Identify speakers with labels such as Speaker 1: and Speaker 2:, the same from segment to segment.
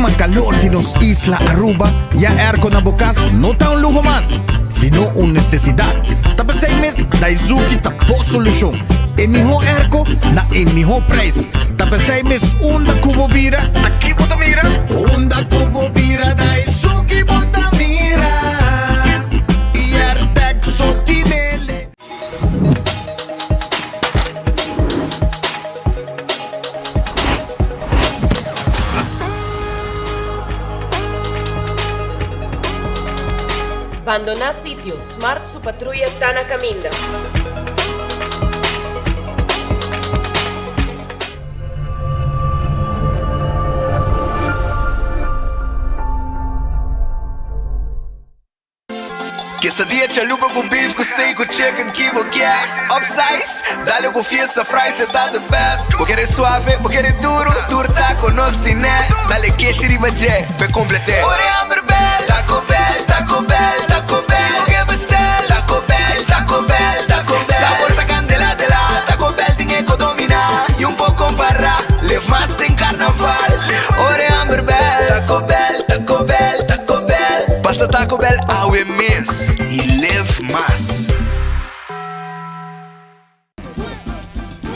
Speaker 1: clima calor di nos isla Aruba, ya airco na bo cas no ta un luho mas, sino un necesidad. Ta p'esey mes Daizuki ta bo solucion. E miho airco na e miho prijs. Ta p'esey mes unda cu bo bira, ta ki bo ta mira? Unda cu bo bira Daizuki bo ta mira. Y Airtec so tinele.
Speaker 2: Bandoná sitio, Smart su patruya ta na kaminda.
Speaker 3: Quesadilla chalupa cu beef cu steak cu chicken ki bo kier Upsize, dale cu fiesta fries e ta the best Bo kere suave, bo kere duro, tur taco nos tine Dale keshi riba dje, p'e complete Ora e hamber bel, Taco Bell, Taco Bell, Taco Bell Bo ke bestel, Taco Bell, Taco Bell, Taco Bell Sabor ta candela de la, Taco Bell tin e co domina Y un por compara, live mas den carnaval Ora e hamber bel, Taco Bell, Taco Bell, Taco Bell. Pasa Taco Bell awe mes y live mas.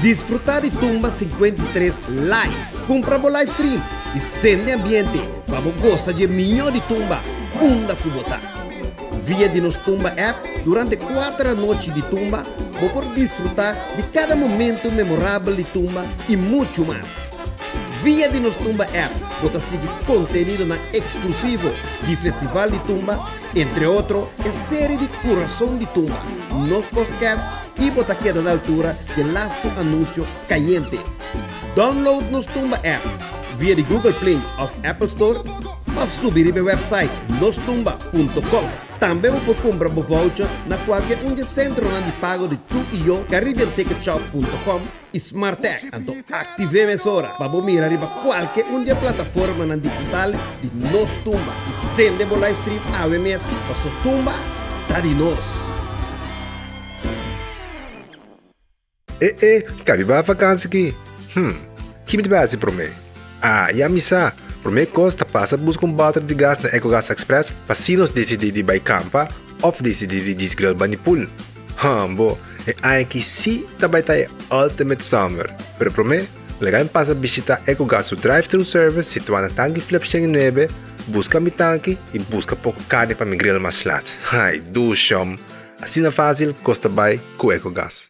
Speaker 1: Disfruta di Tumba 53 live! Cumpra bo live stream y sende ambiente pa bo gosa dje miño di Tumba unda cu bo ta. Via di nos Tumba app durante cuater anochi di Tumba bo por disfruta di cada momento memorabel di Tumba y mucho mas. Via di nos Tumba app bo ta sigui contenidonan exclusivo di Festival di Tumba, entre otro e serie di Curason di Tumba, nos podcast y bo ta keda na altura di e lastu anuncio cayente. Download nos Tumba app via di Google Play of Apple Store of subi riba e website nostumba.com. Tambe bo por kumpra bo voucher na kualke un di e sentronan di pago di Tu i Yo, caribbeanticketshop.com i Smartech. Anto aktiv'é mesora pa bo mira riba kualke un di e plataformanan digital di Nos Tumba i sende bo livestream awe mes paso tumba ta di nos!
Speaker 4: E e, kabi bai vakansi ki? Hm, ki mi ta bai hasi promé? Ah, ya mi sa! Promé kos ta pasa buska un bòter di gas na Ecogas Express pa si nos disidí di bai kampa òf disidí di djis grill bani pool. Hambo, e aña aki sí ta bai ta e ultimate summer. Pero promé, laga mi pasa bishitá Ecogas su drive-thru service situá na Tanki Flip 109, buska mi tanki i buska poko karni pa mi grill mas lat. Ai, dushom! Asina fásil kos ta bai ku Ecogas.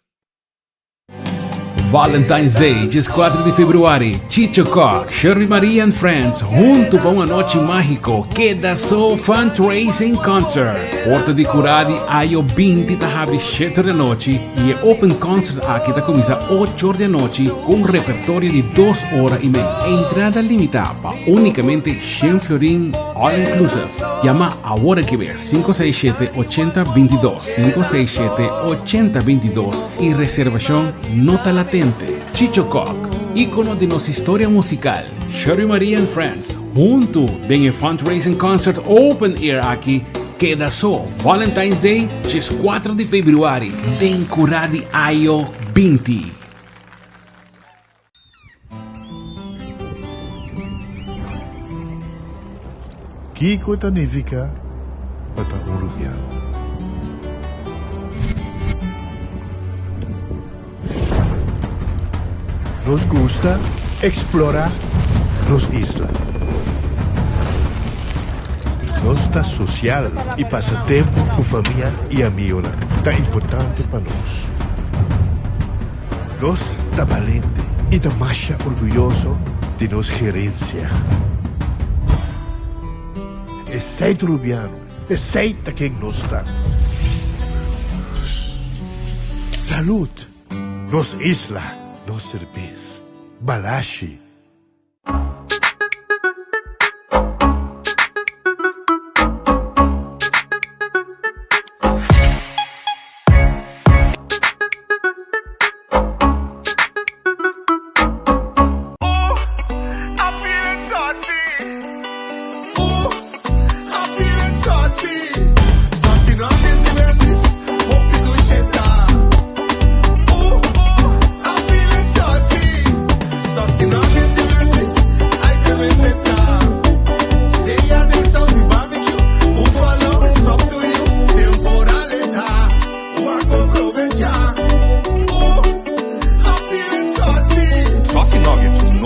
Speaker 5: Valentine's Day, 14 di februari, Chicho Kock, Shirley Maria and Friends, hunto pa un anochi magico, Keda So Fundraising Concert. Porta di Curadi Ayo 20 ta habri 7 di anochi y e open concert aki ta cuminsa 8 di anochi cu un repertorio di 2 ora y mei. Entrada limita pa unicamente 100 florin all inclusive. Yama awor aki bes 567 80 22 567 80 22 y reservacion no ta latente. Chicho Kock, icono di nos historia musical, Sherry Maria and Friends, hunto den e fundraising concert open air aki keda so Valentine's Day, 4 di februari, den Cura di Ayo 20.
Speaker 6: Kiko ta nifiká pa ta un rubiano? Nos gusta eksplorá nos isla. Nos ta sosial i pasa tempu ku famia i amionan ta importante pa nos. Nos ta balente i ta masha orguyoso di nos gerensia. Esei ta Rubiano, esei ta ken nos ta. Salud! Nos isla, nos serbes. Balashi.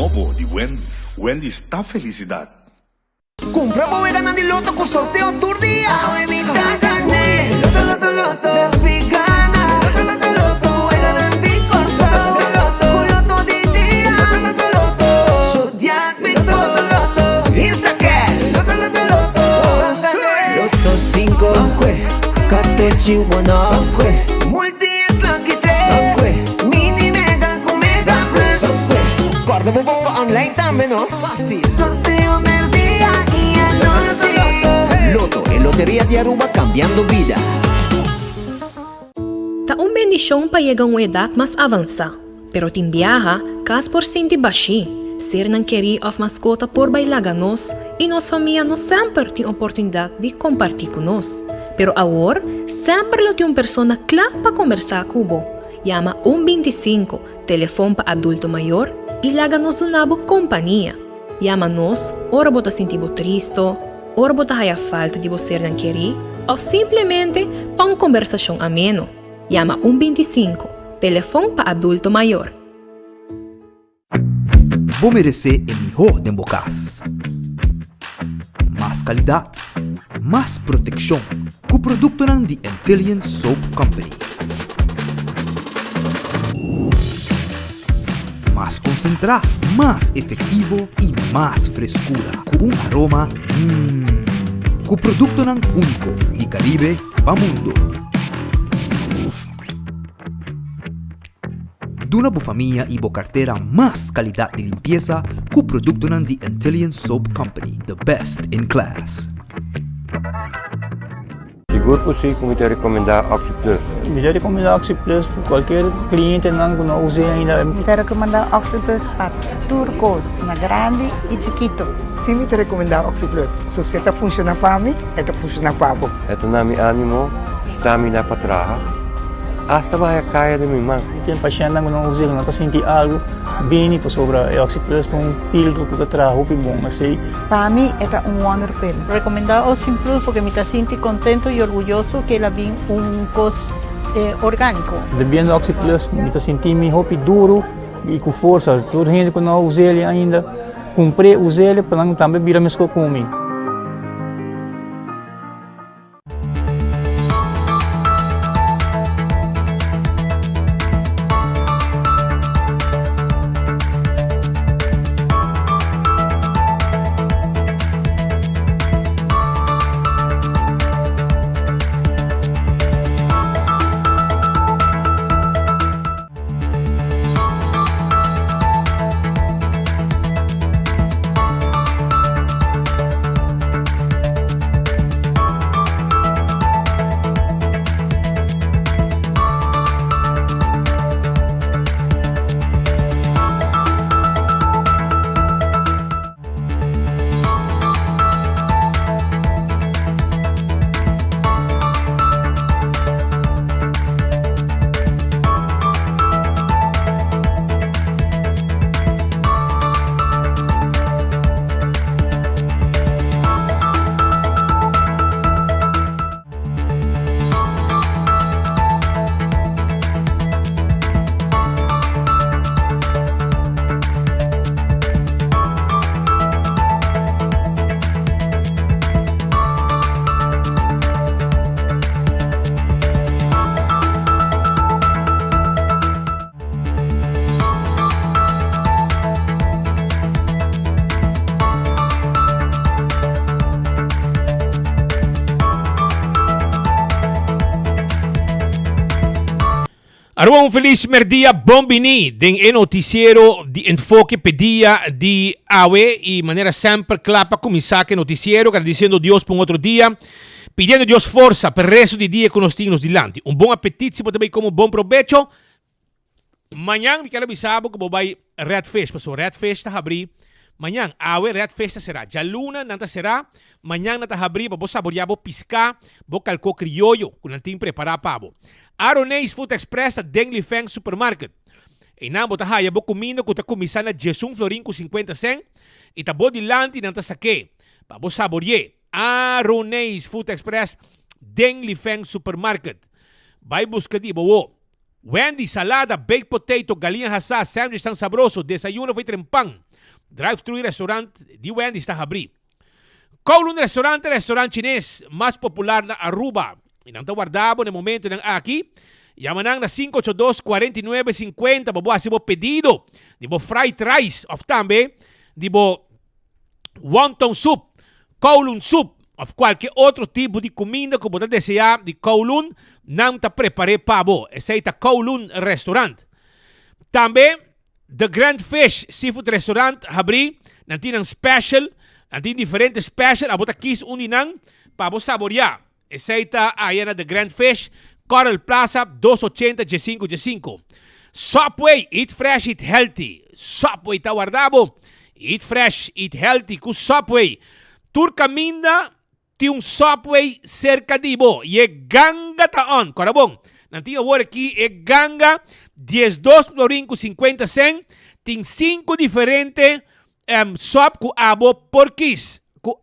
Speaker 7: nobo di Wendy's. Wendy's ta felicidad.
Speaker 3: Cumpra bo weganan di loto cu sorteo tur dia. Awe mi ta gane. Loto, loto, loto. Despi gana. Loto, loto, loto. Weganan di Corsou. Loto, loto, Cu loto di dia. Loto, loto, loto. Zodiac Victor. Loto, loto, loto. Insta cash. Loto, loto, loto. Ban gane. Loto cinco. Ban cue. Catochi one Ban cue. Multi X Lucky tres. Ban cue. Mini Mega cu Mega Plus. Ban cue. Corda bo bongo online tambe no. Facil. Sorteo merdia y anochi. Lotto, e loteria di Aruba cambiando bida.
Speaker 8: Ta un bendishon pa yega un edat mas avansá, pero tin biaha kas por sinti bashí, sernan kerí òf maskota por bai laga nos i nos famia no semper tin oportunidat di kompartí ku nos. Pero awor semper lo tin un persona kla pa kombersá ku bo. Yama un 25, telefon pa adulto mayor, i laga nos duna bo kompania. Yama nos ora bo ta sinti bo tristo, ora bo ta haya falta di bo sernan kerí òf simplemente pa un kombersashon ameno. Yama un 25, telefon pa adulto mayor.
Speaker 9: Bo meresé e mihó den bo kas. Mas kalidat, mas protekshon ku produktonan di Antillian Soap Company. Mas konsentrá, mas efektivo i mas freskura ku un aroma mmm. Ku produktonan úniko di Karibe pa mundu. Duna bo famia i bo kartera mas kalidat di limpiesa ku produktonan di Antillian Soap Company, the best in class.
Speaker 10: Sigur ku si ku mi ta rekomendá OxyPlus.
Speaker 11: Mi ta rekomendá OxyPlus pa kualkier klientenan ku no us'é ainda.
Speaker 12: Mi ta rekomendá OxyPlus pa tur kos, na grandi i chikitu.
Speaker 13: Si mi ta rekomendá OxyPlus. So si e ta funshoná pa mi, e ta funshoná pa bo.
Speaker 10: E ta na mi ánimo, stamina pa traha, asta baha kaya den mi man.
Speaker 11: Tin pashèntnan ku no us'é, ku no ta sinti algu, bini pasobra e OxyPlus ta un filtro ku ta traha hopi bon. Asei.
Speaker 12: Pa mi e ta un wonder pill.
Speaker 14: Recomenda Ocean Plus porque mi ta sinti contento y orguyoso que el a bin un cos organico.
Speaker 11: Bebiendo Oxy Plus mi ta sinti mi hopi duro y cu forsa. Tur hende cu no a us'el ainda cumpr'e us'el pa nan tambe bira mesco cu mi.
Speaker 15: Aruba un feliz merdia, bon bini den e noticiero di Enfoke p'e dia di awe y manera semper cla pa cuminsa cu e noticiero gradiciendo Dios pa un otro dia, pidiendo Dios forsa p'e resto di dia cu nos tin nos dilanti. Un bon apetit si bo ta bay come un bon probecho. Mañan mi ker a bisa bo ku bo bai Red Fish pasobra Red Fish ta habrí mañan. Awe Red Fish ta será. Djaluna nan ta será, mañan nan ta habrí pa bo saboriá bo piská, bo kalkó krioyo ku nan tin prepará pa bo. Aroneis Food Express ta den Li Feng Supermarket. Einan bo ta haya bo kuminda ku ta kuminsá na diesun florin ku sinkuenta sèn i ta bo dilanti nan ta sak'é pa bo sabori'é. Aroneis Food Express den Li Feng Supermarket. Bai buska di bo wo. Wendy, salada, baked potato, galiña hasá, sandwichnan sabroso, desayuno for tren pan. Drive-thru i restaurant di Wendy's ta habrí. Kowloon Restaurant ta e restaurant chines mas popular na Aruba i nan ta warda bo na e momentonan aki. Yama nan na 582 49 50 pa bo hasi bo pedido di bo fried rice of tambe di bo wonton soup, Kowloon soup of kualke otro tipo di kuminda ku bo ta deseá di Kowloon, nan ta prepar'é pa bo. Esei ta Kowloon Restaurant. Tambe The Grand Fish Seafood Restaurant habrí, nan tin nan special, nan tin diferente special, abo ta kis un di nan pa bo saboriá. Esei ta aya na The Grand Fish, Coral Plaza, dos ochenta djesinku djesinku. Subway, eat fresh, eat healthy. Subway ta warda bo. Eat fresh, eat healthy ku Subway. Tur kaminda Tin un Subway serka di bo y e ganga ta on. Kora bon, nan tin awor aki e ganga 12 florin ku 50 cent. Tin sinku diferente um, sub ku abo por kis. Ku,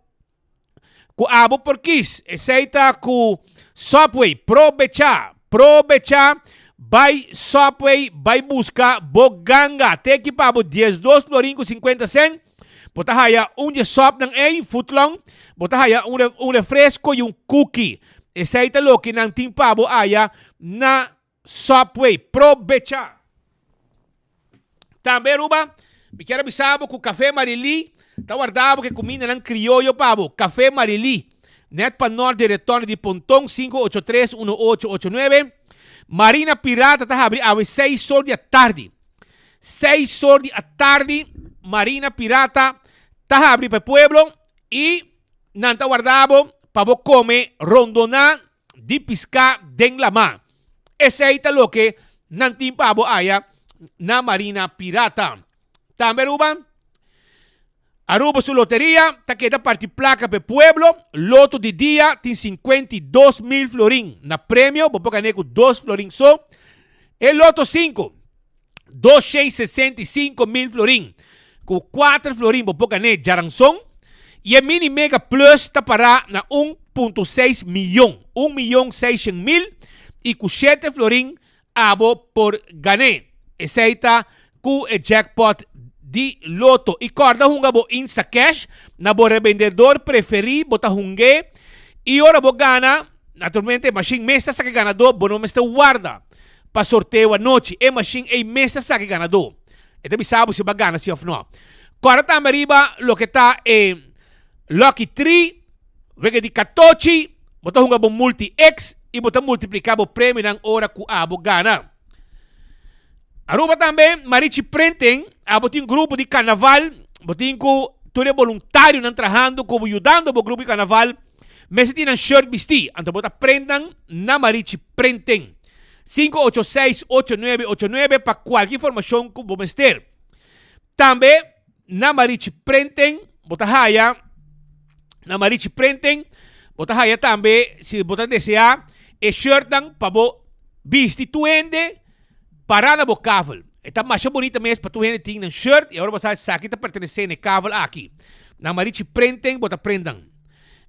Speaker 15: ku abo por kis. Esei ta ku Subway. Probecha, probecha. Bai Subway, bai buska bo ganga. Teki pa bo 12 florin ku 50 cent. Bo ta haya un di e sòpnan ei, footlong, bo ta haya un un refresco y un cookie. Esei ta loke nan tin pa bo aya na Subway. Probecha! Tambe Aruba, mi kier a bisa bo ku Café Marilí ta warda bo ku e kumindanan krioyo pa bo. Café Marilí, net pa nort di Retorno di Ponton, 583 1889. Marina Pirata ta habri awe seis or di atardi. Seis or di atardi Marina Pirata ta habri pa e pueblo y nan ta warda bo pa bo come rondona di pisca den lama. Esey ta loke nan tin pa bo aya na Marina Pirata. Tambe Aruba, Aruba su loteria ta keda parti placa pa e pueblo. Loto di dia tin 52 mil florin na premio, bo por gane cu dos florin so. E loto 5, 265 mil florin, cu 4 florin bo por gane djaranson. Y e mini mega plus ta para na 1.6 miyon, un miyon seishent mil, y cu 7 florin Abo por gan'é. Esei ta ku e jackpot di Lotto. I kòrda hunga bo Instacash na bo rebendedor preferí. Bo ta hung'é i ora bo gana, naturalmente e mashin mes ta saka e ganadó. Bo no mester warda pa sorteo anochi. E mashin ei mes ta saka e ganadó. E ta bisa bo si bo a gana si òf nò. Kòrda tambe riba loke ta e Lucky Tree. Wega di katochi, bo ta hunga bo multi X i bo ta multipliká bo premionan ora ku abo gana. Aruba tambe, Marichi Printing, abo tin grupo di karnaval, bo tin ku tur e boluntarionan trahando ku bo yudando bo grupo di karnaval, mester tin nan shirt bistí, anto bo ta print nan na Marichi Printing. 586 8989 pa kualke informashon ku bo mester. Tambe. Na Marichi Printing bo ta haya Na Marichi Printing bo ta haya tambe si bo ta desea e shirtnan pa bo bisti tur hende para na bo kavel. E ta masha bonita mes pa tur hende tin nan shirt y awor bo sa esaki ta pertenece na e kavel aki. Na Marichi Printing bo ta print nan.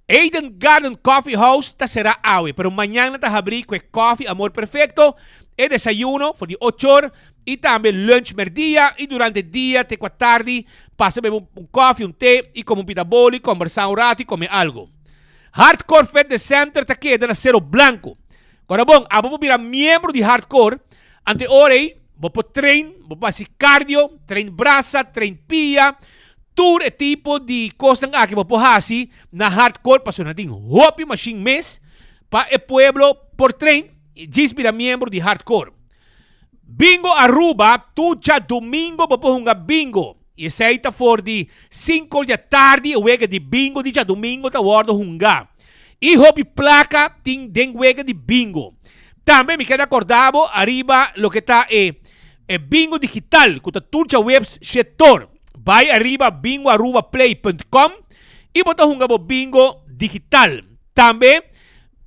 Speaker 15: Eden Garden Coffee House ta será awe, pero mañan nan ta habrí ku e kòfi Amor Perfecto, e desayuno for di ochor i tambe lunch mèrdia i durante dia te ku atardi pasa bebe un kòfi, un te i kome un pita boli, kòmbersá un ratu i kome algu. Hardcore Fitness Center ta keda na Sero Blanco. Kòrda bon, abo por bira miembro di Hardcore, ante ora ei bo por train, bo por hasi cardio, train brasa, train pia, tur e tipo di kosnan aki bo por hasi na Hardcore pasobra nan tin hopi mashin mes pa e pueblo por train i djis bira miembro di Hardcore. Bingo Aruba, tur djadumingo bo por hunga bingo i esei ta for di sinku or di atardi e wega di bingo di djadumingo ta wòrdu hunga. I hopi plaka tin den wega di bingo. Tambe mi keda korda bo ariba loke ta e e bingo digital ku ta tur djaweps shetor. Bai ariba bingoarubaplay.com i bo ta hunga bo bingo digital. Tambe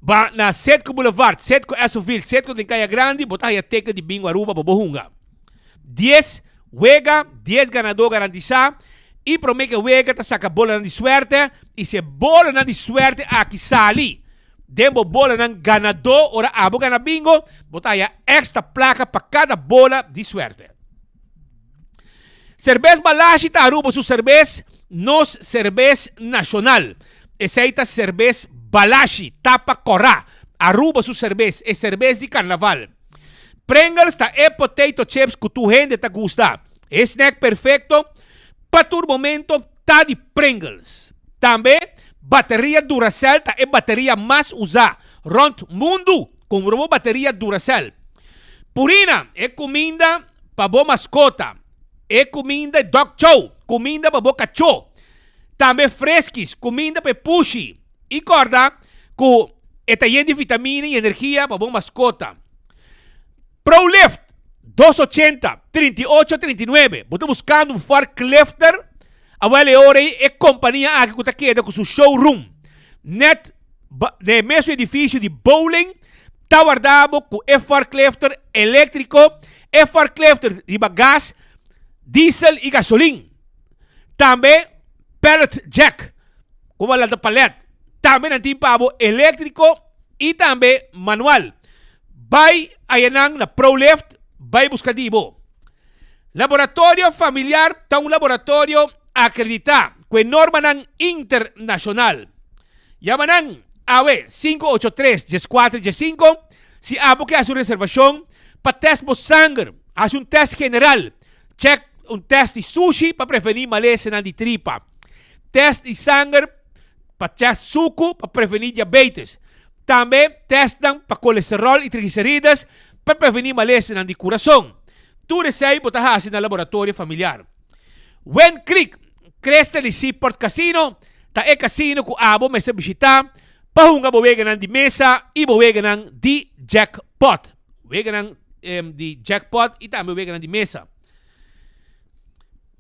Speaker 15: ba na Setco Boulevard, Setco Essoville, Setco den Kaya Grandi bo ta haya teken di Bingo Aruba pa bo hunga. Dies wega, dies ganadó garantisá i promé ke wega ta saka bolanan di suerte i si e bolanan di suerte aki sali. Den bo bolanan ganadó ora abo gana bingo, bo ta haya extra plaka pa kada bola di suerte. Serbes Balashi ta Aruba su serbes, nos serbes nashonal. Esei ta serbes Balashi, tapa kòrá. Aruba su serbes, e serbes di karnaval. Pringles ta e potato chips ku tur hende ta gusta. E snack perfekto pa tur momento ta di Pringles. Tambe, bateria Duracell ta e bateria mas usá rònt mundu. Kumpra bo bateria Duracell. Purina, e kuminda pa bo maskota. E kuminda e dog chow, kuminda pa bo kachó. Tambe Friskies, kuminda pa e pushi. I kòrda ku e ta yen di vitamina i energia pa bo maskota. Prolift, dos ochenta, 38 39. Bo ta buskando un forklifter? Awel e ora ei e kompania aki ku ta keda ku su showroom nèt na e mesun edifisio di bowling ta warda bo ku e forklifter eléktriko, e forklifter riba gas, diesel i gasolin. Tambe pallet jack, ku bo lanta palet, tambe nan tin pa bo eléktriko i tambe manual. Bai ayanan na Prolift, bai buska di bo. Laboratorio Familiar ta un laboratorio akreditá ku e normanan internashonal. Yama nan awe 583 14 15 si abo ke hasi un reservashon pa tèst bo sanger, hasi un tèst general, chèk un tèst di sushi pa prevení malesanan di tripa, tèst di sanger pa tèst suku pa prevení diabetes, tambe tèstnan pa kolesteròl i trigliserides pa prevení malesanan di kurason. Tur esei bo ta hasi na Laboratorio Familiar. Wind Creek, Cresta di Seaport Casino ta e casino ku abo mester bishitá pa hunga bo weganan di mesa i bo weganan di jackpot. Weganan di jackpot i tambe weganan di mesa.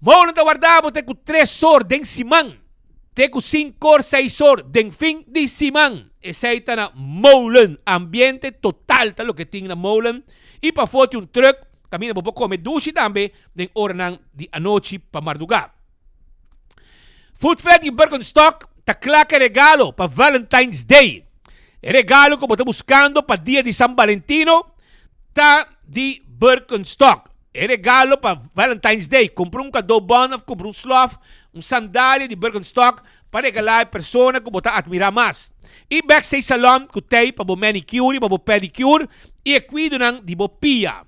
Speaker 15: Molen ta warda bo te ku tres or den siman, te ku sinkor, seis or den fin di siman. Esei ta na Molen. Ambiente total ta loke tin na Molen. I pafó tin un trùk kaminda bo por kome dushi tambe den oranan di anochi pa mardugá. Foodfed di Birkenstock ta kla ku e regalo pa Valentine's Day. E regalo ku bo ta buskando pa dia di San Valentino ta di Birkenstock. E regalo pa Valentine's Day, kumpra un kado bon òf kumpra un slof, un sandalia di Birkenstock pa regalá e persona ku bo ta atmirá mas. I Backstage Salon ku tei pa bo manicure i pa bo pedicure i e kuidonan di bo pia.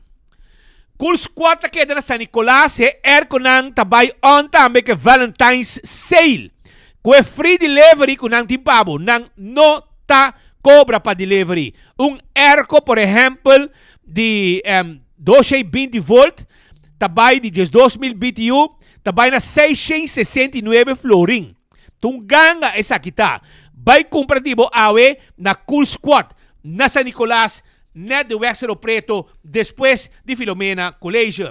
Speaker 15: Cool Squad ta keda na San Nicolas, e airconan ta bai on tambe ku e Valentine's Sale. Ku e free delivery ku nan tin pa bo, nan no ta kobra pa delivery. Un airco por ehèmpel di 220 volt ta bai di 12000 BTU ta bai na 669 florin. Ta un ganga esaki ta. Bai kumpra di bo awe na Cool Squad na San Nicolas net di weg Cerro Preto despues di Filomena College.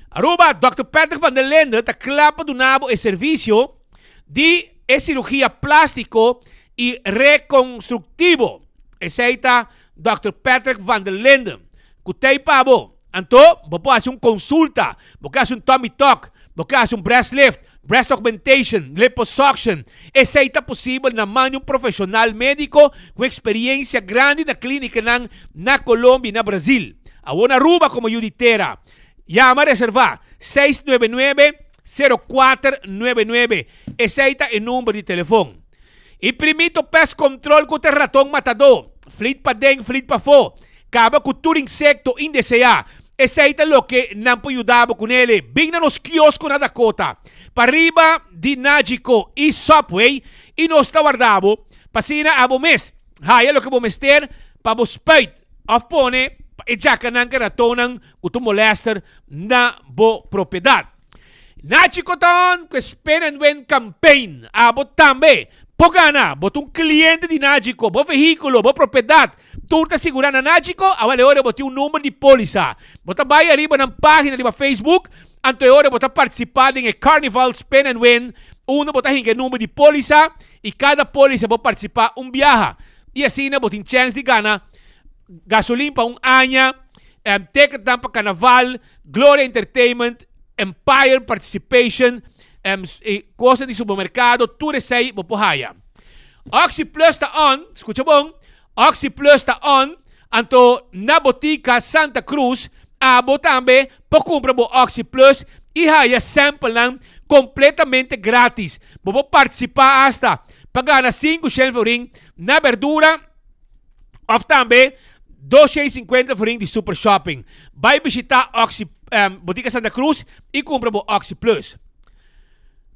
Speaker 15: Aruba, Dòkter Patrick van der Linden ta kla pa duna bo e servisio di e sirugia plástiko i rekonstruktivo. Esei ta Dòkter Patrick van der Linden ku t'ei pa bo. Anto, bo por hasi un konsulta, bo ke hasi un tummy tuck, bo ke hasi un breast lift, breast augmentation, liposuction. Esei ta posibel na man di un profeshonal médiko ku eksperiensia grandi na klínikanan na Colombia i na Brazil. Awor na Aruba komo yu di tera. Yama reservá, 699 0499. Esei ta e number di telefon. I primito pest control ku ta raton matadó, flit paden, flit pafó, kaba ku tur insekto indeseá. Esei ta loke nan por yuda bo kunele. Bin na nos kiosko na Dakota, pariba di Nagico i Subway, i nos ta warda bo pa asina abo mes haya loke bo mester pa bo spuit òf pone pa e djakanan ku e ratonnan ku ta molèster na bo propiedat. Nachi Coton ku e Spin and Win campaign. Abo tambe por gana. Bo ta un cliente di Nagico, bo vehiculo, bo propiedad, tur ta sigura na Nagico. Awal e ora bo tin un number di polisa. Bo ta bay ariba nan pagina riba Facebook, anto e ora bo ta participa den e Carnival Spin and Win unda bo ta hinca e number di polisa y cada polisa bo participa un biaha. Y asina bo tin chance di gana gasolin pa un aña, ticketnan pa Carnaval, Gloria Entertainment, Empire Participation, e cosa di supermercado, tur esei bo por haya. Oxi Plus ta on, skucha bon, Oxi Plus ta on, anto na botika Santa Cruz abo tambe por kumpra bo Oxi Plus i haya samplenan kompletamente gratis. Bo por partisipá asta pa gana 500 florin na berdura òf tambe 250 florin di Super Shopping. Bai bishitá Oxi Botika Santa Cruz i kumpra bo Oxi Plus.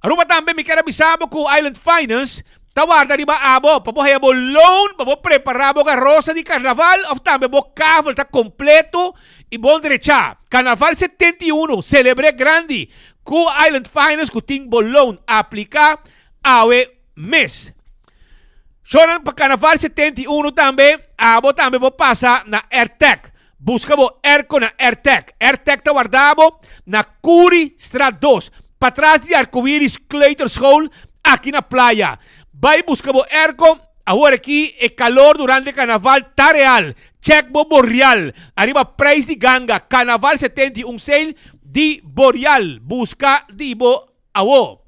Speaker 15: Aruba tambe mi kier a bisa bo ku Island Finance ta warda riba abo pa bo haya bo loan pa bo prepara bo garosa di karnaval of tambe bo kavel ta kompleto i bon drecha. Karnaval 71 selebre grandi ku Island Finance ku tin bo loan. Aplika awe mes. Shownan pa Karnaval 71 tambe abo tambe bo pasa na Airtec. Buska bo airco na Airtec. Airtec ta warda bo na Curi Straat 2, patras di Arcoiris Kleuterschool aki na Playa. Bai buska bo airco, awor aki e calor durante Carnaval ta real. Check bo Boreal ariba prijs di ganga Carnaval 71 sale di Boreal. Buska di bo Awo.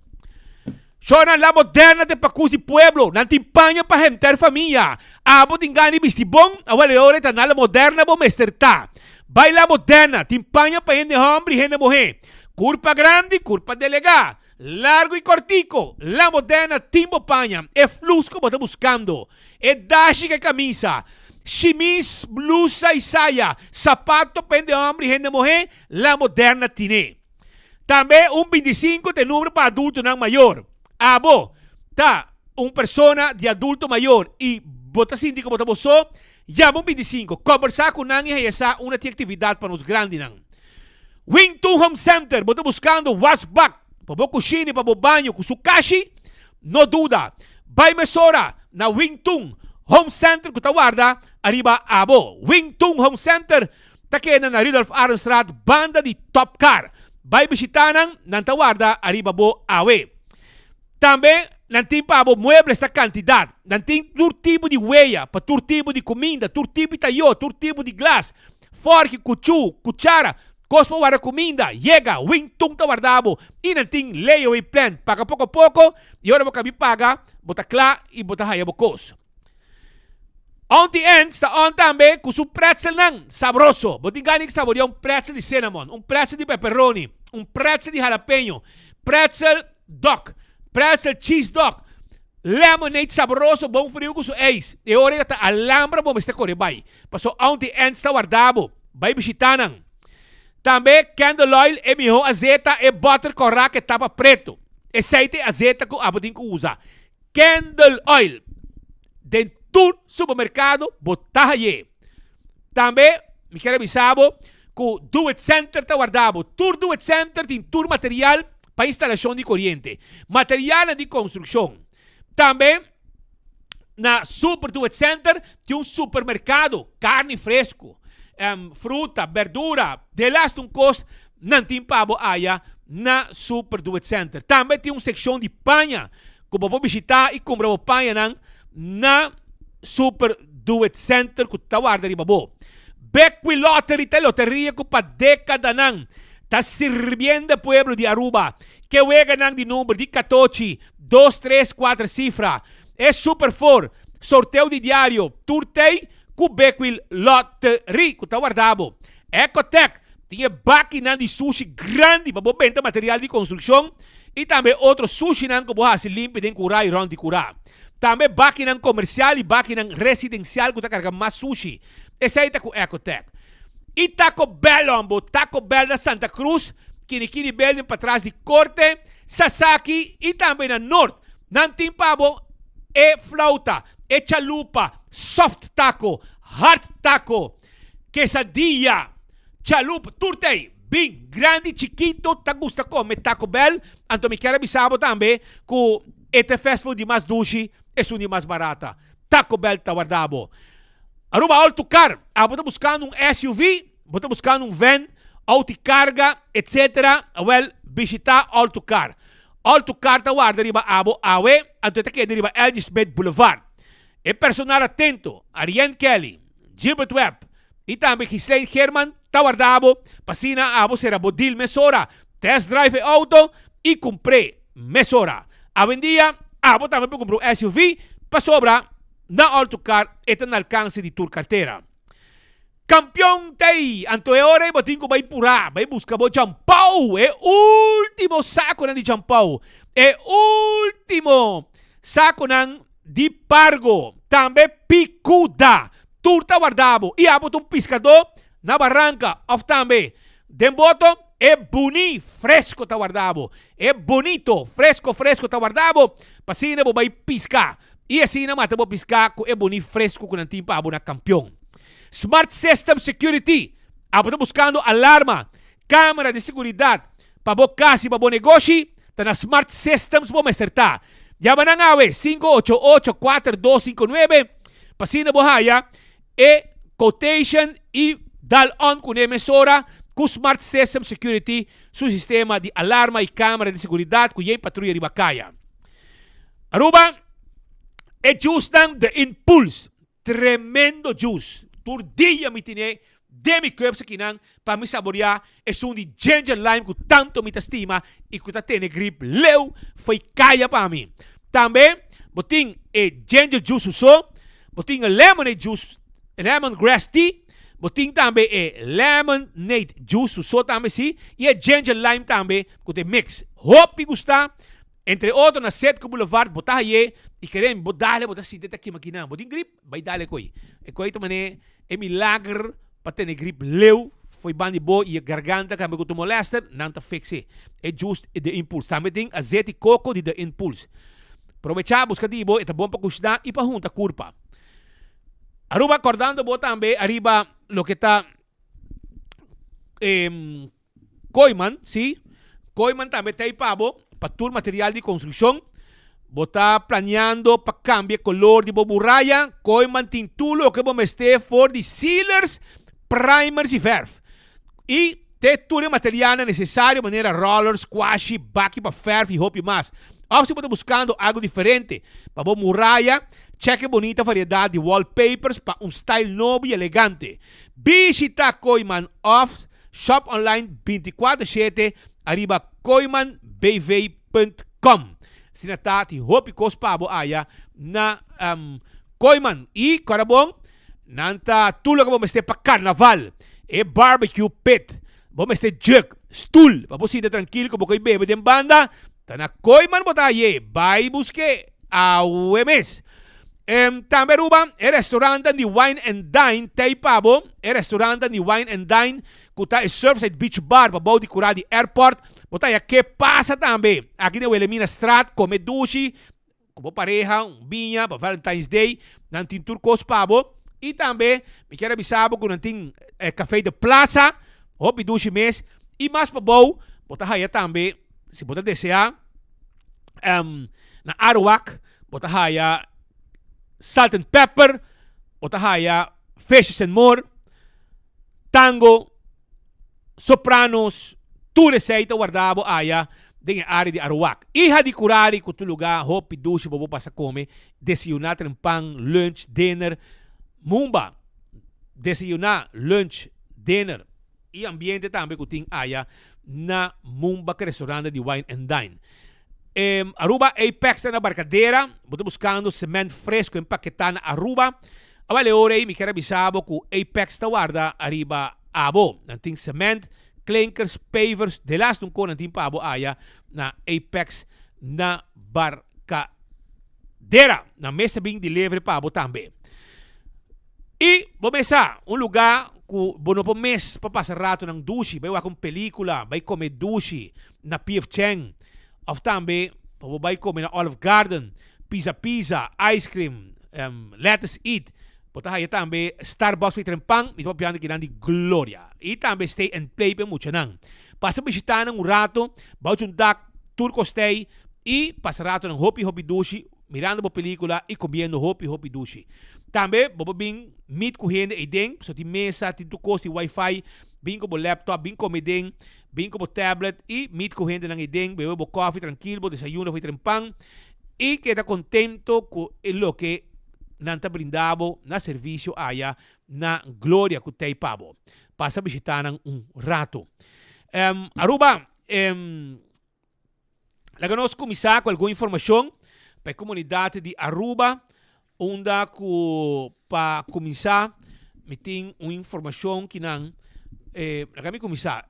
Speaker 15: Shornan la moderna te pakus di pueblo, nan tin paña pa henter famia. Abo tin gana di bisti bon, awel e ora e ta na la moderna bo mester ta. Bai la moderna, tin paña pa hende homber i hende muhe. Kurpa grandi, kurpa delega, largo i kortiko, la moderna tin bo paña, e flus ku bo ta buskando. E dashi ku e kamisa, shimis, blusa i saya, sapato pa hende homber i hende muhe, la moderna tine. Tambe un 25 ta e numero pa adultonan mayor. Abo ta un persona di adulto mayor y bo ta sinti cu bo ta bo so? Yama un 25, combersa cu nan y haya sa unda tin actividad pa nos grandinan. Wing Tun Home Center, bo ta buscando wasbak pa bo cushina y pa bo baño cu su cashi? No duda, bay mesora na Wing Tun Home Center cu ta warda ariba abo. Wing Tun Home Center Ta keda na Rudolf Arendstraat banda di Top Car. Bai bishita nan, nan ta warda ariba bo awe. Tambe nan tin pa bo muebles ta kantidat. Nan tin tur tipo di weya pa tur tipo di kuminda, tur tipo di tayo, tur tipo di glas, fòrki, kuchú, kuchara, kos pa warda kuminda. Yega, Wing Tun ta warda bo i nan tin layaway plan. Paga poko poko i ora bo kabi paga bo ta kla i bo ta haya bo kos. Auntie Anne's ta on tambe ku su pretzelnan sabroso. Bo tin gana di saborea un pretzel di cinnamon, un pretzel di pepperoni, un pretzel di jalapeño, pretzel dog, pretzel cheese dog, lemonade sabroso bon friu ku su ijs. E ora ei ta alambra bo mester kore bai. Paso Auntie Anne's ta warda bo. Bai bishita nan. Tambe candle oil e miho azeta, e butter kòrá ku e tapa pretu. Esei ta e azeta ku abo tin ku usa. Candle oil den tur supermercado bo ta haye. Tambe mi kier a bisa bo cu Do It Center ta warda bo. Tur Do It Center tin tur material pa instalacion di coriente, materialnan di construccion. Tambe na Super Do It Center tin un supermercado, carni fresco, fruta, berdura, delaste un cos nan tin pa bo aya na Super Do It Center. Tambe tin un seccion di paña cu bo por bishita y cumpra bo pañanan na Super Do It Center cu ta warda riba bo. Bequi Lottery ta e loteria cu pa decadanan ta sirbiendo e pueblo di Aruba. Ke weganan di number di catochi, dos, tres, cuater cifra. E Super Four, sorteo di diario, tur tey cu Bequi Lottery cu ta warda bo. Ecotec tin e bakinan di sushi grandi pa bo benta material di konstrukshon i tambe otro sushinan ku bo hasi limpi den kurá i rònt di kurá. Tambe bakinan komersial i bakinan residensial ku ta karga mas sushi. Esei ta ku Ecotec. I Taco Bell hombo, Taco Bell na Santa Cruz, Kinikini Building patras di Korte, Sasaki i tambe na Noord. Nan tin pa bo e flauta, e chalupa, soft taco, hard taco. Quesadilla, chalupa, tur ta ei. Bin, grandi, chikito ta gusta come Taco Bell, anto mi kier a bisa bo tambe cu e ta e fast food di mas dushi, esun di mas barata. Taco Bell ta warda bo. Aruba Auto Car, abo ta buscando un SUV, bo ta buscando un van, auto di carga, etc. Awel, bishita Auto Car. Auto Car ta warda riba abo awe, anto e ta keda riba LG Smith Boulevard. E personal atento, Arienne Kelly, Gilbert Webb y tambe Ghislaine Geerman ta warda bo pa asina abo sera bo deal mesora, test drive e auto y cumpr'e mesora. Awendia abo tambe por cumpra un SUV. Pasobra na All To Car e ta na alkanse di tur kartera. Kampion t'ei! Anto e ora ei bo tin ku bai purá, bai buska bo champou, e último sakonan di champou, e último sakonan di pargo, tambe pikuda. Tur ta warda bo i abo ta un piskadó na baranka òf tambe den boto, e buni fresko ta warda bo, e bonito fresko fresko ta warda bo pa asina bo bai piska i asina mata bo piska ku e buni fresko ku nan tin pa abo na Kampion. Smart System Security, abo ta buskando alarma, kamera di seguridat pa bo kas i pa bo negoshi? Ta na Smart Systems bo mester ta. Yama nan awe, 588 4259, pa asina bo haya e quotation i dal on kuné mesora ku Smart System Security su sistema di alarma i kamera di seguridat ku yei patruya riba kaya. Aruba, e juicenan The Impulse Tremendo juice. Tur dia mi tine den mi cups akinan pa mi saborea esun di ginger lime cu tanto mi ta stima y cu ta tene grip leu fo'i caya pa mi. Tambe bo tin e ginger juice so, bo tin e lemonade juice, lemon grass tea, bo tin tambe e lemonade juice so tambe si y e ginger lime tambe cu ta e mix. Hopi gusta. Entre otro na Setco Boulevard bo ta haye y keren bo dale bo ta sinti ta kima kinan. Bo tin grip? Bay dale koy. E koy ta mane e milager pa tene grip leu fo'i banda di bo y e garganta kambe ku ta molester, nan ta fix e. E juice di The Impulse. Tambe tin azeti coco di The Impulse. Probecha buska di bo, e ta bon pa kushna y pa hunta kurpa. Aruba kordando bo tambe ariba loke ta Kooiman, sí, Kooiman tambe ta ei pa bo, pa tur material di konstrukshon. Bo ta planeando pa kambia e kolor di bo muraya? Kooiman tin tur loke bo mester for di sealers, primers i vèrf. I te tur e materialnan nesesario manera rollers, kwashi, baki pa vèrf i hopi mas. Òf si bo ta buskando algu diferente pa bo muraya, chèk e bonita variedat di wallpapers pa un style nobo i elegante. Bishita Kooiman òf Shop online 24 shete ariba kooimanbv punt com. Asina ta tin hopi kos pa bo aya na Kooiman. I kora bon, nan ta tur loke bo mester pa karnaval. E barbecue pit, bo mester jug, stul pa bo sinta trankil ku bo koi bebe den banda, ta na Kooiman bo ta haye. Bai buske awe mes. Tambe Aruba, e restaurantan di Wine and Dine t'ei pa bo. E restaurantan di Wine and Dine ku ta e Surfside Beach Bar pa bou di kurá di airport. Bo ta haña ke pasa tambe aki den Wilhelminastraat, kome dushi ku bo pareha, un biña pa Valentine's Day. Nan tin tur kos pa bo. I tambe mi kier a bisa bo ku nan tin Café de Plaza, hopi dushi mes. I mas pa bou bo ta haña tambe, si bo ta deseá, na Aruwak. Bo ta haya Salt and Pepper, bo ta haya Fishes and More, Tango, Sopranos, tur esei ta warda bo aya den e area di Aruwak. Iha di Curari ku tur luga hopi dushi bo por pasa kome, desayuna trempan, lunch, dinner, Mumba, desayuna, lunch, dinner. E ambiente tambe cu tin aya na Moonbak Restaurante di Wine and Dine. Aruba Apex ta na Barcadera, bo ta buscando cement fresco empaketa na Aruba. Awel e ora ey mi kier a bisa bo cu Apex ta warda ariba abo. Nan tin cement, klinkers, pavers, delas un con nan tin pa abo aya na Apex na Barcadera. Nan mes ta bin delivery pa abo tambe. I bo mes sa, un lugá ku bo no por mes pa pasa ratonan dushi, bai wak un pelíkula, bai kome dushi na PF Chang, òf tambe pa bo bai kome na Olive Garden, Pizza Pizza, ice cream, Lettuce Eat, bo ta haya tambe Starbucks ku tren pan, mi ta papiando kinan di Gloria. I tambe Stay and Play pa e muchanan. Pasa bishitá nan un rato, bou dje un dak tur kostei i pasa ratonan hopi hopi dushi. Mirando bo pelicula y comiendo hopi hopi dushi. Tambe bo por bin meet cu hende eyden, pasobra tin mesa, tin tur cos, tin wifi, bin cu bo laptop, bin come den, bin cu bo tablet y meet cu hendenan eyden, bebe bo coffee trankil, bo desayuno of trempan y keda contento cu e loke nan ta brinda bo na servicio aya na Gloria cu t'ey pa bo. Pasa bishita nan un rato. Aruba. Laga nos kuminsá ku algun informashon pa e komunidat di Aruba. Unda ku pa kuminsá mi tin un informashon ki nan, laga mi kuminsá.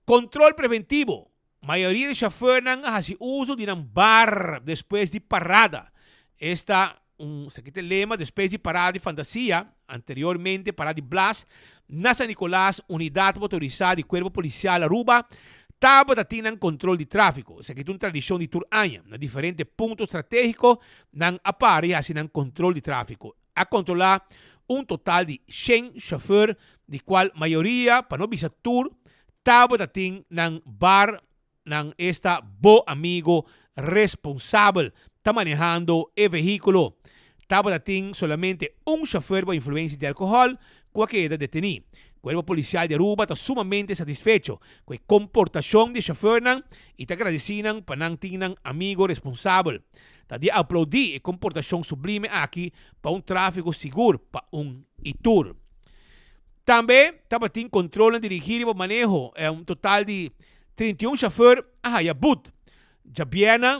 Speaker 15: Kontrol preventivo, Mayoria di shofèrnan a hasi uso di nan bar despues di parada. Esta un esaki ta e lema despues di parada di Fantasia, anteriormente parada di Blas, na San Nicolas, Unidat Motorisá di Kuerpo Polisial Aruba tabata tin nan kontrol di tráfiko. Esaki ta un tradishon di tur aña. Na diferente punto stratégiko nan a para i hasi nan kontrol di tráfiko. A kontrolá un total di shen shofèr, di kual mayoria, pa no bisa tur, tabata tin nan bar nan esta bo amigo responsabel ta manehando e vehíkulo. Tabata tin solamente un shofèr bo influensia di alkohòl ku a keda detení. Kuerpo Polisial di Aruba ta sumamente satisfecho ku e komportashon di e shofèrnan i ta gradisí nan pa nan tin nan amigo responsabel. Ta di aplaudí e komportashon sublime aki pa un tráfiko sigur pa un i tur. Tambe tabatin kontrolnan dirigí riba maneho, un total di 31 shofèr a haya but. Djabièrna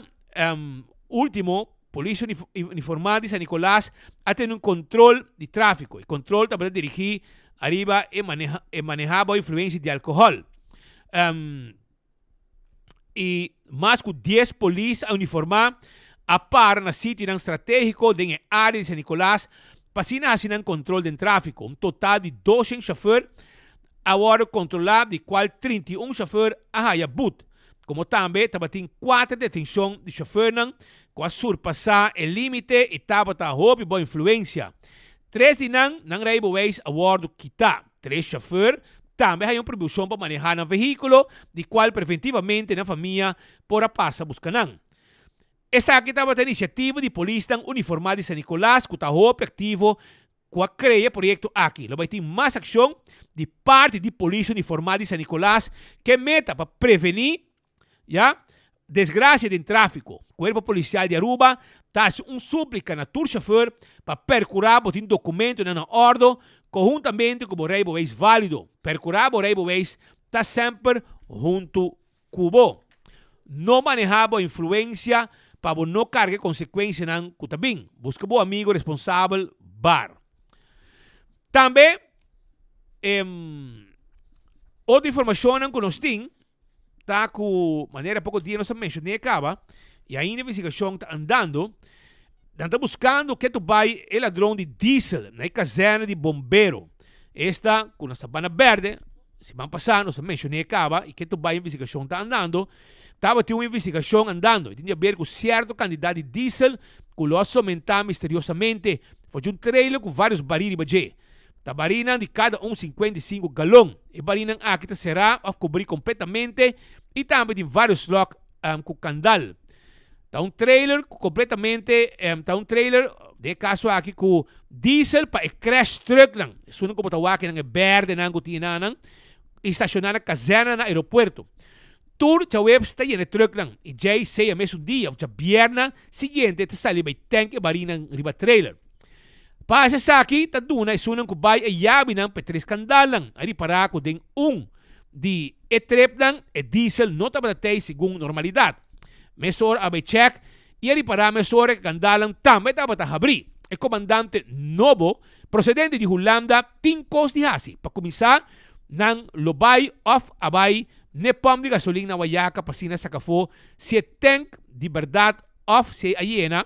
Speaker 15: último, polis uniformá di San Nicolas a tene un kontrol di tráfiko. E kontrol tabata dirigí ariba e manehá bou influensia di alkohòl. I mas ku dies polis a uniformá a para na sitionan stratégiko den e área di San Nicolas pa asina hasi nan kontrol den tráfiko. Un total di doshen shofèr a wòrdu kontrolá, di kual 31 shofèr a haya but. Komo tambe tabatin kuater detenshon di shofèrnan ku a surpasá e límite i tabata hopi bo influensia. Tres di nan, nan reibeweis a wòrdu kitá. Tres shofèr tambe haña un prohibushon pa manehá nan vehíkulo, di kual preventivamente nan famia por a pasa buska nan. Esaki tabata inisiativa di polisnan uniformá di San Nicolas ku ta hopi aktivo ku a krea e proyekto aki. Lo bai tin mas akshon di parti di polis uniformá di San Nicolas ku e meta pa prevení Ya, desgracia den trafico. Cuerpo Policial di Aruba ta haci un suplica na tur chauffeur pa percura bo tin documentonan na ordo conhuntamente cu bo rijbewijs valido. Percura bo rijbewijs ta semper hunto cu bo. No maneha bo influencia pa bo no carga e consecuencianan cu ta bin. Busca bo amigo responsabel bar. Tambe, otro informacionnan cu nos tin. Ta ku manera poko dia nos a menshoné kaba i ainda investigashon ta andando, nan ta buskando ketu bai e ladron di diesel na e kazèrna di bombero. Esta ku na Sabana Berde, siman pasá nos a menshoné kaba i ketu bai investigashon ta andando, tabatin un investigashon andando i tin di aber ku sierto kantidat di diesel ku lo a somentá misteriosamente for di un trailer ku vários barí riba dje. Ta barinan di kada un 55 galon. E barinan aki ta será òf kubrí kompletamente i tambe tin vários lòk ku kandal. Ta un trailer ku kompletamente ta un trailer den e kaso aki ku diesel pa e crash trucknan, esunnan ku bo ta wak nan e bèrdenan ku tin enanan i stashoná na kazèrna na aeropuerto. Tur djaweps ta yena e trucknan i djei sea mesun dia òf djabièrna siguiente ta sali bai tènk e barinan riba trailer. Pa hasi esaki ta duna esunnan ku bai e yabinan pa e tres kandalnan. A ripará ku den un di e trepnan e diesel no tabata tei segun normalidat. Mesora a bai chèk i a ripará mesora ku e kandalnan tambe tabata habrí. E komandante nobo prosedente di Hulanda tin kos di hasi. Pa kuminsá nan lo bai òf a bai n'e pòmp di gasolin na Wayaka pa asina saka afó si e tènk di bèrdat òf si a yena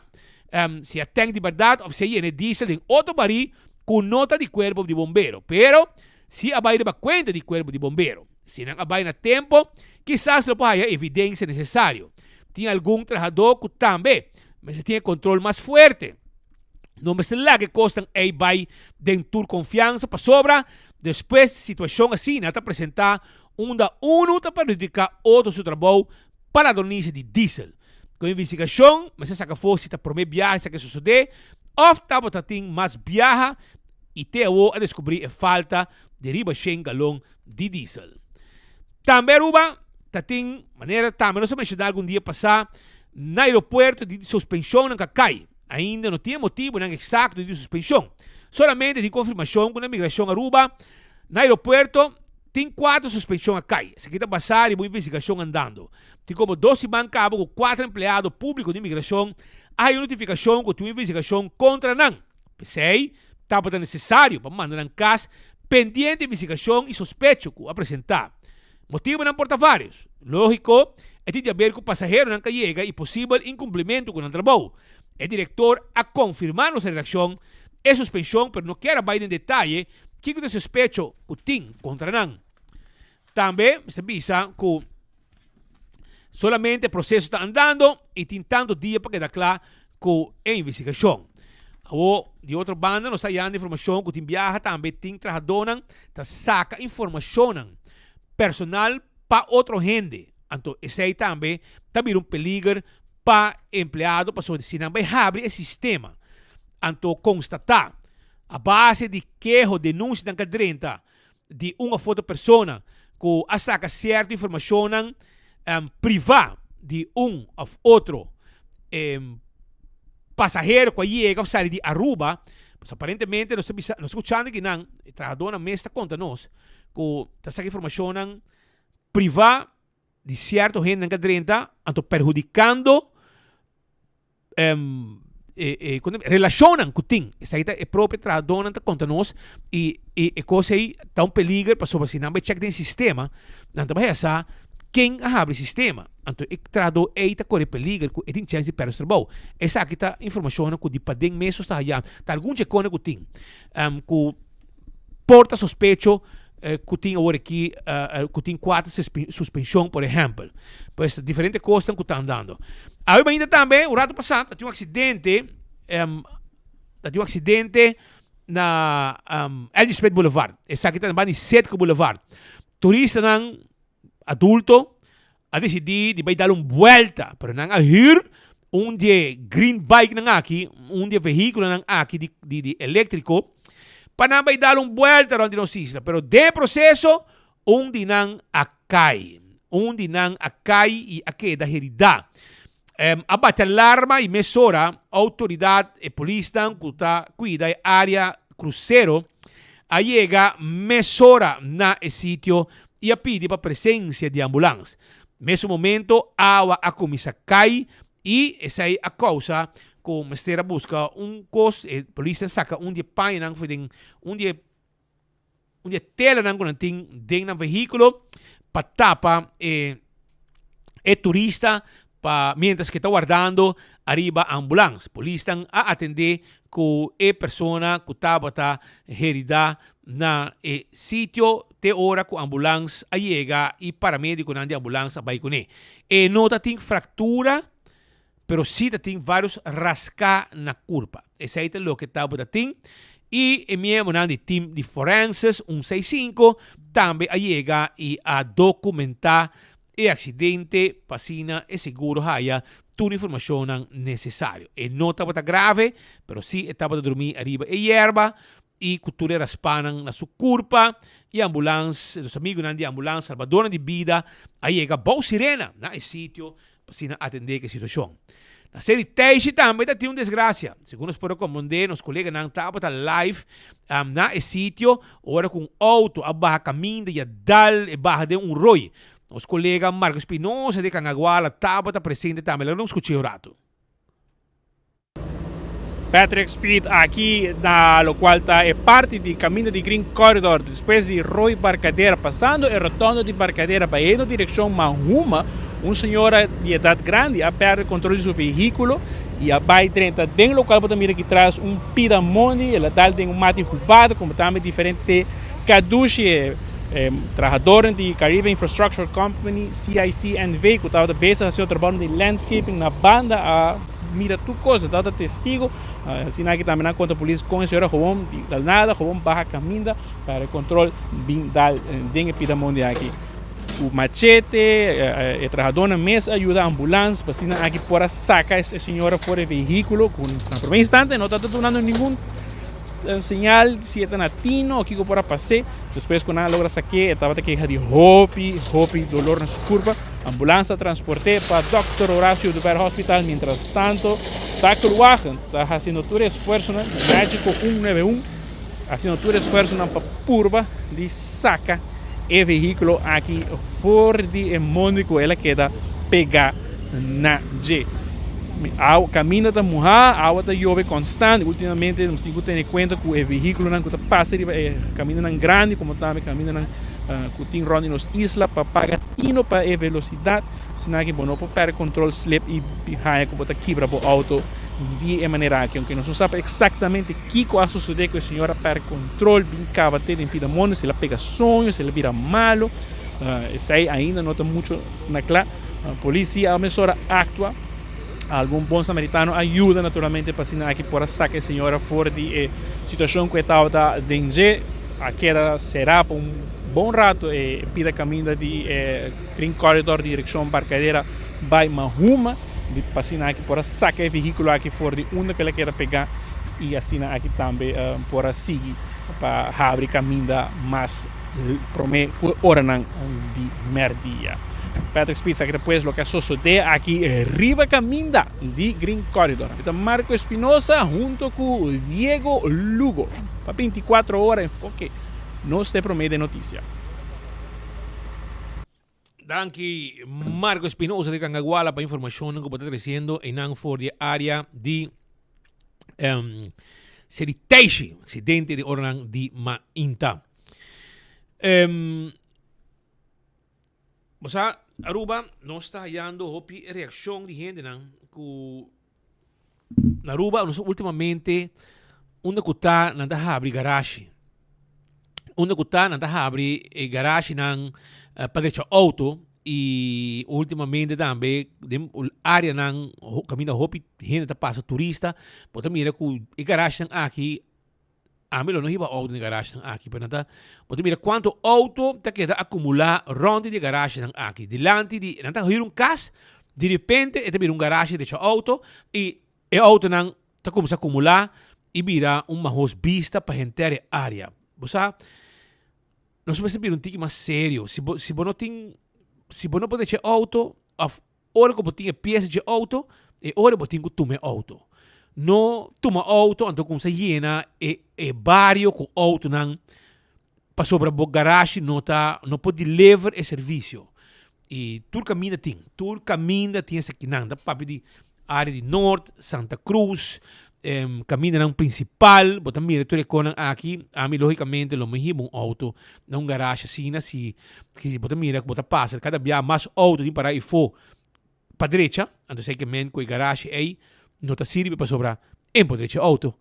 Speaker 15: si a tank di berdad of si a yena e diesel den otro barí cu no ta di cuerpo di bombero, pero si a bay riba cuenta di cuerpo di bombero. Si nan a bay na tempo, kisas lo por haya evidencia necesario. Tin algun trahador cu tambe mester tin e control mas fuerte. No mester laga e cosnan ey bay den tur confiansa pasobra despues situacion asina ta presenta unda uno ta perhudica otro su trabou pa ladronisia di diesel. Ku investigashon mester saka afó si ta promé biaha esaki a sosodé òf tabata tin mas biaha i te awor a deskubrí e falta di riba shen galon di diesel. Tambe Aruba ta tin, manera tambe nos a menshoná algun dia pasá, na aeropuerto di suspenshonnan ku a kai. Ainda no tin e motibunan eksakto di suspenshon. Solamente tin konfirmashon ku na Migrashon Aruba na aeropuerto tin kuater suspenshon a kai. Esaki ta basá riba un investigashon andando. Tin komo dos siman kaba ku kuater empleado públiko di migrashon a haya un notifikashon ku tin un investigashon kontra nan. P'esei, tabata nesesario pa manda nan kas pendiente investigashon i sospecho ku a presentá. Motibunan por ta vários. Lógiko, e tin di aber ku pasaheronan ka yega i posibel inkumplimentu ku nan trabou. E direktor a konfirmá nos redakshon e suspenshon pero no kier a bai den detaye kiko ta e sospecho ku tin kontra nan. Tambe mester bisa ku solamente e proseso ta andando i tin tantu dia pa keda kla ku e investigashon. Awor, di otro banda nos ta hayando informashon ku tin biaha tambe tin trahadónan ta saka informashonnan personal pa otro hende. Anto esei tambe ta bira un peliger pa empleado pasobra si nan bai habri e sistema anto konstatá a base di keho, denunsianan ka drenta di un of otro persona ku a saka sierto informashonnan privá di un of otro pasahero ku a yega of sali di Aruba, pues aparentemente nos ta bisa, nos ta skuchando kinan, e trahadónan mes ta konta nos ku ta saka informashonnan privá di sierto hendenan ku a drenta, anto perhudikando e relashonnan ku tin. Esaki ta e propio trahadónan ta konta nos i e kos ei ta un peliger pasobra si nan bai chèk den sistema nan ta bai haña sa ken a habri sistema. Anto e trahadó ei ta kore peliger ku e tin chèns di pèrdè su trabou. Esaki ta informashonnan ku di paden mes nos ta hañando. Ta algun dje kone ku tin ku por ta sospecho ku tin awor aki ku tin kuater suspenshon por ehèmpel. Pues diferente kosnan ku ta andando. Awe mainta tambe un ratu pasá ta tin un aksidente ta tin un aksidente na LG Smith Boulevard. Esaki ta na banda di Citgo Boulevard. Turistanan adulto a decidí di bai dal un buelta, pero nan a hür un di e green bikenan aki, un di e vehíkulonan aki di di di eléktriko, pa nan bai dal un buelta rònt di nos isla. Pero den e proseso, un di nan a kai. Un di nan a kai i a keda heridá. A bati alarma i mesora outoridat, e polisnan ku ta kuida e área krusero, a yega mesora na e sitio i a pidi pa presensia di ambulans. Mesun momento awa a kuminsá kai i esei a kousa ku mester a buska un kos, e polisnan saka un di e pañanan for den un di e un di e telanan ku nan tin den nan vehíkulo pa tapa e e turista pa mientras ke ta wardando ariba ambulans. Polisnan a atendé ku e persona ku tabata heridá na e sitio te ora ku ambulans a yega i paramedikonan di ambulans a bai kuné. E no ta tin fraktura pero sí ta tin varios raská na kurpa. Esei ta loke tabata tin i e miembronan di tim di forenses un seis sinku tambe a yega i a dokumentá e aksidente pa asina e seguro haya tur informashonnan nesesario. E no tabata grave, pero sí e tabata drumí ariba e yerba i ku tur e raspanan na su kurpa i ambulans, nos amigunan di ambulans, salbadornan di bida a yega bou sirena na e sitio pa asina atendé ku e situashon. Na Seri Teishi tambe ta tin un desgrasia. Segun nos por a komprondé, nos koleganan tabata live na e sitio ora ku un outo a baha kaminda i a dal e baha den un roi. Nos kolega Marco Espinosa di Cangaguala tabata presente tambe. Laga nos skuch'é un ratu.
Speaker 16: Patrick Speed aki na locual ta e parti di caminda di Green Corridor despues di Rooi Barcadera pasando e rotonda di Barcadera bayendo direccion Mahuma un señora di edad grandi a perde control di su vehiculo y a bay drenta den locual bo ta mira aki tras un pida mondi el a dal den un mati hubado como tambe diferente cadushi e trahadornan di Caribe Infrastructure Company CIC NV cu tabata bezig haciendo trabounan di landscaping na banda a Mira tur cos, nan tabata testigo, asina aki tambe nan conta polis con e señora gewoon di la nada gewoon baha caminda para e control bin dal den e pida mondi aki. Cu machete e trahadornan mes a yuda ambulans pa asina aki por a saca e señora for e vehiculo cu na primer instante no tabata dunando ningun señal si e ta na tino o kico por a pas'e. Despues cu nan a logra sak'e e tabata keha di hopi hopi dolor na su curpa. Ambulans a transport'é pa Dòkter Horacio Oduber Hospital. Mientras tanto, Takelwagen ta hasiendo tur esfuersonan, Magico 191, hasiendo tur esfuersonan pa purba di saka e vehíkulo aki for di e mondi ku el a keda pegá na dje. Awa, kaminda ta muhá, awa ta yobe konstant. Últimamente nos tin ku tene kuenta ku e vehíkulonan ku ta pasa riba e kamindanan grandi komo tambe kamindanan ku tin rònt di nos isla pa paga tino pa e velosidat. Asina ki bo no por pèrdè kontrol, slip i haña ku bo ta kibra bo outo di e manera aki. Ounke nos no sa eksaktamente kiko a sosodé ku e señor a pèrdè kontrol bin kaba te den Pidamonte, si el a pega soño, si el a bira malu, esei ainda no ta muchu na kla. Polis si a mesora aktua. Algun bon samaritano a yuda naturalmente pa asina aki por a saka e señora for di e situashon ku e tabata den dje. A keda será pa un bon rato e pida kaminda di e Green Corridor direkshon Barcadera bai Mahuma pa asina aki por a saka e vehíkulo aki for di unda ku el a keda pegá i asina aki tambe por a sigui pa habri kaminda mas promé ku e oranan di mèrdia. Patrick Spitz aki ta pues loke a sosodé aki riba kaminda di Green Corridor. Mi ta Marco Espinosa hunto ku Diego Lugo pa 24 ora Enfoke nos ta e promé den notisia.
Speaker 15: Danki Marco Espinosa di Cangaguala pa informacionnan cu bo ta treciendo einan for di e area di um, Seriteishi, accidente di oranan di mainta. Um, bo sa, Aruba, nos ta hallando hopi reaccion di hendenan cu Na Aruba nos ultimamente unda ku ta nan ta habri garashi. Unda ku ta nan ta habri e garashinan pa drecha auto i ultimamente tambe den areanan kaminda hopi hende ta pasa turista bo ta mira ku e garashinan aki Ami lo no hiba auto den garashinan aki, pero nan ta, bo ta mira cuanto auto ta keda acumula rond di e garashinan aki. Dilanti di, nan ta huur un cas, di repente e ta bira un garashi drecha auto y e autonan ta cuminsa acumula y bira un mahos bista pa henter e area. Bo sa, nos mester bira un tiki mas serio. Si bo, si bo no tin, si bo no por drecha e auto of Ora ku bo tin e piesa dje outo, e ora bo tin ku tuma e outo. No tuma outo anto kumsa yena e e bario ku outonan pasobra bo garashi no ta no por deliver e servisio. I tur kaminda tin, tur kaminda tin esakinan. Ta papia di area di Noord, Santa Cruz, kamindanan prinsipal, bo ta mira tur e konan aki. Ami logikamente lo mi hiba un outo na un garashi asina si si bo ta mira ku bo ta pasa kada bia mas outo tin para ifo pa drecha, anto esei ke men ku e garashi ei no ta sirbi pasobra en por drecha e outo.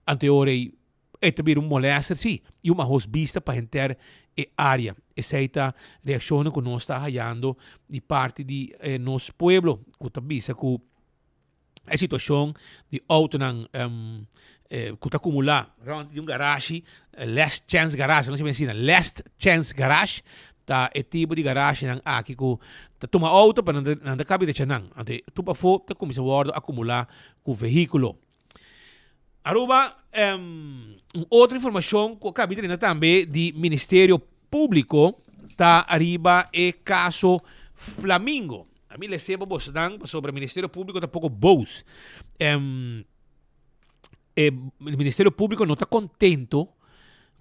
Speaker 15: Anto e ora ei e ta bira un molester si i un mahos bista pa henter e area. Esei ta reakshonnan ku nos ta hayando di parti di nos pueblo ku ta bisa ku E situacion di autonan cu ta acumula rond di un garashi, last chance garage, nos a menciona last chance garage, ta e tipo di garashinan aki cu ta tuma auto pero nan ta cabi decha nan. Anto tur pafo ta cuminsa wordo acumula cu vehiculo. Aruba, un otro informacion cu a cabi drenta tambe di Ministerio Publico ta ariba e caso Flamingo. A mi lese pa bosnan pasobra Ministerio Publico ta poco boos. Em, e Ministerio Publico no ta contento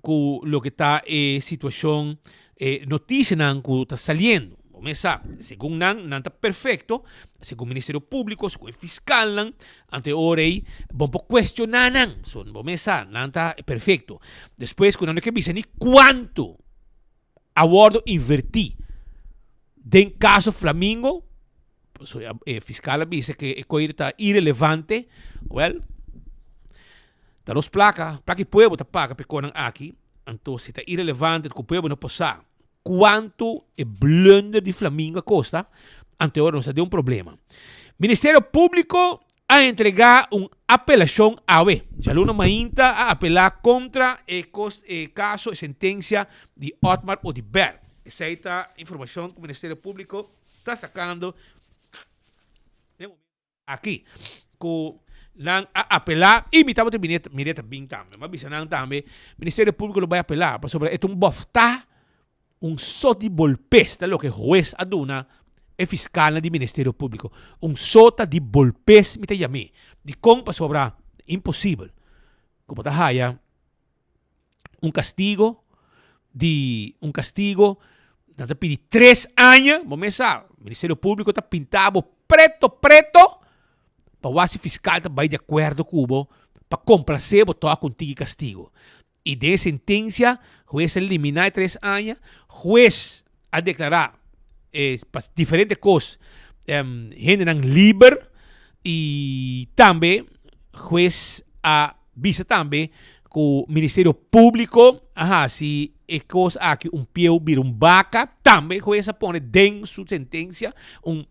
Speaker 15: cu loke ta e situacion, e noticianan cu ta saliendo. Bo mes sa, segun nan, nan ta perfecto, segun Ministerio Publico, segun e fiscalnan, ante ora ei bo por cuestiona nan. So, bo mes sa, nan ta perfecto. Despues cu nan no ke bisa ni cuanto a wordo inverti den caso Flamingo, so e fiscal a bisa que e coir ta irrelevante, well, ta nos placa, placa di pueblo ta paga pa e conan aki, anto si ta irrelevante cu pueblo no por sa cuanto e blunder di Flamingo a costa, anto e ora nos ta den un problema. Ministerio Publico a entregá un apelashon awe. Djaluna mainta a apelá kontra e kos e kaso e sentensia di Otmar Oduber. Esei ta informashon ku Ministerio Públiko ta sakando den momento aki ku nan a apelá i mi tabata mir'é mir'é ta bin tambe. Mi a bisa nan tambe Ministerio Públiko lo bai apelá pasobra e ta un bòftá Un sot di bolpes ta loke hues a duna e fiskalnan di Ministerio Públiko. Un sota di bolpes mi ta yam'é. Dikon? Pasobra imposibel ku bo ta haya un kastigo di un kastigo nan ta pidi tres aña, bo mes sa, Ministerio Públiko ta pinta bo preto preto. pa wak si fiskal ta bai di akuerdo ku bo pa komplasé bo tòg ku un tiki kastigo. I den e sentensia, hues a eliminá e tres aña, hues a deklará e pa diferente kos hendenan liber i tambe hues a bisa tambe ku Ministerio Públiko a hasi e kos aki un pieu bira un baka, tambe hues a pone den su sentensia un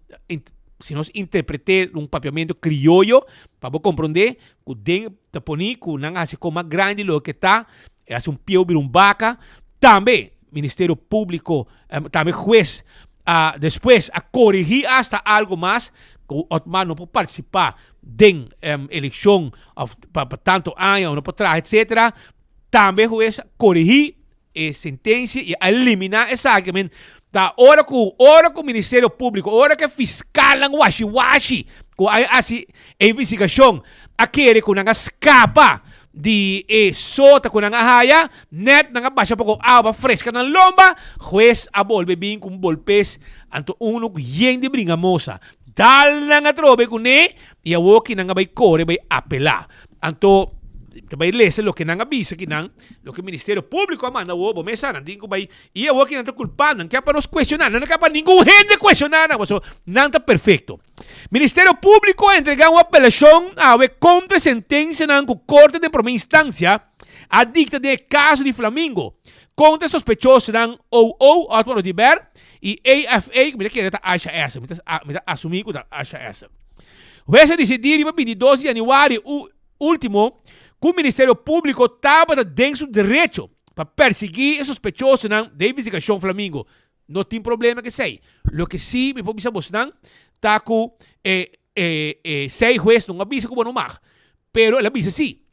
Speaker 15: si nos interpret'é un papiamentu krioyo pa bo komprondé ku den ta poni ku nan a hasi kon mas grandi loke ta, e hasi un pieu bira un baka, tambe Ministerio Publico, tambe hues a despues a korigi hasta algo mas ku Otmar no por partisipa den elekshon of pa tanto aña o no por traha etcetera, tambe hues a korigi e sentensia y a eliminá esaki. Men ta ora ku ora ku Ministerio Públiko, ora ku e fiskalnan washi washi ku a hasi e investigashon a kere ku nan a skapa di e sota ku nan a haya, nèt nan a basha poko awa freska nan lomba, hues a bolbe bin ku un bolpes, anto unu ku yen di bringamosa. Dal nan atrobe kuné i awoki nan a bai kore bai apelá. Anto ta bai lesa loke nan a bisa kinan. Loke Ministerio Públiko a manda awor, bo mes sa, nan tin ku bai, i awor ki nan ta kulpá, nan ke pa nos kuestioná, nan no ke pa ningun hende kuestioná nan, pasobra nan ta perfekto. Ministerio Públiko a entregá un apelashon awe kontra e sentensianan ku Korte den Promé Instansia a dikta den e kaso di Flamingo kontra e sospechosonan OO, Otmar Oduber, i AFA, ku mi ta kere ta Aisha Esser, mi ta mi ta asumí ku ta Aisha Esser. Hues a disidí riba bintidos di yanüari Ultimo, ku Ministerio Públiko tabata den su derecho pa persiguí e sospechosonan den investigashon Flamingo. No tin problema ku esei. Loke sí mi por bisa bosnan ta ku e e e sei hues no a bisa ku bo no mag, pero el a bisa sí.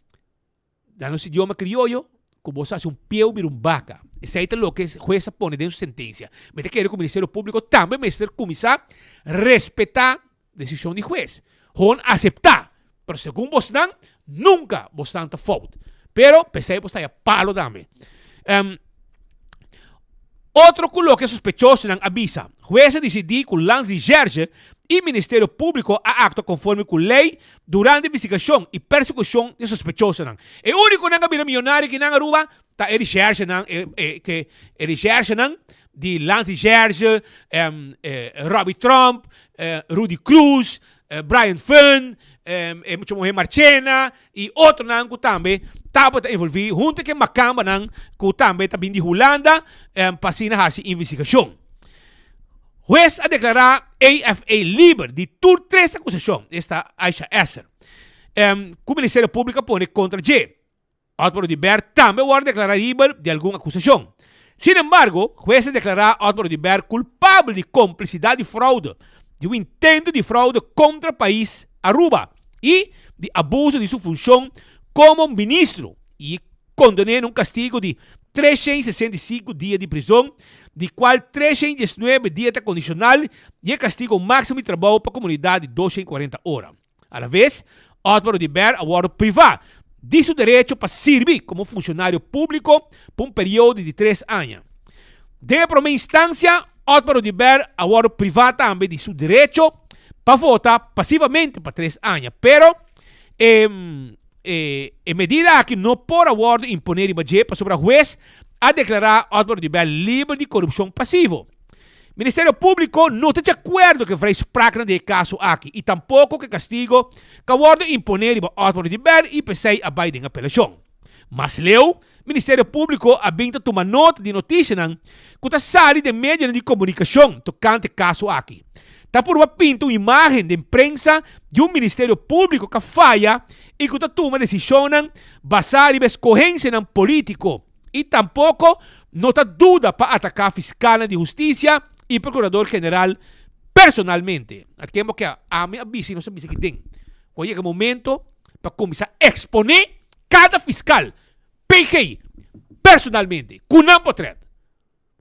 Speaker 15: Na nos idioma krioyo, ku bo sa hasi un pieu bira un baka. Esei ta loke hues a pone den su sentensia. Mi ta kere ku Ministerio Públiko tambe mester kuminsá respetá Desishon di hues. Hon aseptá, pero segun bosnan, nunka bosnan ta fout. Pero, p'esei bos ta haya palo tambe. Um, otro ku loke sospechosonan a bisa, hues a disidí ku Landsrecherche i Ministerio Públiko a aktua konforme ku lei durante investigashon i persekushon di sospechosonan. E únikonan a bira miyonario kinan Aruba ta e recherchenan, e, e, ke, e recherchenan di Landsrecherche, um, eh, Robbie Tromp, Rudy Cruz, Brian Fun, e mucha muher Marchena y otronan cu tambe tabata envolvi hunto cu e macambanan cu tambe ta bin di Hulanda pa asina haci investigacion. Hues a declara AFA liber di tur tres acusacion, esta Aisha Esser, cu Ministerio Publico a pone contra dje. Otmar Oduber tambe a wòrdu deklará liber di algun akusashon. Sin embargo, hues a deklará Otmar Oduber kulpabel di komplisidat di froude, di un intento di froude kontra pais Aruba i di abuso di su funshon komo ministro i konden'é na un kastigu di 365 dia di prizon, di kual 319 dia ta kondishonal i e kastigu máksimo di trabou pa komunidat di 240 ora. Alaves, Otmar Oduber a wòrdu privá di su derecho pa sirbi komo funshonario públiko pa un periodo di tres aña. Den e promé instansia, Otmar Oduber a wòrdu privá tambe di su derecho pa vota pasivamente pa tres aña, pero e e medida aki no por a wòrdu imponé riba dje pasobra hues a deklará Otmar Oduber liber di korupshon pasivo. Ministerio Públiko no ta djakuerdo ku e vrijspraaknan di e kaso aki i tampoko ku e kastigo ku a wòrdu imponé riba Otmar Oduber i p'esei a bai den apelashon. Mas leu, Ministerio Públiko a bin ta tuma nota di notisianan ku ta sali den medionan di komunikashon tokante e kaso aki. Ta purba pinta un imágen den prensa di un Ministerio Públiko ku a faya i ku ta tuma desishonnan basá riba eskohensianan polítiko. i tampoko no ta duda pa ataká fiskalnan di hustisia i prokurador general personalmente. Na tempu ke ami a bisa i nos a bisa aki den, ku a yega momento pa kuminsá eksponé kada fiskal, PG, personalmente, ku nan potrèt.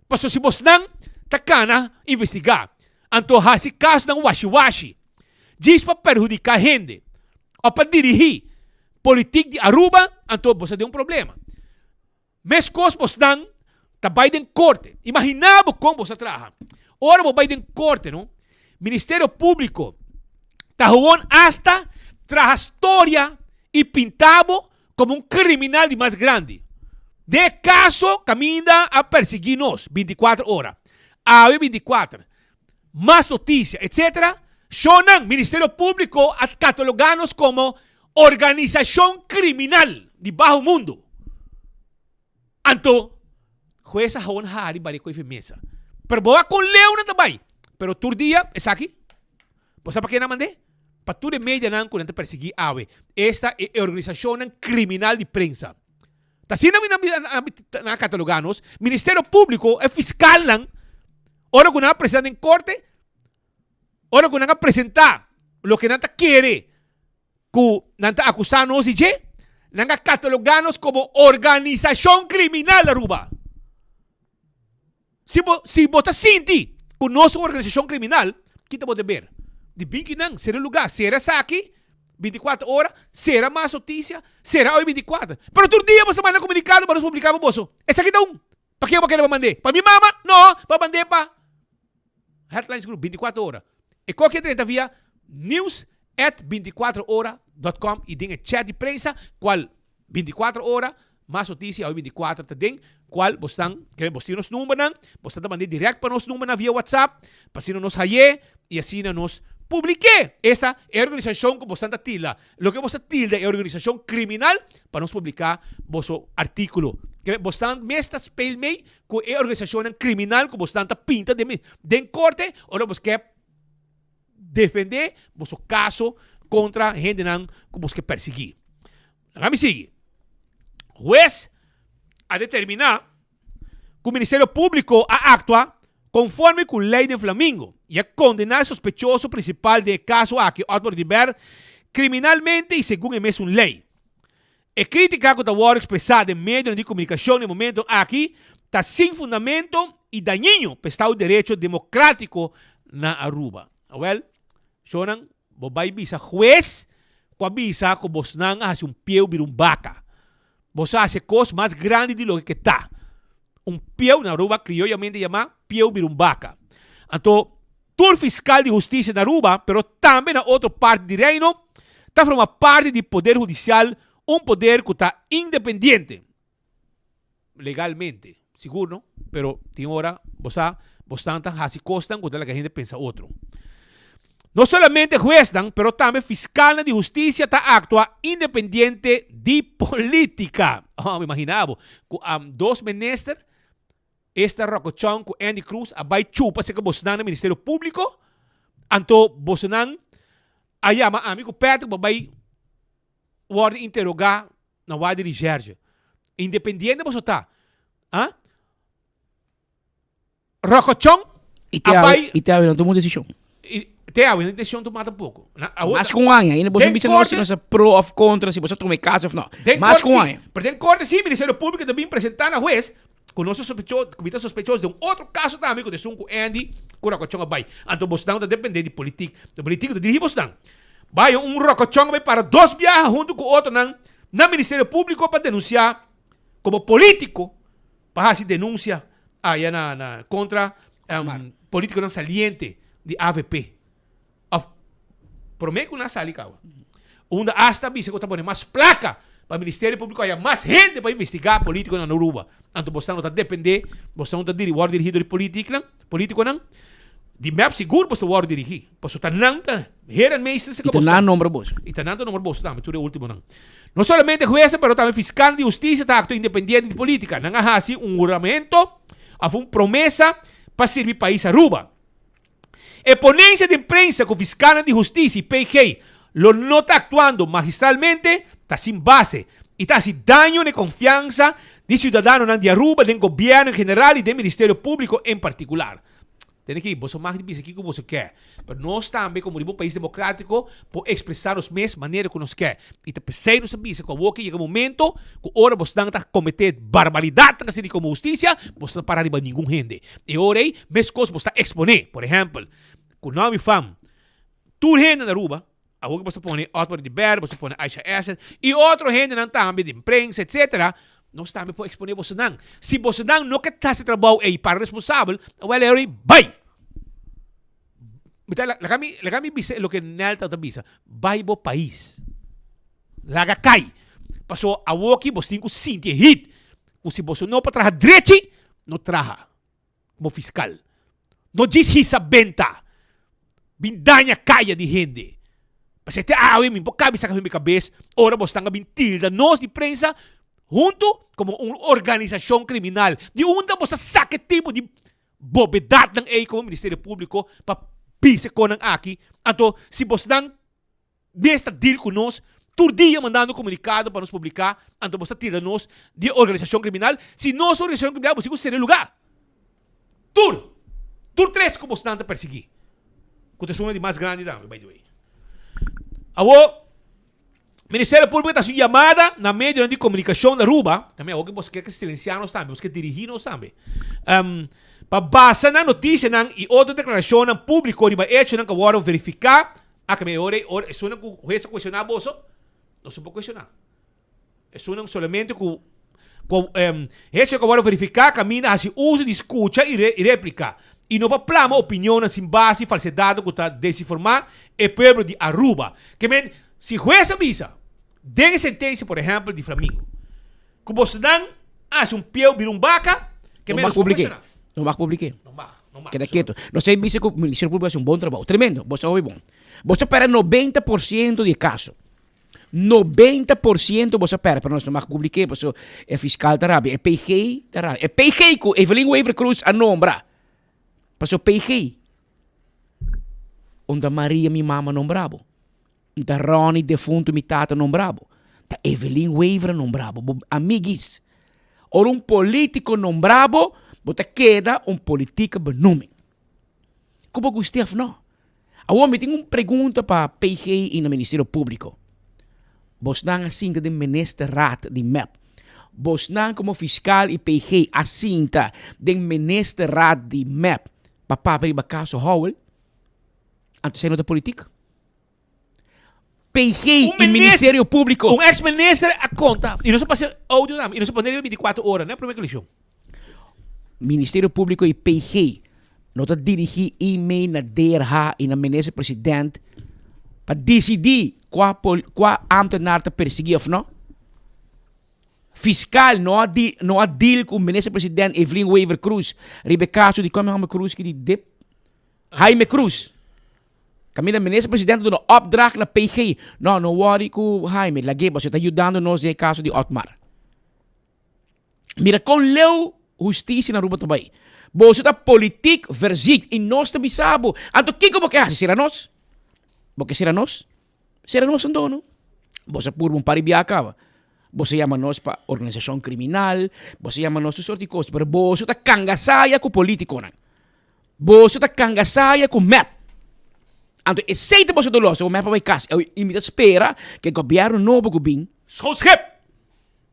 Speaker 15: Pasobra si bosnan ta kana investigá, anto hasi kasonan washi-washi, djis pa perhudiká hende òf pa dirigí politik di Aruba, anto bo sa den un problema. Meskos bosnan ta bai den korte. Imaginá bo kon bo sa traha. Ora bo bai den korte, no, Ministerio Públiko ta gewoon asta Traha storia y pinta bo como un criminal di mas grandi. Den e caso caminda a persigui nos binticuater ora, awe binticuater, mas noticia, etc. Shownan, Ministerio Publico a cataloga nos como organisacion criminal di baho mundo. Anto, hues a gewoon hari bari cu e mesa. Pero bo a con leu nan ta bay. Pero tur dia, esaki, bo sa pa ke nan mande? Pa tur e medianan cu nan ta persegui awe. Esta e organisacionnan criminal di prensa. Ta asina mi nan a cataloga nos. Ministerio Publico, e fiscalnan, ora cu nan a presenta den corte, ora cu nan a presenta loke nan ta kere cu nan ta acusa nos di dje, nan a cataloga nos como organisacion criminal Aruba. Si bo, si bo ta sinti cu nos un organisacion criminal, kita bo deber di bin kinan, sera e lugar, sera esaki binticuatro ora, sera mas noticia, sera hoy binticuatro. Pero tur dia bo sa manda comunicado pa nos publica pa boso. Esaki ta un. Pa ken bo kere pa mand'é? Pa mi mama? No, pa mand'é pa Headlines Group, binticuatro ora. E koki a drenta via news at binticuatro ora dot com y den e chat di prensa cual binticuatro ora mas noticia hoy binticuatro ta den cual bo stan ke bo tin nos numbernan, bo stan ta mand'é direct pa nos numbernan via WhatsApp pa asina nos hay'é y asina nos publik'é. Esa e organisacion cu bo stan ta tilda. Loke bo sa tilda e organisashon kriminal pa nos publiká boso artíkulo. Ke bosnan mes ta speel mee ku e organisashonnan kriminal ku bosnan ta pinta den den korte ora bos ke defendé boso kaso kontra hendenan ku bos ke persiguí. Laga mi sigui. Hues a determiná ku Ministerio Públiko a aktua konforme ku lei den Flamingo i a kondená e sospechoso prinsipal den e kaso aki, Otmar Oduber, kriminalmente i segun e mesun lei. E krítika ku ta wòrdu ekspresá den medionan di komunikashon na e momentu aki ta sin fundamento i dañino pa e Estado di Derecho demokrátiko na Aruba. Awèl, shownan, bo bai bisa hues ku a bisa ku bosnan a hasi un pieu bira un baka. Boso a hasi e kos mas grandi di loke ke ta. Un pieu, na Aruba krioyamente yamá pieu bira un baka. Anto, tur fiskal di hustisia na Aruba, pero tambe na otro parti di Reino, ta forma parti di poder hudisial, un poder ku ta independiente, legalmente, sigur no, pero tin ora bo sa bosnan ta hasi kosnan ku ta laga hende pensa otro. No solamente huesnan, pero tambe fiskalnan di hustisia ta aktua independiente di politika. Oh, mi imagina bo ku dos minister, esta Rocco Chong ku Endy Croes a bai chupa seka bosnan na Ministerio Públiko, anto bosnan a yama ami ku Patrick pa bai wòrdu interogá na wadi di Jerge. Independiente boso ta, ah? Rocochon
Speaker 17: I te
Speaker 15: a
Speaker 17: awe,
Speaker 15: bai.
Speaker 17: i te awe no tuma un desishon.
Speaker 15: I te awe no tin desishon tuma tampoko. Na, awor
Speaker 17: Mas ku un aña, ainda boso
Speaker 15: Den
Speaker 17: bisa nos si
Speaker 15: korte-
Speaker 17: nos ta pro of kontra, si boso a tuma e kaso of no.
Speaker 15: Den
Speaker 17: Mas
Speaker 15: korte
Speaker 17: ku un
Speaker 15: si,
Speaker 17: aña.
Speaker 15: pero den korte si Ministerio Públiko ta bin presentá na hues ku nos ta sospecho, ku mi ta sospechoso den un otro kaso tambe ku ta esun ku Andy ku Rocochon a bai. Anto bosnan ta dependé di politik. Ta politik ku ta dirigí bosnan. Bai un Rocochon a bai para dos biaha huntu ku otronan na Ministerio Públiko pa denunsiá komo polítiko pa hasi denunsia aya na na kontra politikonan saliente di avp of prome ku nan sali kawa. Unda asta bisa ku ta pone mas plaka pa Ministerio Públiko haya mas hende pa investigá politikonan na Aruba. Anto bosnan no ta dependé, bosnan no ta diri wòrdu dirigí dor di politiknan, politikonan. Di mep sigur boso wòrdu dirigí, pasobra ta nan ta heer en meester
Speaker 17: I ta nan nombra boso.
Speaker 15: I ta nan ta nombra boso tambe, tur e últimonan. No solamente huesnan, pero tambe fiskalnan di hustisia ta aktua independiente di polítika. Nan a hasi un huramento òf un promesa pa sirbi pais Aruba. E ponensia den prensa ku fiskalnan di hustisia i PG lo no ta aktuando magistralmente ta sin base i ta hasi daño na e konfiansa di siudadanonan di Aruba den gobièrnu en general i den Ministerio Públiko en partikular. Tene ki, boso mag di bisa kiko boso ke, pero nos tambe komo riba un pais demokratiko por ekspresá nos mes manera ku nos ke. I ta p'esei nos a bisa ku awor ke yega momento ku ora bosnan ta kometé barbaridatnan asina di komo hustisia, bos no para riba ningun hende. E ora ei meskos bos ta eksponé, por ehèmpel, ku nòmi fam tur hende na Aruba, awor ke bos ta pone Otmar Oduber, bos ta pone Aisha Esser i otro hendenan tambe den prensa etsetera, Nos tambe por exponé bosonan. Si bosonan no ke ta hasi trabou ei para responsabel, awel e ora ei bai! Mi ta laga mi laga mi bisa loke Nelta ta bisa, bai bo pais. Laga kai. Paso awoki bo tin ku sinti e hit ku si boso no por traha drechi, no traha komo fiskal. No djis hisa benta bin daña kaya di hende. Pasobra te awe mi por kabi saka mi kabes ora bo stan a bin tilda nos di prensa huntu komo un organisashon kriminal. Di unda bo sa saka e tipo di bobedatnan ei komo Ministerio Públiko pa bisa e konan aki? Anto si bosnan Mes ta deal ku nos tur dia mandando komunikado pa nos publiká, anto bo sa tira nos di e organisashon kriminal. Si nos ta organisashon kriminal bo sigur sera e lugá. Tur! Tur tres ku bosnan ta persiguí. Ku ta esun di mas grandi tambe, by the way. Awor, Ministerio Públiko ta hasi un yamada na medionan di komunikashon na Aruba, tambe awor ku boso ke silensiá nos tambe, boso ke dirigí nos tambe, pa basa nan notisianan i otro deklarashonnan públiko riba echonan ku a wòrdu verifiká. A kambia e ora ei, ora esunnan ku hues a kuestioná boso, no se por kuestioná. Esunnan solamente ku ku hecho ku a wòrdu verifiká kaminda hasi uso di skucha i i replika i no pa plama opinionnan sin base i falsedadnan ku ta desinformá e pueblo di Aruba. Ke men, si hues a bisa den e sentensia por ehèmpel di Flamingo ku bosonan a hasi un pieu bira un baka, ke men no se por kuestioná.
Speaker 17: No mag publiké.
Speaker 15: No mag.
Speaker 17: Keda ketu. Nos ta bisa ku Ministerio Públiko hasi un bon trabou. Tremendo. Bo sa hopi bon. Bo ta pèrdè 90% di e kaso. 90% bo sa pèrdè, pero nos no mag publik'é pasobra e fiskal ta rabia. E PG ta rabia. E PG ku Evelyn Wever-Croes a nombra. Pasobra PG, unda Maria mi mama nombra bo. Nta Ronnie defuntu mi tata nombra bo. Ta Evelyn Wever a nombra bo. Bo amiguis. Ora un politico nombra bo, bo ta keda un politieke benoeming. Ku bo gusti of no. Awor mi tin un pregunta pa PG i na Ministerio Publico. Bosnan a sinta den ministerraad di mep. Bosnan komo fiskal i PG a sinta den ministerraad di mep pa papia riba kaso Howell? Anto esei no ta politiek? PG y Ministerio Público.
Speaker 15: Un ex minister a conta, y nos a pasa audio tambe, y nos a pone riba 24 ora, no e prome colisión.
Speaker 17: Ministerio Público y PG no ta dirigi e-mail na DRH y na Minister President pa decidi cua pol cua ambtenaar ta persegui of no. Fiscal no a di no a deal cu Minister President Evelyn Wever Croes riba e caso di cua mi homber Croes ki di dip Jaime Croes. Caminda minister presidente duna opdracht na PG. No, no worry cu Jaime, lag'é, boso ta yudando nos den e caso di Otmar. Mira con leu husticia na Aruba ta bay. Boso ta politiek verziekt y nos ta bisa bo. Anto kico bo ke haci? Cera nos? Bo ke cera nos? Cera nos anto no? Boso a purba un par di biaha caba. Boso yama nos pa organisacion criminal, boso yama nos tur soort di cos, pero boso ta cangasaya cu politiconan. Boso ta kangasaya ku mep. Anto esei ta boso doló, so mep a bai kas. I mi ta spera ku e gobièrnu nobo ku bin.
Speaker 15: Schoon schip!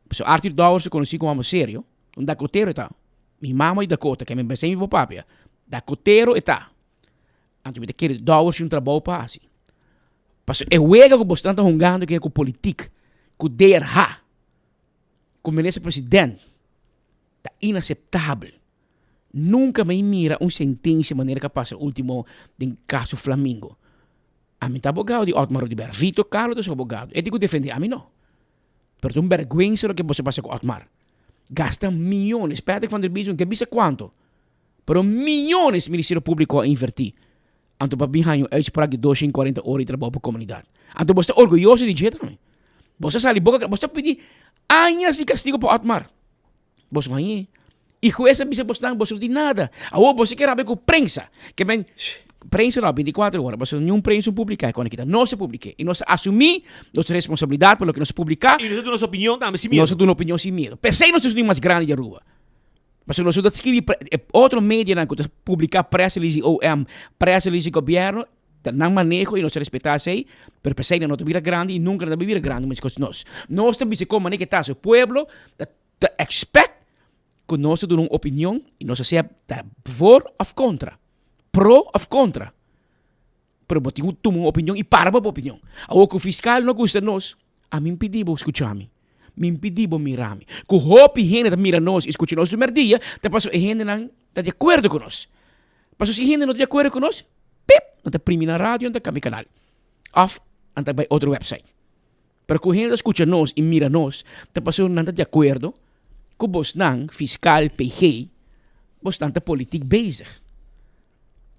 Speaker 17: Pasobra Arthur Dowers ta konosí komo hòmber serio. Un dakotero e ta. Mi mama di Dakota, ke mi pensé mi por papia. Dakotero e ta. Anto mi ta kere Dowers tin un trabou pa hasi. Pasobra e wega ku boso ta hungando ke ku politik, ku DRH, ku minister president, ta inaseptabel. Nunka mi mira un sentensia manera ku a pasa ultimo den kaso Flamingo. Ami ta abogado di Otmar Oduber. Vito Carlo ta su abogado. E tin ku defende, ami no. Pero ta un bèrgwensa loke boso pasa ku Otmar. Gasta miyones. Patrick van der Biesen ke bisa kuantu. Pero miyones Ministerio Públiko a invertí. Anto pa bin haña un uitspraak di 240 ora di trabou pa komunidat. Anto boso ta orguyoso di dje tambe. Boso a sali boka, boso ta pidi añas di kastigo pa Otmar. Boso hañ'é. I hues a bisa bosnan, boso no tin nada. Awor boso ke rabia ku prensa. Ke men, prensa no, 24 ora, boso niun prensa no publiká e kos aki ta. Nos a publik'é. I nos a asumí nos responsabilidat pa loke nos a publiká.
Speaker 15: I nos a duna nos opinion tambe sin miedu.
Speaker 17: Nos a duna opinion sin miedu. P'esei nos ta esun mas grandi di Aruba. Pasobra nos no ta skibi e otro medianan ku ta publiká press release di OM, press release di gobièrnu, Ta nan maneho y nos ta respeta esey, pero pesey nan no ta bira grandi y nunca nan ta bira grandi mescos nos. Nos ta bisa con manera ke ta, so pueblo ta ta expect cu nos ta duna un opinion y nos ta sea ta voor of contra, pro of contra, pero bo tin cu tuma un opinion y para pa bo opinion. Awor cu fiscal no gusta nos, ami pidi bo scucha mi, mi pidi bo mira mi. Cu hopi hende ta mira nos y scucha nos tur merdia, ta pasobra e hendenan ta di acuerdo cu nos. Pasobra si hende no ta di acuerdo cu nos, pip! Nan ta primi nan radio, nan ta kambia kanal. Òf nan ta bai otro website. Pero ku hende ta skucha nos i mira nos, ta pasobra nan ta di akuerdo ku bosnan, fiskal, PG, bosnan ta politiek bezig.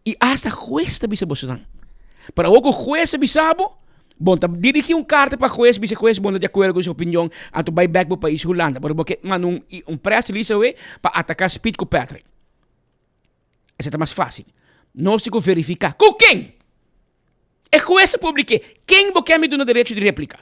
Speaker 17: I asta hues ta bisa bosnan. Pero awor ku hues a bisa bo, bon ta dirigí un karta pa hues, bisa hues bo no ta di akuerdo ku su opinion, anto bai bèk bo pais Hulanda. Pero bo ke manda un un press release awe pa ataká Speed ku Patrick. Esei ta mas fásil. Nos tin ku verifiká ku ken! E hues a publik'é. Ken bo ke mi duna derecho di replika?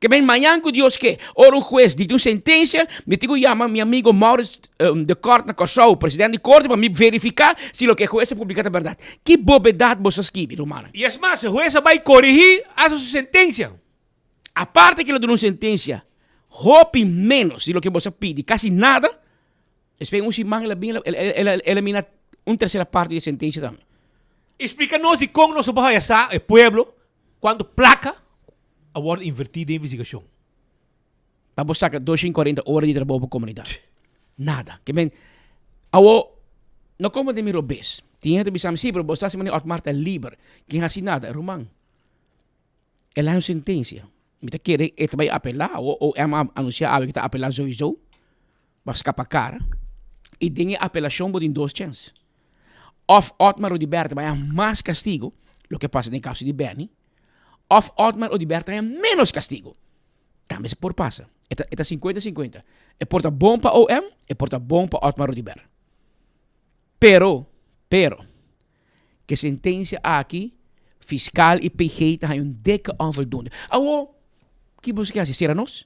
Speaker 17: Ke men mañan ku Dios ke, ora un hues dikta un sentensia, mi tin ku yama mi amigo Maurits de Kort na Kòrsou, president di korte, pa mi verifiká si loke e hues a publiká ta bèrdat. Ki bobedat boso a skibi, rumannan?
Speaker 15: I es mas, e hues a bai korigí hasta su sentensia.
Speaker 17: Aparte ke el a duna un sentensia hopi ménos di loke boso a pidi, kasi nada, Despues un siman el a bin el a elimina un tercera parte di e sentencia tambe.
Speaker 15: Explica nos dicon nos a por haya sa, e pueblo, cuanto placa a wordo inverti den investigacion.
Speaker 17: Pa bo saca 240 ora di trabou pa comunidad. Nada. Ke men, awo, no comprende mi robes. Tin hende ta bisa mi, si, pero bo sa si manera Otmar ta liber. Ken haci nada? Ruman, el a haña un sentencia. Mi ta kere e ta bay apela, o OM a anuncia awe cu ta apela sowieso. Bo a skapa kara i den e apelashon bo tin dos chèns. Òf Otmar Oduber ta bai haña mas kastigu, loke a pasa den e kaso di Benny, òf Otmar Oduber ta haña ménos kastigu. Tambe esei por pasa. E ta e ta sinkuenta sinkuenta. E por ta bon pa OM, e por ta bon pa Otmar Oduber. Pero, pero, ku e sentensia aki fiskal i PG ta haña un dikke onvoldoende. Awor, ki boso ke hasi? Sera nos?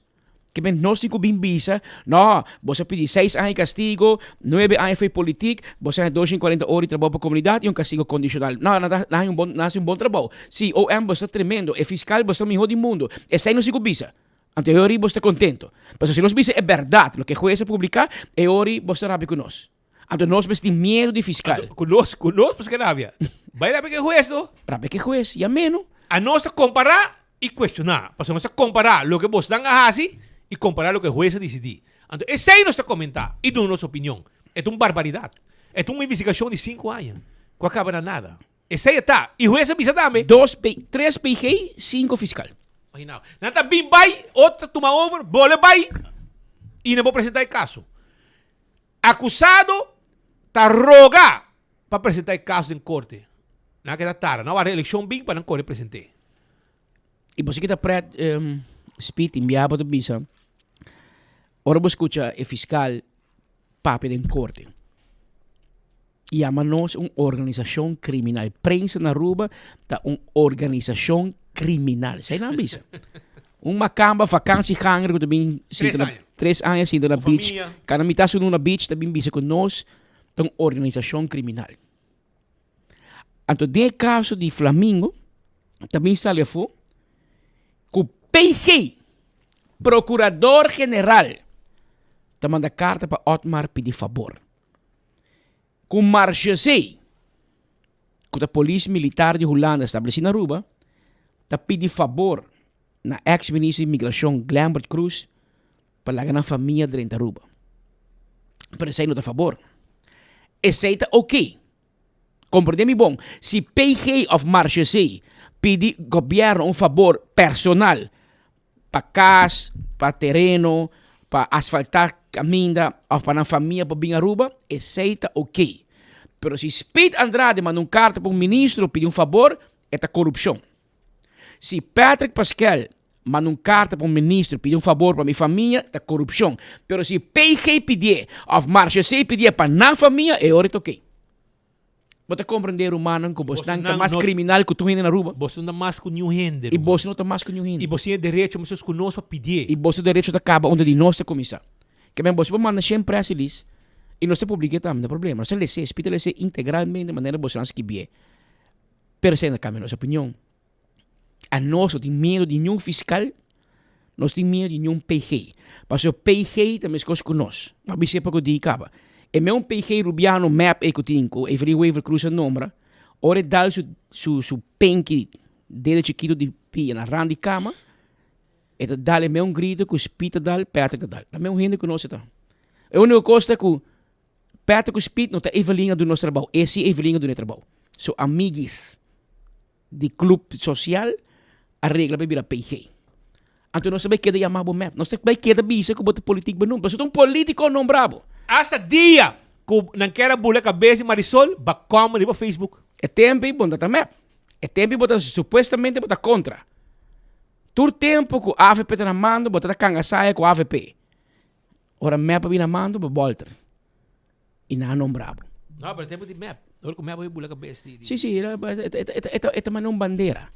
Speaker 17: Ke men nos tin ku bin bisa, no, boso a pidi seis aña di kastigo, nuebe aña fo'i politik, boso a haña 240 ora di trabou pa komunidat i un kastigo kondishonal. No, nan ta nan haña un bon, nan hasi un bon trabou. Si, OM, boso ta tremendo, e fiskal, boso ta mihó di mundu. Esei nos tin ku bisa. Anto e ora boso ta kontento. Pasobra si nos bisa e bèrdat, loke e hues a publiká, e ora boso ta rabia ku nos. Anto nos mester tin miedu di fiskal.
Speaker 15: Anto, ku nos, ku nos paske rabia. Bai rabia ku e hues no.
Speaker 17: Rabia ku e hues, ya meno.
Speaker 15: A nos ta kompará i kuestioná. Pasobra nos ta kompará loke bosnan a hasi i kompará loke e hues a disidí. Anto esei nos ta komentá i duna nos opinion. E ta un barbaridat. E ta un investigashon di sinku aña ku a kaba na nada. Esei e ta. I hues a bisa tambe.
Speaker 17: Dos P, tres PG, sinku fiskal.
Speaker 15: Imagina bo. Nan ta bin bai, otro ta tuma over, bole bai i nan por presentá e kaso. Akusado ta roga pa presentá e kaso den korte. Nan a keda tarda. Nan a warda elekshon bin pa nan kore present'é.
Speaker 17: I bo si kita pret Speed tin bia bo ta bisa ora bo skucha e fiskal papia den korte yama nos un organisashon kriminal. Prensa na Aruba ta un organisashon kriminal. Esei nan a bisa. Un makamba vakansiganger ku ta bin sinta na tres aña sinta na beach. Kada mitad su na beach ta bin bisa ku nos ta un organisashon kriminal. Anto den e kaso di Flamingo ta bin sali afó ku PG, Prokurador General, ta manda karta pa Otmar pidi fabor. Ku Marchezee, ku ta polis militar di Hulanda establesí na Aruba, ta pidi fabor na eks minister di Migrashon Glenbert Croes pa laga nan famia drenta Aruba. Pero esei no ta fabor. Esei ta oké. Komprendé mi bon, si PG òf Marchezee pidi gobièrnu un fabor personal pa kas, pa tereno, pa asfaltá kaminda òf pa nan famia por bin Aruba, esei ta oké. Pero si Speed Andrade manda un karta pa un ministro pidi un fabor, e ta korupshon. Si Patrick Paskel manda un karta pa un ministro pidi un fabor pa mi famia, ta korupshon. Pero si PG pidié òf Marchesé pidié pa nan famia, e ora e ta oké. Bo ta comprende rumannan cu bosnan ta mas criminal cu tur hende na Aruba?
Speaker 15: Boso no ta mas cu niun hende,
Speaker 17: ruman. Y boso no ta mas cu niun hende.
Speaker 15: Y boso tin e derecho mescos cu nos pa pidié.
Speaker 17: Y boso derecho ta caba unda di nos ta cuminsa. Ke men boso por manda shen press release y nos ta publica tambe, no problema. Nos ta lese, Speed ta lese integralmente manera boso nan skibié. Pero esei no cambia nos opinion. Anos no tin miedo di niun fiscal, nos tin miedo di niun PG. Pasobra PG ta meskos ku nos. Bo a bisa pa ku di kaba. E meun PG Rubiano mep ei ku tin ku Evelyn Wever Croes a nombra, ora e dal su su su penki dedo chikito di pia na rand di kama, e ta dal e meun grito ku Speed ta dal, Patrick ta dal. Ta meun hende ku nos e ta. E uniko kos ta ku Patrick ku Speed no ta Evelyn a duna nos trabou, e si Evelyn a duna e trabou. So amiguis. di club social a regla pa bira PG. Anto nos ta bay keda yama bo mep. Nos ta bay keda bisa ku bo ta politiek benoemd. Pasobra ta un politico nombra bo.
Speaker 15: Hasta dia ku nan kier a bula kabes di Marisol, ba comment riba Facebook.
Speaker 17: E tempo ei bo no ta mep. E tempo ei bo ta supuestamente bo ta kontra. Tur tempo ku avp ta na mando bo ta ta kanga saya ku avp. Ora mep a bini na mando bo bolter. I nan a nombra bo.
Speaker 15: No, pero e tempo di mep. Ora ku mep a bula kabes di.
Speaker 17: Si, si, e ta manda un bandera.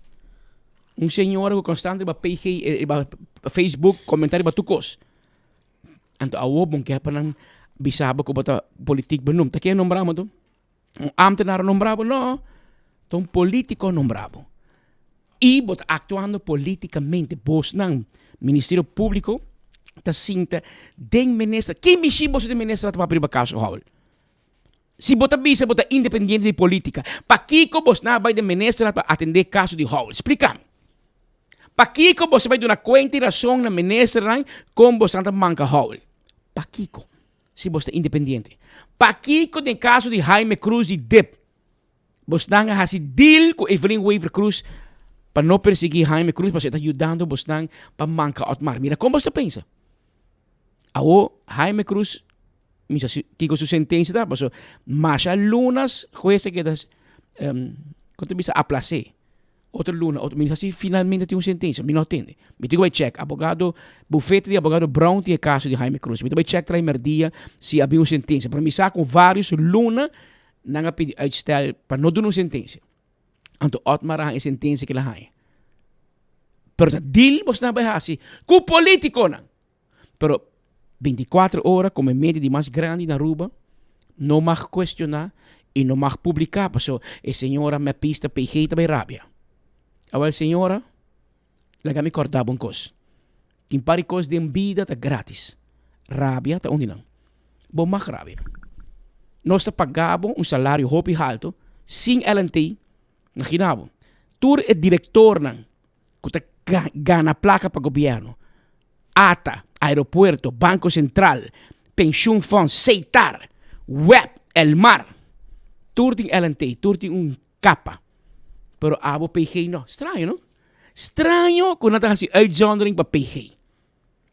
Speaker 17: Un señora ku konstant riba PG, riba Facebook komenta riba tur kos. Anto awor bon ke pa nan bisa bo ku bo ta politiek benoemd. Ta ken a nombra bo anto? Un ambtenaar a nombra bo? No, ta un politico a nombra bo. Y bo ta actuando politicamente. Bosnan, Ministerio Publico, ta sinta den minister. Ken mishi boso den minister ta papia riba caso Howell? Si bo ta bisa bo ta independiente di politica, pakico bosnan a bay den minister pa atende caso di Howell? Splica mi. Pakico boso a bay duna cuenta y razon na ministernan con bosnan ta manca Howell? Pakico? Si bos ta independiente. Pakiko den kaso di Jaime Cruz di dip bosnan a hasi deal ku Evelyn Wever Croes pa no persegui Jaime Cruz pasobra e ta yudando bosnan pa manka Otmar. Mira kon bos ta pensa. Awo Jaime Cruz mi sa kiko su sentensia ta pasobra masha lunas hues a keda kon ta bisa aplase. Otro luna, otro, mi no sa si finalmente tin un sentencia, mi no tende. Mi tin ku bai check, abogado, bufete di abogado Brown tin e caso di Jaime Cruz. Mi ta bai check trai merdia si a bin un sentencia, pero mi sa ku varios luna nan a pidi uitstel pa no duna un sentencia. Anto Otmar a haña e sentencia ku el a haña. Pero ta deal bosnan bai hasi ku politiconan. Pero 24 ora como e medio di mas grandi na Aruba no mag cuestiona y no mag publica paso e señora mepista PG ta bay rabia. Awel señora laga mi corda bo un cos. Tin par di cos den bida ta gratis. Rabia ta un di nan. Bo mag rabia. Nos ta paga bo un salario hopi halto sin LNT. Imagina bo. Tur e directornan cu ta gana placa pa gobierno Ata, Aeropuerto, Banco Central, Pensioenfonds, Setar, web, Elmar. Tur tin LNT, tur tin un capa. Pero abo PG no. Straño, no? Straño cu nan ta haci uitzondering pa PG.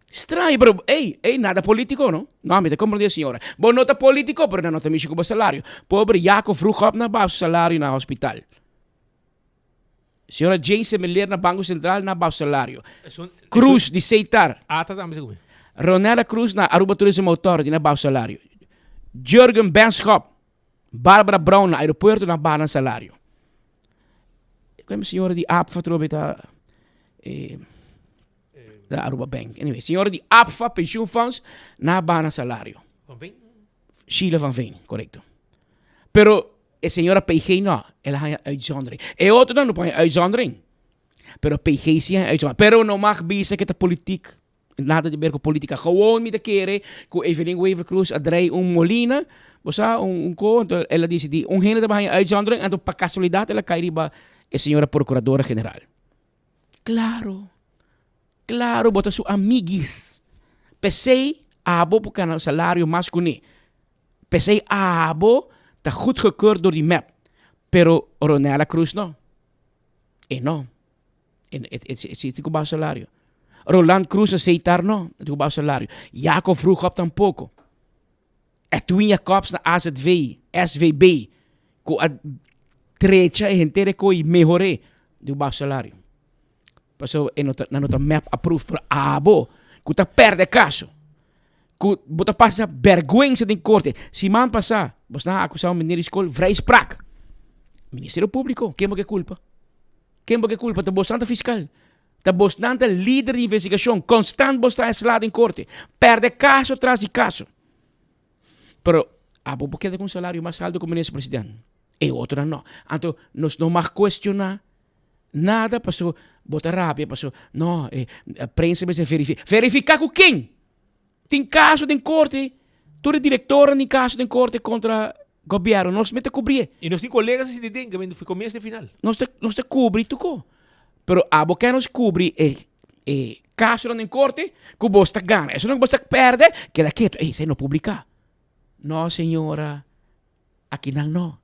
Speaker 17: Straño, pero ey, ey, nada politico, no? No, mi ta comprende señora. Bo no ta politico, pero nan no ta mishi cu bo salario. Pobre Jaco vroeg op na baha su salario na hospital. Señora Jane Semeleer na Banco Central na bao salario. Cruz di Seitar.
Speaker 15: Ata tambe segun.
Speaker 17: Ronella Cruz na Aruba Tourism Authority na bao salario. Jurgen Benschop, Barbara Brown na aeropuerto na baha nan salario. Kwem señora di APFA trobe ta eh, na Aruba Bank. Anyway, señora di APFA Pensioen Fonds na baha nan salario.
Speaker 15: Van Veen?
Speaker 17: Sheila van Veen, correcto. Pero E señora PG no, el a haña uitzondering. E otronan no por haña uitzondering. Pero PG si haña uitzondering. Pero no mag bisa ke ta politiek. Nada di ber ku politica. Gewoon mi ta kere ku Evelyn Wever-Croes a drei un molina, bo sa, un un ko, anto el a disidí un hende ta haña uitzondering, anto pa kasualidat el a kai riba e señora procuradora general. Claro, claro bo ta su amiguis. P'esei abo por gana salario mas kuné. P'esei abo ta goedgekeurd door di mep, pero Ronella Cruz no. E no. E e e tin ku baha salario. Roland Cruz na Seitar no, e tin ku baha salario. Jacob Vroegop tampoko. Edwin Jacobs na AZV, SVB, ku a drecha e henter e koi mehor'é, tin ku baha salario. Pasobra e no ta, nan no ta mep approved, pero abo ku ta pèrdè kaso. Ku bo ta pasa bèrgwensa den korte. Siman pasá bo sta akusá un meneer di skol vrijspraak. Ministerio Públiko, ken bo ke kulpa? Ken bo ke kulpa? Ta bosnan ta fiskal. Ta bosnan ta lider di investigashon. Konstant bo sta eslá den korte. Pèrdè kaso tras di kaso. Pero abo bo keda ku un salario mas alto ku minister president. E otronan no. Anto nos no mag kuestioná nada paso bo ta rabia paso no e prensa mester verifiká. Verifiká ku ken? Tin kaso den korte, tur e direktornan tin kaso den korte kontra gobièrnu, nos mester kubrié.
Speaker 15: I nos tin kolegas así den den, fi komienso te final.
Speaker 17: Nos ta nos ta kubri tuko. Pero abo ke nos kubri e e kasonan den korte ku bos ta gana. Esonan ku bos ta pèrdè, keda ketu, ey esei no publiká. No señora, akinan no.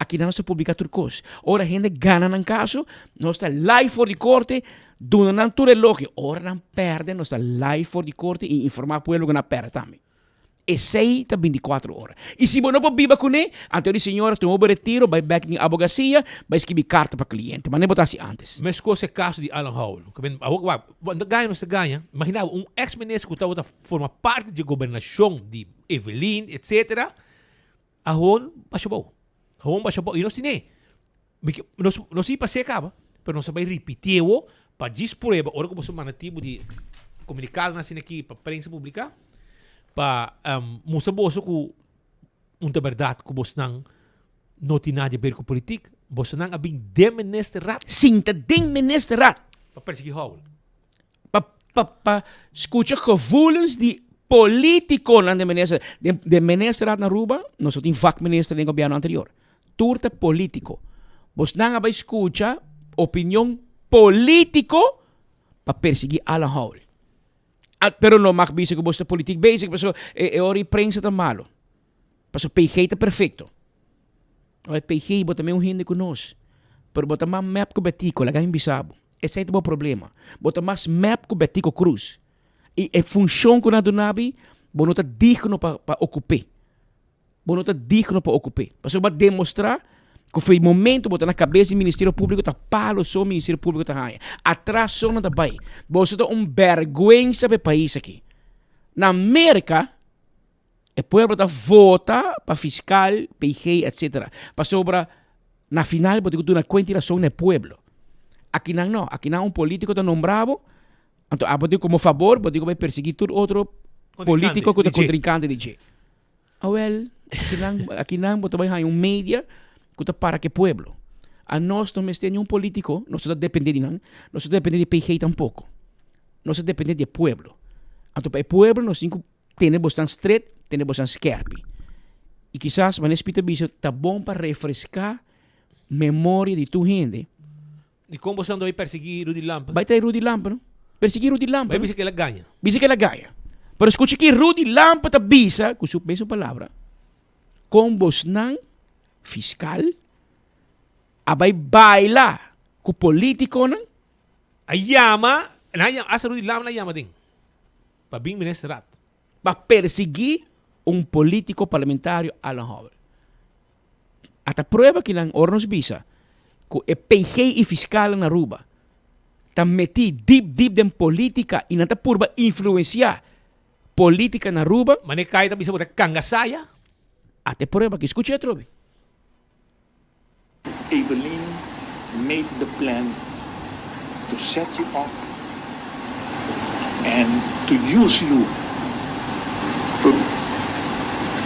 Speaker 17: Akinan nos ta publica tur cos. Ora hende gana nan caso, nos ta live for di corte, duna nan tur elogio. Ora nan perde, nos ta live for di corte y informa pueblo cu nan a perde tambe. Esey ta binticuatro ora. Y si bo no por biba cune, anto di señora tuma bo retiro, bay bek den abogacia, bay skibi carta pa cliente. Mane bo ta haci antes.
Speaker 15: Mescos e caso di Alan Howell. Awor wak, bo gaña nos ta gaña. Imagina bo un ex minister cu tabata forma parti di e gobernacion di Evelyn, etcetera. Ahon basha bou. Ahon basha bou. I nos tine. Nos, nos i pas'é kaba, pero nos a bai ripitié wo pa djis prueba ora ku boso manda tipo di komunikadonan asina aki pa prensa publiká, pa mustra boso ku un ta bèrdat ku bosnan no tin nada di aber ku politik. Bosonan a bin den ministerraad.
Speaker 17: Sinta den ministerraad.
Speaker 15: Pa persiguí Howell.
Speaker 17: Pa pa pa skucha gevoelens di politiconan den minister. Den den ministerraad na Aruba nos no tin vakminister den gobierno anterior. Tur ta politico. Bosnan a bai skucha opinion politico pa persegui Alan Howell. Pero no mag bisa ku bos ta politiek bezig pasobra e e ora e prensa ta malo. Pasobra PG ta perfecto. Ora PG bo ta meun hende ku nos. Pero bo ta mas mep ku Betico laga mi bisa bo. Esei ta bo problema. Bo ta mas mep ku Betico Croes. I e funshon ku nan a duna bi, bo no ta digno pa pa okup'é. Bo no ta digno pa okup'é. Pasobra bo a demostrá ku for e momento bo ta na kabes di Ministerio Públiko ta palo so Ministerio Públiko ta haña. Atras so nan ta bai. Boso ta un bèrgwensa pa e pais aki. Na Merka e pueblo ta vota pa fiskal, PG, etcetera. Pasobra na final bo tin ku duna kuenta i rason na e pueblo. Akinan no, akinan un polítiko ta nombra bo, anto abo tin komo fabor bo tin ku bai persiguí tur otro polítiko ku ta kontrinkante di dje. Awèl, akinan, akinan bo ta bai haña un media ku ta para ku e pueblo. Anos no mester niun polítiko, nos no ta dependé di nan, nos no ta dependé di PG tampoko. Nos ta dependé di e pueblo. Anto pa e pueblo nos tin ku Tene bosnan stret, tene bosnan skerpi. I kisas, manera Spit a bisa, ta bon pa refreská memoria di tur hende.
Speaker 15: Di kon bosnan debe persiguí Rudy Lampe?
Speaker 17: Bai trae Rudy Lampe, no? Persiguí Rudy Lampe.
Speaker 15: Bai bisa ku el a gaña.
Speaker 17: Bisa ku el a gaña. Pero skucha ki Rudy Lampe ta bisa, ku su mesun palabra, kon bosnan fiskal a bai baila ku politikonan.
Speaker 15: A yama, nan a yama, asta Rudy Lampe nan a yama den. Pa bin ministerraad.
Speaker 17: Pa persiguí un polítiko parlamentario Alan Howell. Ata prueba kinan ora nos bisa ku e PG i fiskalnan na Aruba ta metí dip dip den polítika i nan ta purba influensiá polítika na Aruba.
Speaker 15: Mane kai ta bisa bo ta kanga saya.
Speaker 17: Ata e prueba aki. Skucha atrobe.
Speaker 18: Evelyn made the plan to set you up and to use you to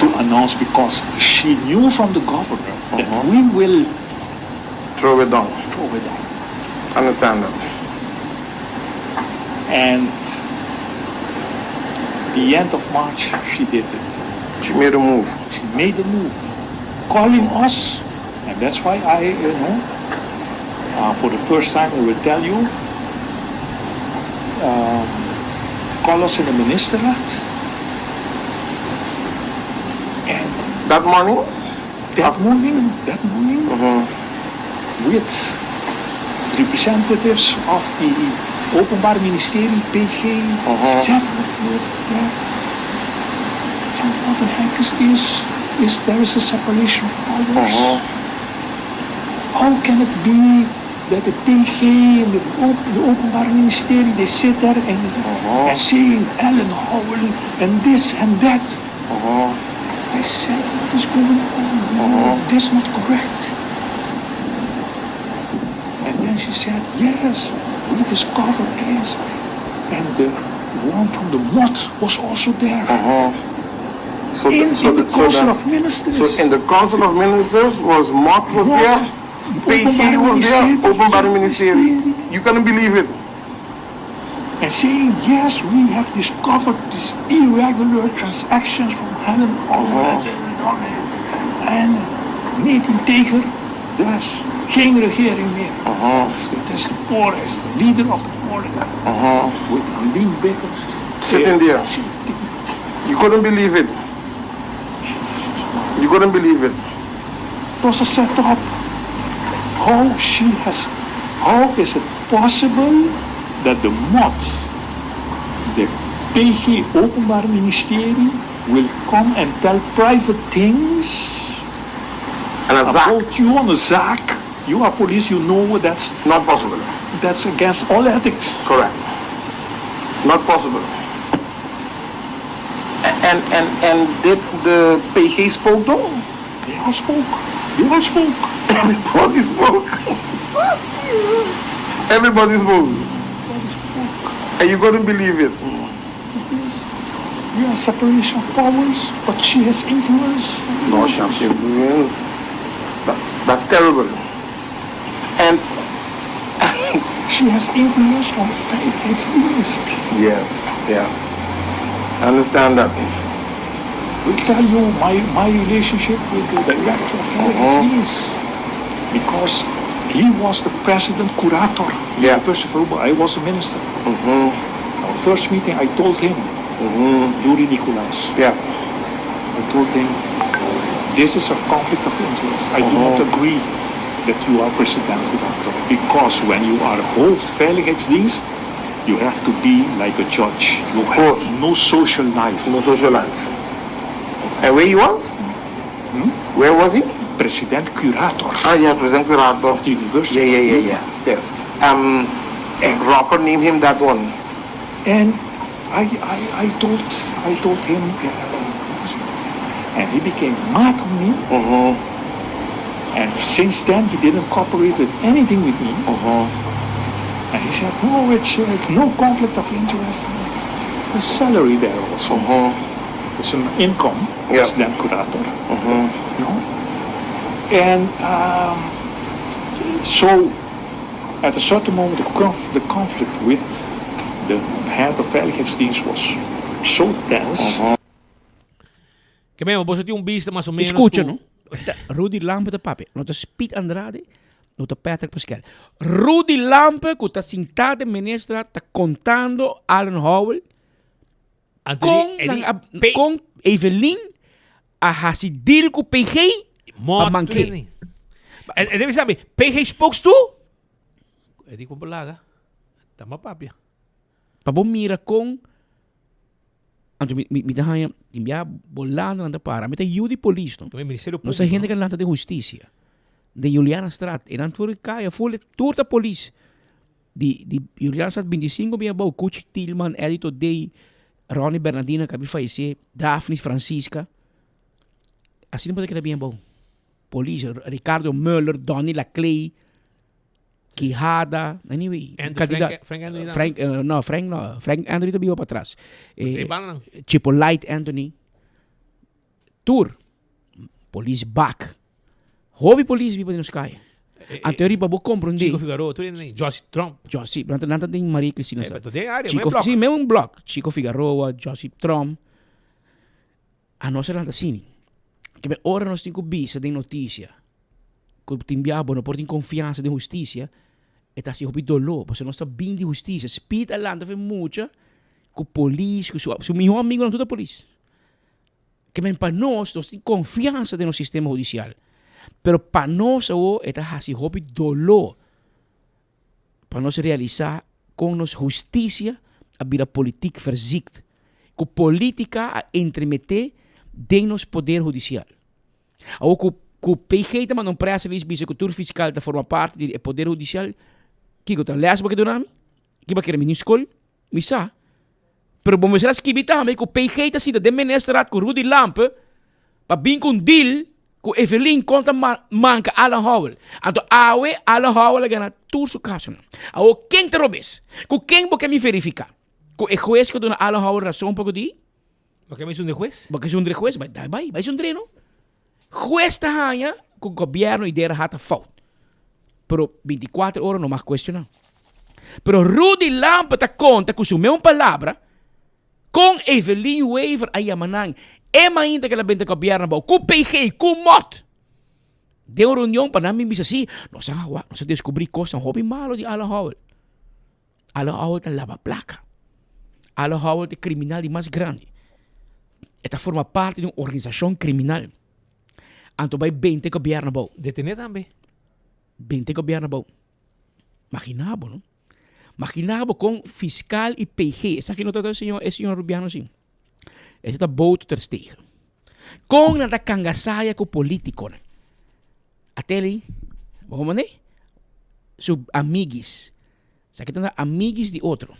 Speaker 18: to announce because she knew from the governor that we will
Speaker 19: Throw it down.
Speaker 18: throw it down.
Speaker 19: Understand that.
Speaker 18: And the end of March she did it.
Speaker 19: She made a move.
Speaker 18: She made a move, calling us, and that's why I, you know, uh, for the first time I will tell you, um, call us in the ministerraad. And
Speaker 19: that morning?
Speaker 18: That morning, that morning, with representatives of the Openbaar Ministerie, PG, several were there. So what the heck is this? Is there is a separation of powers? How can it be that the PG and the, the Openbaar Ministerie, they sit there and, and saying Ellen Howell and this and that? I said, what is going on? This is not correct. And then she said, yes, we discovered this. And the one from the MOT was also there.
Speaker 19: So
Speaker 18: in,
Speaker 19: the, so
Speaker 18: in the,
Speaker 19: the,
Speaker 18: Council
Speaker 19: so the,
Speaker 18: of Ministers.
Speaker 19: So in the Council of Ministers was MOT was
Speaker 18: MOT,
Speaker 19: there, PG was there, Openbaar Ministerie. You couldn't believe it.
Speaker 18: And saying, yes, we have discovered these irregular transactions from Helen Olmert en niet integer, dus geen regering meer. Het is de poorest, de leader of the poor. With Andien Bikker.
Speaker 19: Sitting there. You couldn't believe it. You couldn't believe it.
Speaker 18: was a set up. How she has, how is it possible that the MOT, the PG Openbaar Ministerie, will come and tell private things about you on a zaak? You are police, you know that's
Speaker 19: not possible.
Speaker 18: That's against all ethics.
Speaker 19: Correct. Not possible. And and and did the PG spoke though?
Speaker 18: They all spoke. They all spoke.
Speaker 19: Everybody spoke. Everybody spoke.
Speaker 18: Everybody spoke.
Speaker 19: And you couldn't believe it.
Speaker 18: We are separation of powers, but she has influence.
Speaker 19: No, she has influence. That, that's terrible. And
Speaker 18: she has influence on Veiligheidsdienst.
Speaker 19: Yes, yes. I understand that.
Speaker 18: We tell you my, my relationship with the director of Veiligheidsdienst. Because he was the president curator.
Speaker 19: Yeah.
Speaker 18: First of all, I was a minister.
Speaker 19: Mm-hmm.
Speaker 18: Our first meeting, I told him, Yuri Nicolaas.
Speaker 19: Yeah.
Speaker 18: I told him, this is a conflict of interest. I do not agree that you are president curator. Because when you are hoofdveiligheidsdienst, you have to be like a judge. You have no social life.
Speaker 19: No social life. And where he was? Where was he?
Speaker 18: President curator.
Speaker 19: Ah, yeah, president curator.
Speaker 18: Of the university.
Speaker 19: Yeah, yeah, yeah, yeah. Yes. Um, Rocker named him that one.
Speaker 18: And I, I, I told, I told him, uh, and he became mad on me. And since then, he didn't cooperate with anything with me. And he said, no, it's uh, no conflict of interest. There's a salary there also. There's an income,
Speaker 19: Yes.
Speaker 18: president curator. No? And um, so, at a certain moment, the, conf- the conflict with the head of Veiligheidsdienst was so tense.
Speaker 15: Ke men, bo tin un bista mas o ménos.
Speaker 17: Skucha, no? Rudy Lampe ta papia. No ta Speed Andrade, no ta Patrick Pascal. Rudy Lampe, ku ta sintá den ministerraad, ta kontando Alan Howell kon, nan a, kon Evelyn a hasi deal ku PG pa manke.
Speaker 15: E debe sabi, PG spokes tu? E di kon balaga. Tama papia.
Speaker 17: Pa bo mira kon Anto mi, mi, mi ta haña, tin bia bolando nan ta para. Mi ta yu di polis, no?
Speaker 15: Ministerio
Speaker 17: Nos ta
Speaker 15: Público,
Speaker 17: hende que lanta den husticia. Den Julianastraat. E nan tur kaya full, tur ta polis. Di, di Julianastraat 25 bin abou, Kuchi Tilman, Eddie Todey, Ronnie Bernardina que a fallecer, Daphne Francisca. Asina por ta keda bien abou. Polis, Ricardo Muller, Donny Laclay. Quijada, anyway.
Speaker 15: Andrew,
Speaker 17: cantidad.
Speaker 15: Frank, Frank Anthony.
Speaker 17: Frank, eh, no, Frank no. Frank Anthony ta biba pa atras.
Speaker 15: Eh,
Speaker 17: Eh,
Speaker 15: banda.
Speaker 17: Chipolite Anthony. Tur. Polis bak. Hopi polis biba den nos kaya. Anto riba bo komprondé.
Speaker 15: Chico Figueroa, tur hende. Josie Tromp.
Speaker 17: Josie, nan ta nan ta den Maria Cristina.
Speaker 15: Eh,
Speaker 17: sa.
Speaker 15: pero den área,
Speaker 17: Chico,
Speaker 15: mijn blok.
Speaker 17: Sí, mes un blok. Chico Figueroa, Josie Tromp. Anos a lanta asina. Ke men ora nos tin ku bisa den notisia ku tin bia bo no por tin konfiansa den hustisia, e ta hasi hopi doló pasobra nos ta bin di hustisia. Speed a lanta fen mucha ku polis, ku su su mihó amigonan tur ta polis. Ke men pa nos, nos tin konfiansa den nos sistema hudisial. Pero pa nos awor e ta hasi hopi doló pa nos realisá kon nos hustisia a bira politiek verziekt, ku polítika a entremeté den nos poder hudisial. Awor ku ku PG ta manda un press release bisa ku tur fiskal ta forma parti di e poder hudisial, kiko ta les bo ke duna mi? Ki bo a kere mi ni skol? Mi sa. Pero bo mester a skibi tambe ku PG ta sinta den ministerraad ku Rudy Lampe pa bin ku un deal ku Evelyn kontra manka Alan Howell. Anto awe Alan Howell a gana tur su kasonan. Awor ken ta robes? Ku ken bo ke mi verifiká? Ku e hues ku duna Alan Howell rason pa ku di?
Speaker 15: Bo ke mi sundre hues?
Speaker 17: Bo ke sundre hues? Bai, bai, bai sundre no. Hues ta haña ku gobièrnu i DRH ta fout. Pero bintikuater ora no mag kuestioná. Pero Rudy Lampe ta konta ku su meun palabra kon Evelyn Wever a yama nan e mainta ku el a benta gobièrnu abou ku PG, ku mot. Den un reunion pa nan bin bisa si, nos a nos a deskubrí kosnan hopi malo di Alan Howell. Alan Howell ta laba plaka. Alan Howell ta e kriminal di mas grandi. E ta forma parti di un organisashon kriminal. Anto bai bente gobierno abou.
Speaker 15: Detene tambe.
Speaker 17: Bente gobierno abou. Magina bo no. Magina bo kon fiscal y PG, esaki no ta e señor, e señor Rubiano si. Ese ta Bout ter Stegen. Kon nan ta kangasaya ku politikonan. Ateli, bo komo ne? Su amiguis. Esaki ta amiguis di otro.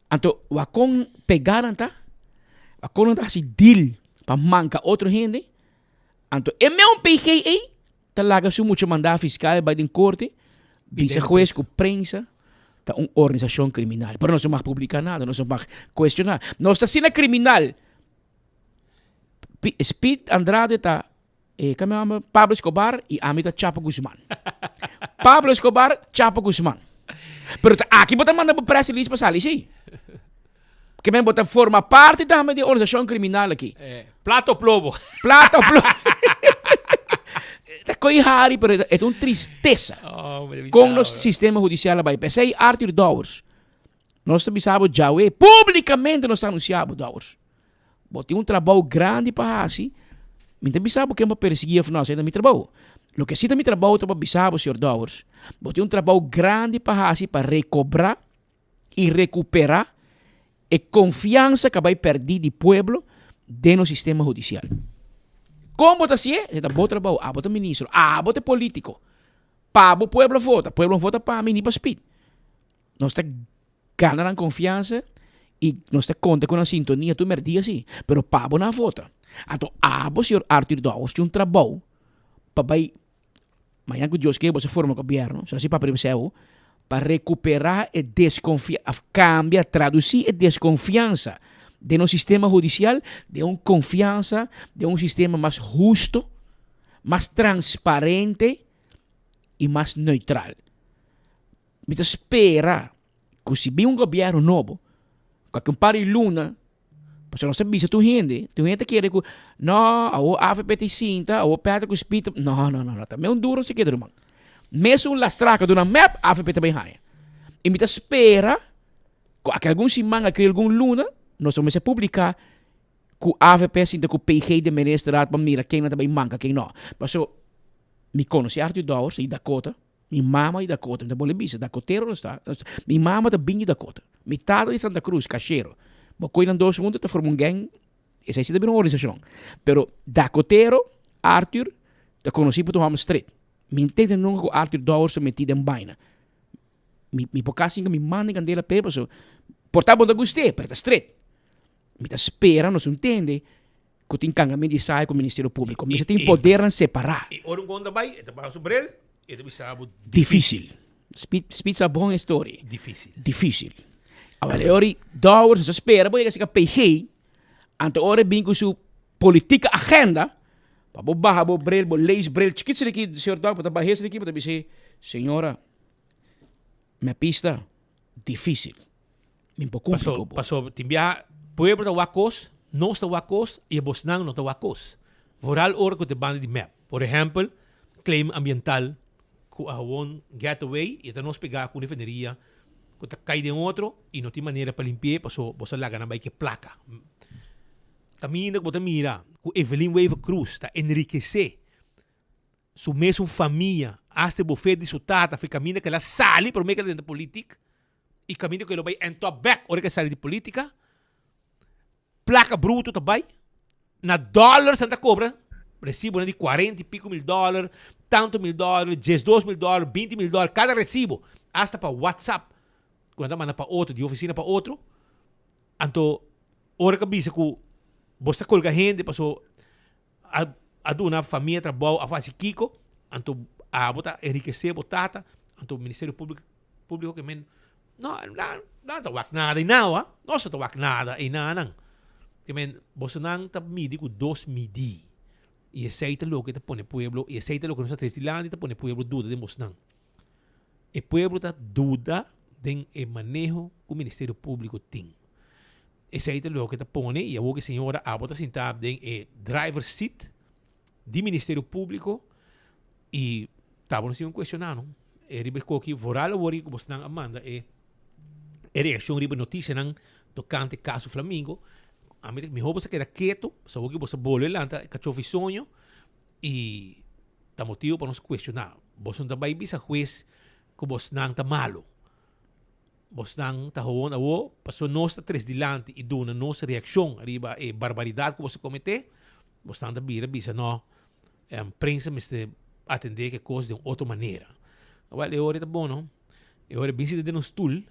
Speaker 17: Anto wakon pega nan ta, wakon nan ta hasi deal pa manka otro hende. Anto e meun PG ei ta laga su mucha manda fiscal bai den korte, bisa hues ku prensa ta un organisashon kriminal. Pero nos no mag publika nada, nos no mag kuestioná. Nos ta asina kriminal. Speed Andrade ta E kami hòmber Pablo Escobar i ami ta Chapo Guzman. Pablo Escobar, Chapo Guzman. Pero ta aki bo ta manda bo press release pa sali si. Ke men bo ta forma parti tambe di e organisashon kriminal aki.
Speaker 15: Eh, plata o plomo.
Speaker 17: Plata o plomo. Ta koi hari, pero e ta un tristesa.
Speaker 15: Oh,
Speaker 17: Kon nos sistema hudisial a bai. P'esei Arthur Dowers, nos ta bisa bo djawe, publikamente nos ta anunsia bo Dowers. Bo tin un trabou grandi pa hasi, mi ta bisa bo ken bo persiguí of no, esei ta mi trabou. Loke si ta mi trabou ta pa bisa bo, señor Dowers, bo tin un trabou grandi pa hasi pa rekobrá i rekuperá e konfiansa ku a bai pèrdí di pueblo den nos sistema hudisial. Kon bo ta hasié? Esei ta bo trabou, abo ta ministro, abo ta e polítiko. Pa bo pueblo vota, pueblo no vota pa mi ni pa Speed. Nos ta gana nan konfiansa i nos ta konta ku nan sintonia tur merdia si, pero pa bo nan vota. Anto abo señor Arthur Dowers tin un trabou pa bai mañana ku Dios ke bo sa forma gobierno, so asi papia riba esei awo, pa rekupera e deskonfia of kambia, tradusi e deskonfiansa den nos sistema hudisial den un konfiansa den un sistema mas husto, mas transparente i mas neutral. Mi ta spera ku si bin un gobièrnu nobo, ku aki un par di luna, pasobra nos ta bisa tur hende, tur hende ta kere ku no, awor avp ta sinta, awor Patrick ku Speed, no, no, no, no, ta meun duro si keda ruman. Mesun lastraka duna mep, avp ta bay haña. I mi ta spera ku aki algun siman, aki algun luna, nos lo mester publiká ku avp a sinta ku PG den ministerraad pa mira ken nan ta bay manka, ken no. Pasobra mi konosé Arthur Dowers di Dakota. Mi mama di Dakota, mi ta bolbe bisa, Dakotero nos ta. Mi mama ta bin di Dakota. Mi tata di Santa Cruz, kashero. Bo koe nan dos huntu ta forma un gang, esei si ta bira un organisashon. Pero Dakotero, Arthur, ta konosí pa tur hòmber stret. Mi no tende nunka ku Arthur Dowers ta metí den baina. Mi mi por kasi mi manda e kandela p'e pasobra por ta bo no ta gust'é, pero e ta stret. Mi ta spera nos un tende Ku tin kangament di sai ku Ministerio Públiko. Mester tin podernan separá.
Speaker 15: I ora un kon ta bai, e ta baha su bril, e ta bisa bo
Speaker 17: difísil. Difísil. Speed sa bon e story.
Speaker 15: Difísil.
Speaker 17: Difísil. Awor e ora Dowers ta spera bo yega seka PG, anto ora e bin ku su politika agenda, pa bo baha bo bril, bo lees bril chikit esaki, señor Dowers, bo ta baha esaki, bo ta bisa, señora, mi a pista difísil. Mi por cumpli
Speaker 15: Paso,
Speaker 17: cu bo.
Speaker 15: paso tin biaha pueblo ta wak cos, nos ta wak cos y e bosnan no ta wak cos. Vooral ora cu ta e banda di mep. Por ehempel, claim ambiental cu a gewoon get away y e ta nos pega cu un refineria cu ta cay den otro y no tin manera pa limpi'e paso bo sa laga nan bay ke placa. Caminda cu bo ta mira cu Evelyn Wever Croes ta enriquece su mesun famia, hasta e bofet di su tata fi caminda cu el a sali prome cu el a drenta politic y caminda cu el lo bay end up back ora cu el sali di politica, placa bruto ta bay, na dollars nan ta cobra, recibonan di cuarenta y pico mil dollar, tanto mil dollar, diesdos mil dollar, binti mil dollar, cada recibo, hasta pa WhatsApp cu nan ta manda pa otro, di oficina pa otro, anto ora cu a bisa cu bo sta colga hende paso A a duna famia trabou a fasi kiko, anto abo ta enrikesé bo tata, anto Ministerio Públiko Públiko ke men no nan nan ta wak nada ei nawa, nos no ta wak nada einanan. Ke men bosonan ta midi ku dos midí i esei ta loke ta pone pueblo i esei ta loke nos ta trese dilanti ta pone pueblo duda den bosnan. E pueblo ta duda den e maneho ku Ministerio Públiko tin. Esei ta loke ta pone y awor ke señora abo ta sinta den e driver seat di Ministerio Publico y tabo no sigue cuestiona no. E riba e koki vooral awor ku bosnan a manda e e reaccion riba noticianan tocante caso Flamingo. Ami ta miho boso keda keto, pasobra awor ke boso bolbe lanta e cachofi soño. I ta motibu pa nos kuestioná. Boso no ta bai bisa hues ku bosnan ta malu. Bosnan ta howon awo pasobra nos ta tres dilanti i duna nos reakshon riba e barbaridat ku boso kometé. Bosnan ta bira bisa no, prensa mester atendé ku e kos den otro manera. Awèl e ora ta bon no. E ora bin sinta den un stul,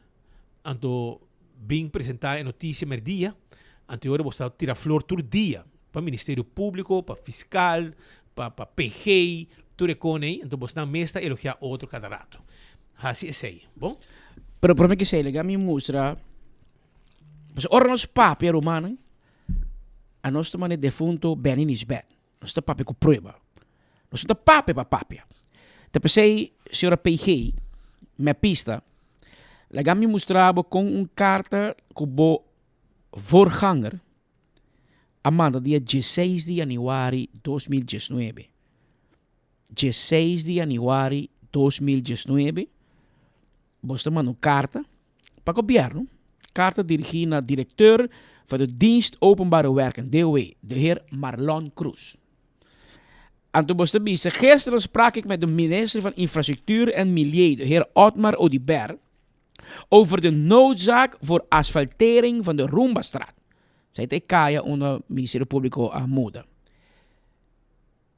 Speaker 15: anto bin presentá e notisia mèrdia, anto e ora bo sta tira flor tur dia pa Ministerio Públiko, pa fiskal, pa pa PG, tur e kon ei, anto bosnan mes ta elogiá otro kada rato. Hasi esei, bon?
Speaker 17: Pero prome ki esei laga mi mustra, pasobra ora nos papia rumannan, anos ta manda e defunto Benny Nisbet. Nos ta papia ku prueba. Nos no ta papia pa papia. Ta p'esei, señora PG, mepista, laga mi mustra bo kon un karta ku bo voorganger a manda dia dieseis di yanüari 2019. Dieseis di yanüari 2019, bo ta manda un karta pa gobièrnu, karta dirigí na direkteur van de Dienst Openbare Werken, DOW, de heer Marlon Croes. Anto bo ta bisa, Gisteren sprak ik met de minister van Infrastructuur en Milieu, de heer Otmar Oduber, over de noodzaak voor asfaltering van de Roombastraat. Esei ta e kaya unda Ministerio Públiko a muda.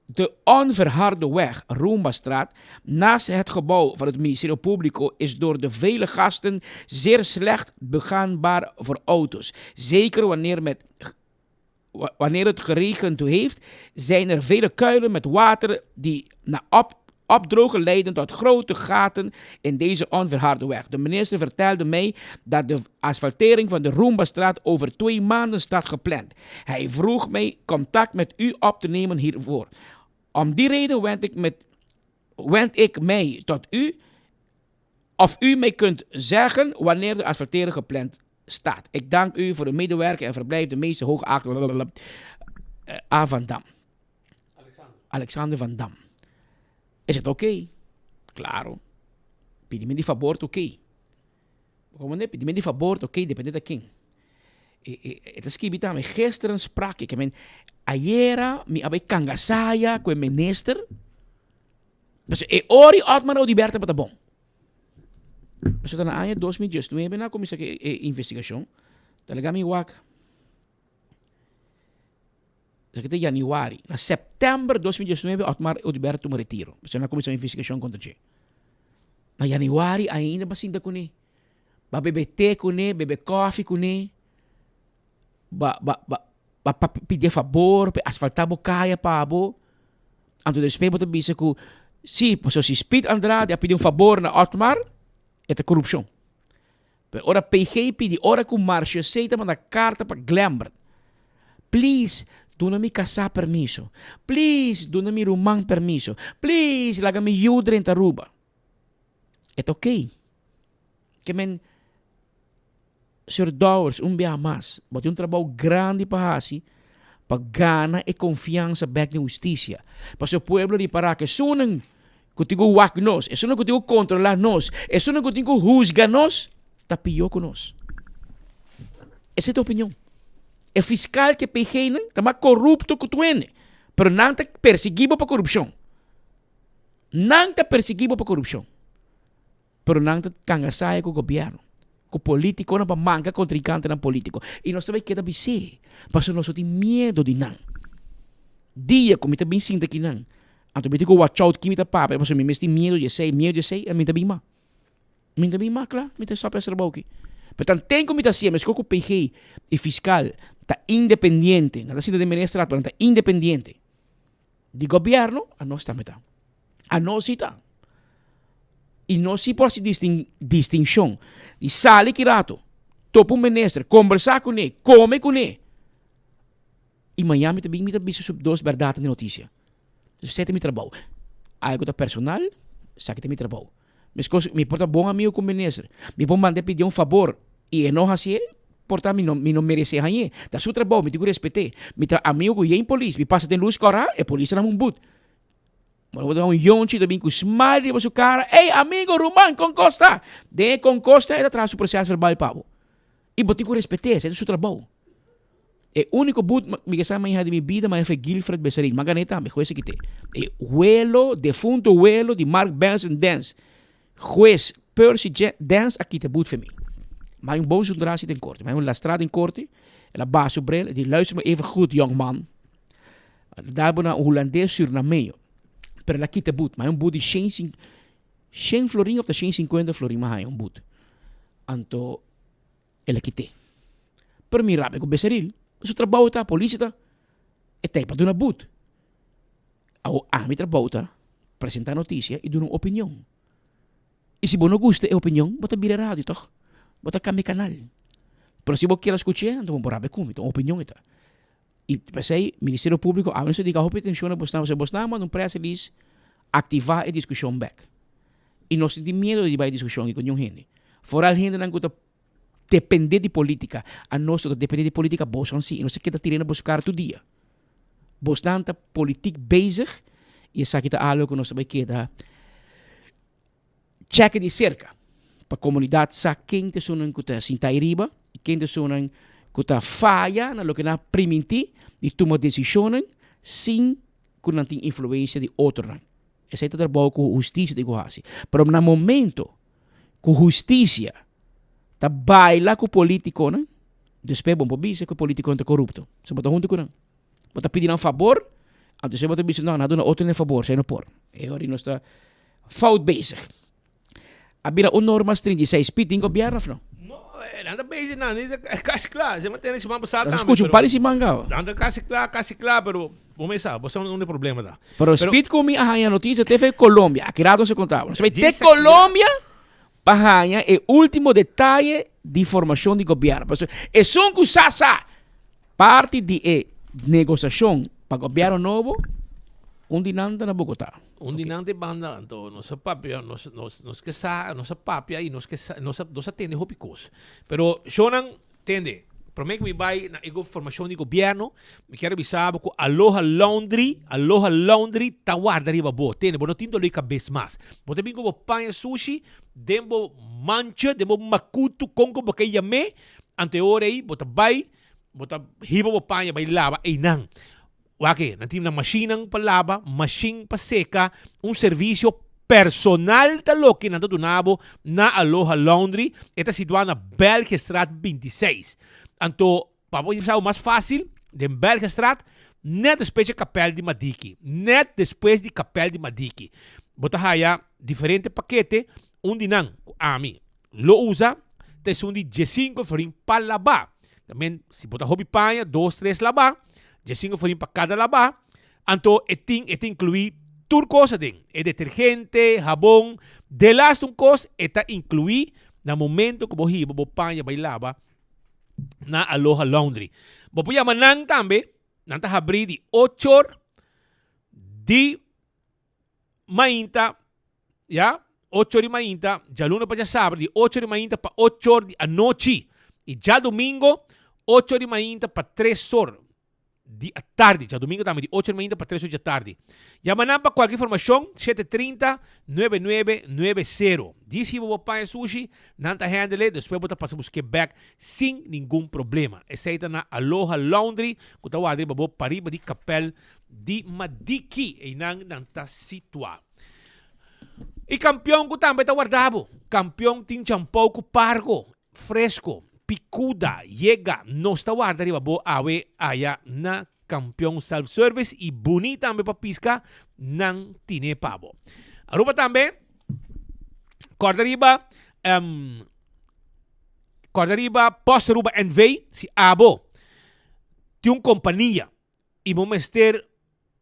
Speaker 17: De onverharde weg Roombastraat naast het gebouw van het Ministerio Público is door de vele gasten zeer slecht begaanbaar voor auto's. Zeker wanneer, met, wanneer het geregend heeft, zijn er vele kuilen met water die na op, opdrogen leiden tot grote gaten in deze onverharde weg. De minister vertelde mij dat de asfaltering van de Roombastraat over twee maanden staat gepland. Hij vroeg mij contact met u op te nemen hiervoor. Om die reden wend ik, met, wend ik mij tot u of u mij kunt zeggen wanneer de asfaltering gepland staat. Ik dank u voor de medewerking en verblijf de meeste hoogachtende A. van Dam. Alexander. Alexander van Dam. Is het oké? Okay? Claro. Pidi mi di fabor ta oké. Como ne? Pidi mi di fabor ta oké, depende ta ken. E, e, e ta skibi tambe, gisteren sprak ik, men, ayera mi a bai kangasaya ku e minister. Dus e ori Otmar Oduber tabata bon. Pasobra ta na aña 2019 na kuminsá ku e investigashon. Ta laga mi wak. Esaki ta januari. Na september 2019 Otmar Oduber tuma retiro. Pasobra nan a kuminsá un investigashon kontra dje. Na januari ainda ba sinta kuné. Ba bebe te kuné, bebe kòfi kuné. Ba ba ba ba pa pidi e fabor pa e asfaltá bo kaya pa bo. Anto despues bo ta bisa ku si, pasobra si Speed Andrade a pidi un fabor na Otmar, e ta korupshon. Pero ora PG pidi, ora ku Marchesey ta manda karta pa Glembert, Please, duna mi kasá permiso. Please, duna mi ruman permiso. Please, laga mi yu drenta Aruba. E ta okey. Ke men, Sir Dowers, un biaha mas, bo tin un trabou grandi pa hasi pa gana e konfiansa bek den hustisia. Pasobra e pueblo ripará ku esunnan ku tin ku wak nos, esunnan ku tin ku kontrolá nos, esunnan ku tin ku husga nos, ta pió ku nos. Esei ta opinion. E fiskal ku e PG-nan ta mas korupto ku tur hende, pero nan ta persiguí bo pa korupshon. Nan ta persiguí bo pa korupshon. Pero nan ta kanga saya ku gobièrnu, ku politikonan pa manka kontrinkantenan politiko. I nos ta bai keda bis'é, pasobra nos no tin miedu di nan. Dia ku mi ta bin sinta akinan, anto mi tin ku watch out kin mi ta papia, pasobra mi mes tin miedu di esei, miedu di esei, mi ta bin mas. Mi ta bin mas kla, mi ta stòp e trabou aki. Pero tanten ku mi ta hasié, meskos ku PG i fiskal ta independiente, nan ta sinta den ministerat, pero nan ta independiente di gobièrnu, anos tambe ta. Anos si ta. I nos si por hasi distinshon di sali ki rato, topa un minister, kombersá kuné, kome kuné. I mañan mi ta bin mi ta bisa su dos bèrdatnan di notisia. Esei ta mi trabou. Algu ta personal, esaki ta mi trabou. Meskos mi por ta bon amigu ku minister, mi por manda e pidi un fabor i e no hasié, por ta mi no mi no meresé hañ'é. Ta su trabou, mi tin ku respet'é. Mi ta amigu ku yen polis, mi pasa den lus kòrá, e polis ta dam un but. Bo ta un yonchi ta bin ku smile riba su kara, Ey, amigo, ruman, kon kos ta? Den e kon kos ta, e ta traha su proces verbal pa bo. I bo tin ku respet'é, esei ta su trabou. E úniko but mi ke sa maña di mi bida maña fue Guilfred Becerril. Ma gané tambe, hues a kité. E welo, defunto welo di Mark Benson Dance. Hues Percy Dance a kita but fe mi. Ma un bon zundrasi den korte. Ma un lastra den korte. El a baha su bril. El di, luister me even goed, jongman. Daar bo na un hulandes surnameño. Pero el a kita but. Ma un but di shen, shen florin of ta shen sinkuenta florin ma haña un but. Anto El a kit'é. Pero mi rabia ku Becerril, su trabou ta, polisi ta, e ta ei pa duna but. Awor ami trabou ta presentá notisia i duna un opinion. I si bo no gusta e opinion, bo ta bira radio tòg, bo ta kambia kanal. Pero si bo kier a skuch'é, anto bo por rabia ku mi, ta un opinion e ta. I p'esei Ministerio Públiko awe nos ta dediká hopi atenshon na bosnan, pasobra bosnan a manda un press release aktivá e diskushon bèk. I nos no tin miedu di bai diskushon aki ku niun hende. Foral hendenan ku ta dependé di polítika. Anos no ta dependé di polítika, bosnan si. I nos ta keda tir'é na bos kara tur dia. Bosnan ta politik bezig i esaki ta algu ku nos ta bai keda chèk'e di serka pa komunidat sa ken ta esunnan ku ta sinta ei riba i ken ta esunnan ku ta faya na loke nan a primintí di tuma desishonnan sin ku nan tin influensia di otronan. Esei ta trabou ku hustisia tin ku hasi. Pero na momento ku hustisia ta baila ku politikonan, despues bo por bisa ku e politikonan ta korupto. So bo ta huntu ku nan. Bo ta pidi nan fabor, anto bo ta bisa no, nan a duna otro e fabor, esei no por. E ora nos ta fout bezig. A bira un norma 36 pi tin gobierno of no?
Speaker 15: No, nan ta bezig nan, e kasi kla. Se mantene siman pasá
Speaker 17: tambe. Skucha un par di siman gao.
Speaker 15: Nan ta kasi kla, kasi kla, pero bo mes sa, bo sa unda e problema ta.
Speaker 17: Pero speed ku mi a haña notisia te fe Colombia, aki rato nos a konta bo. Nos a bai te Colombia pa haña e ultimo detaye di formashon di gobierno. Pasobra esun ku sa sa. Parti di e negosiashon pa gobièrnu nobo, un di nan ta na Bogotá.
Speaker 15: Un di nan ta e banda, anto nos a papia, nos, nos, nos ke sa, nos a papia i nos ke sa, nos a, nos a tende hopi kos. Pero shownan, tende, promé ku mi bai na e formashon di gobièrnu, mi kier a bisa bo ku Aloha Laundry, Aloha Laundry ta warda riba bo. Tende, bo no tin doló di kabes mas. Bo ta bin ku bo paña sushi den bo mancha, den bo makutu, kon ku bo ke yam'é, anto e ora ei bo ta bai Bo ta hiba bo paña bai laba einan. Wak e, nan tin nan mashinnan pa laba, mashin pa seka, un servisio personal ta loke nan ta duna bo na Aloha Laundry. E ta situá na Belgestraat 26. Anto, pa bo sa bo mas fásil, den Belgestraat, nèt despues dje kapèl di Madiki. Nèt despues di kapèl di Madiki. Bo ta haya diferente pakete, un di nan ku ami Lo usa ta esun di diesinco florin pa labá. Tamen si bo ta hopi paña, dos, tres labá, diesinco florin pa kada labá. Anto e tin e ta inkluí tur kos aden, e detergente, habon, delaste un kos e ta inkluí na momento ku bo hiba bo paña bai laba na Aloha Laundry. Bo por yama nan tambe, nan ta habrí di ocho or di mainta, ya, ocho di mainta, djaluna pa djasabra di ocho di mainta pa ocho or di anochi y djadomingo ocho di mainta pa tres or di atardi, djadomingo tambe di ocho di mainta pa tres or di atardi. Yama nan pa cualkier informacion, shete trinta, nuebe nuebe, nuebe sero. Djis hiba bo paña sushi, nan ta handle, despues bo ta pasa buske bek sin ningun problema. Esey ta na Aloha Laundry cu ta warda riba bo pariba di Kapel Di Madiki, einan nan ta situá. I kampion ku tambe ta warda bo. Kampion tin champou ku pargo, fresko, pikuda, yega. Nos ta warda riba bo awe aya na Kampion Self Service i buni tambe pa piska nan tine pa bo. Aruba tambe kòrda riba kòrda riba Post Aruba NV si abo tin un kompania. i bo mester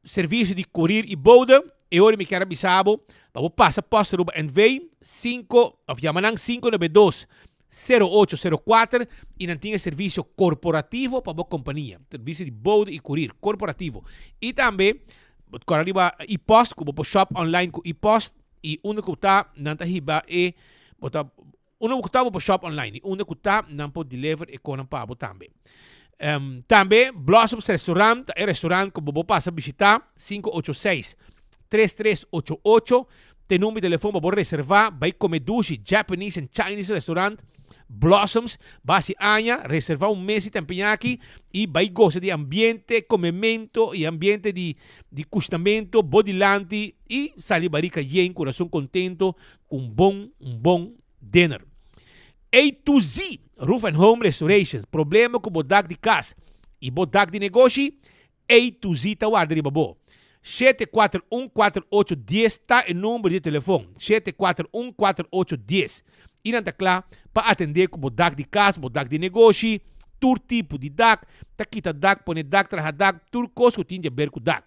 Speaker 15: servisio di korir i bode, e ora mi kier a bisa bo pa bo pasa Post Aruba NV sinku of yama nan 592 0804 i nan tin e servisio korporativo pa bo kompania, servisio di bode i korir korporativo. I tambe bo ta kòrda riba e-post ku bo por shop online ku e-post i unda ku ta nan ta hiba e bo ta Unda ku ta bo por shop online i unda ku ta nan por deliver e konan pa bo tambe. Tambe Blossoms Restaurant ta e restaurant ku bo por pasa bishita 586 3388 ta e number di telefon pa bo reserva bai kome dushi Japanese and Chinese restaurant. Blossoms, basi aña, reserva un mes di tempeñaki y bay goza di ambiente, comemento y ambiente di di cushnamento bo dilanti y sali barica yen, curason contento cu un bon un bon dinner. A to Z Roof and Home Restorations, problema cu bo dak di cas y bo dak di negoshi, A to Z ta warda riba bo. 741 4810 ta e number di telefon, 741 4810. I nan ta kla pa atendé ku bo dak di kas, bo dak di negoshi, tur tipo di dak, ta kita dak, pone dak, traha dak, tur kos ku tin di aber ku dak.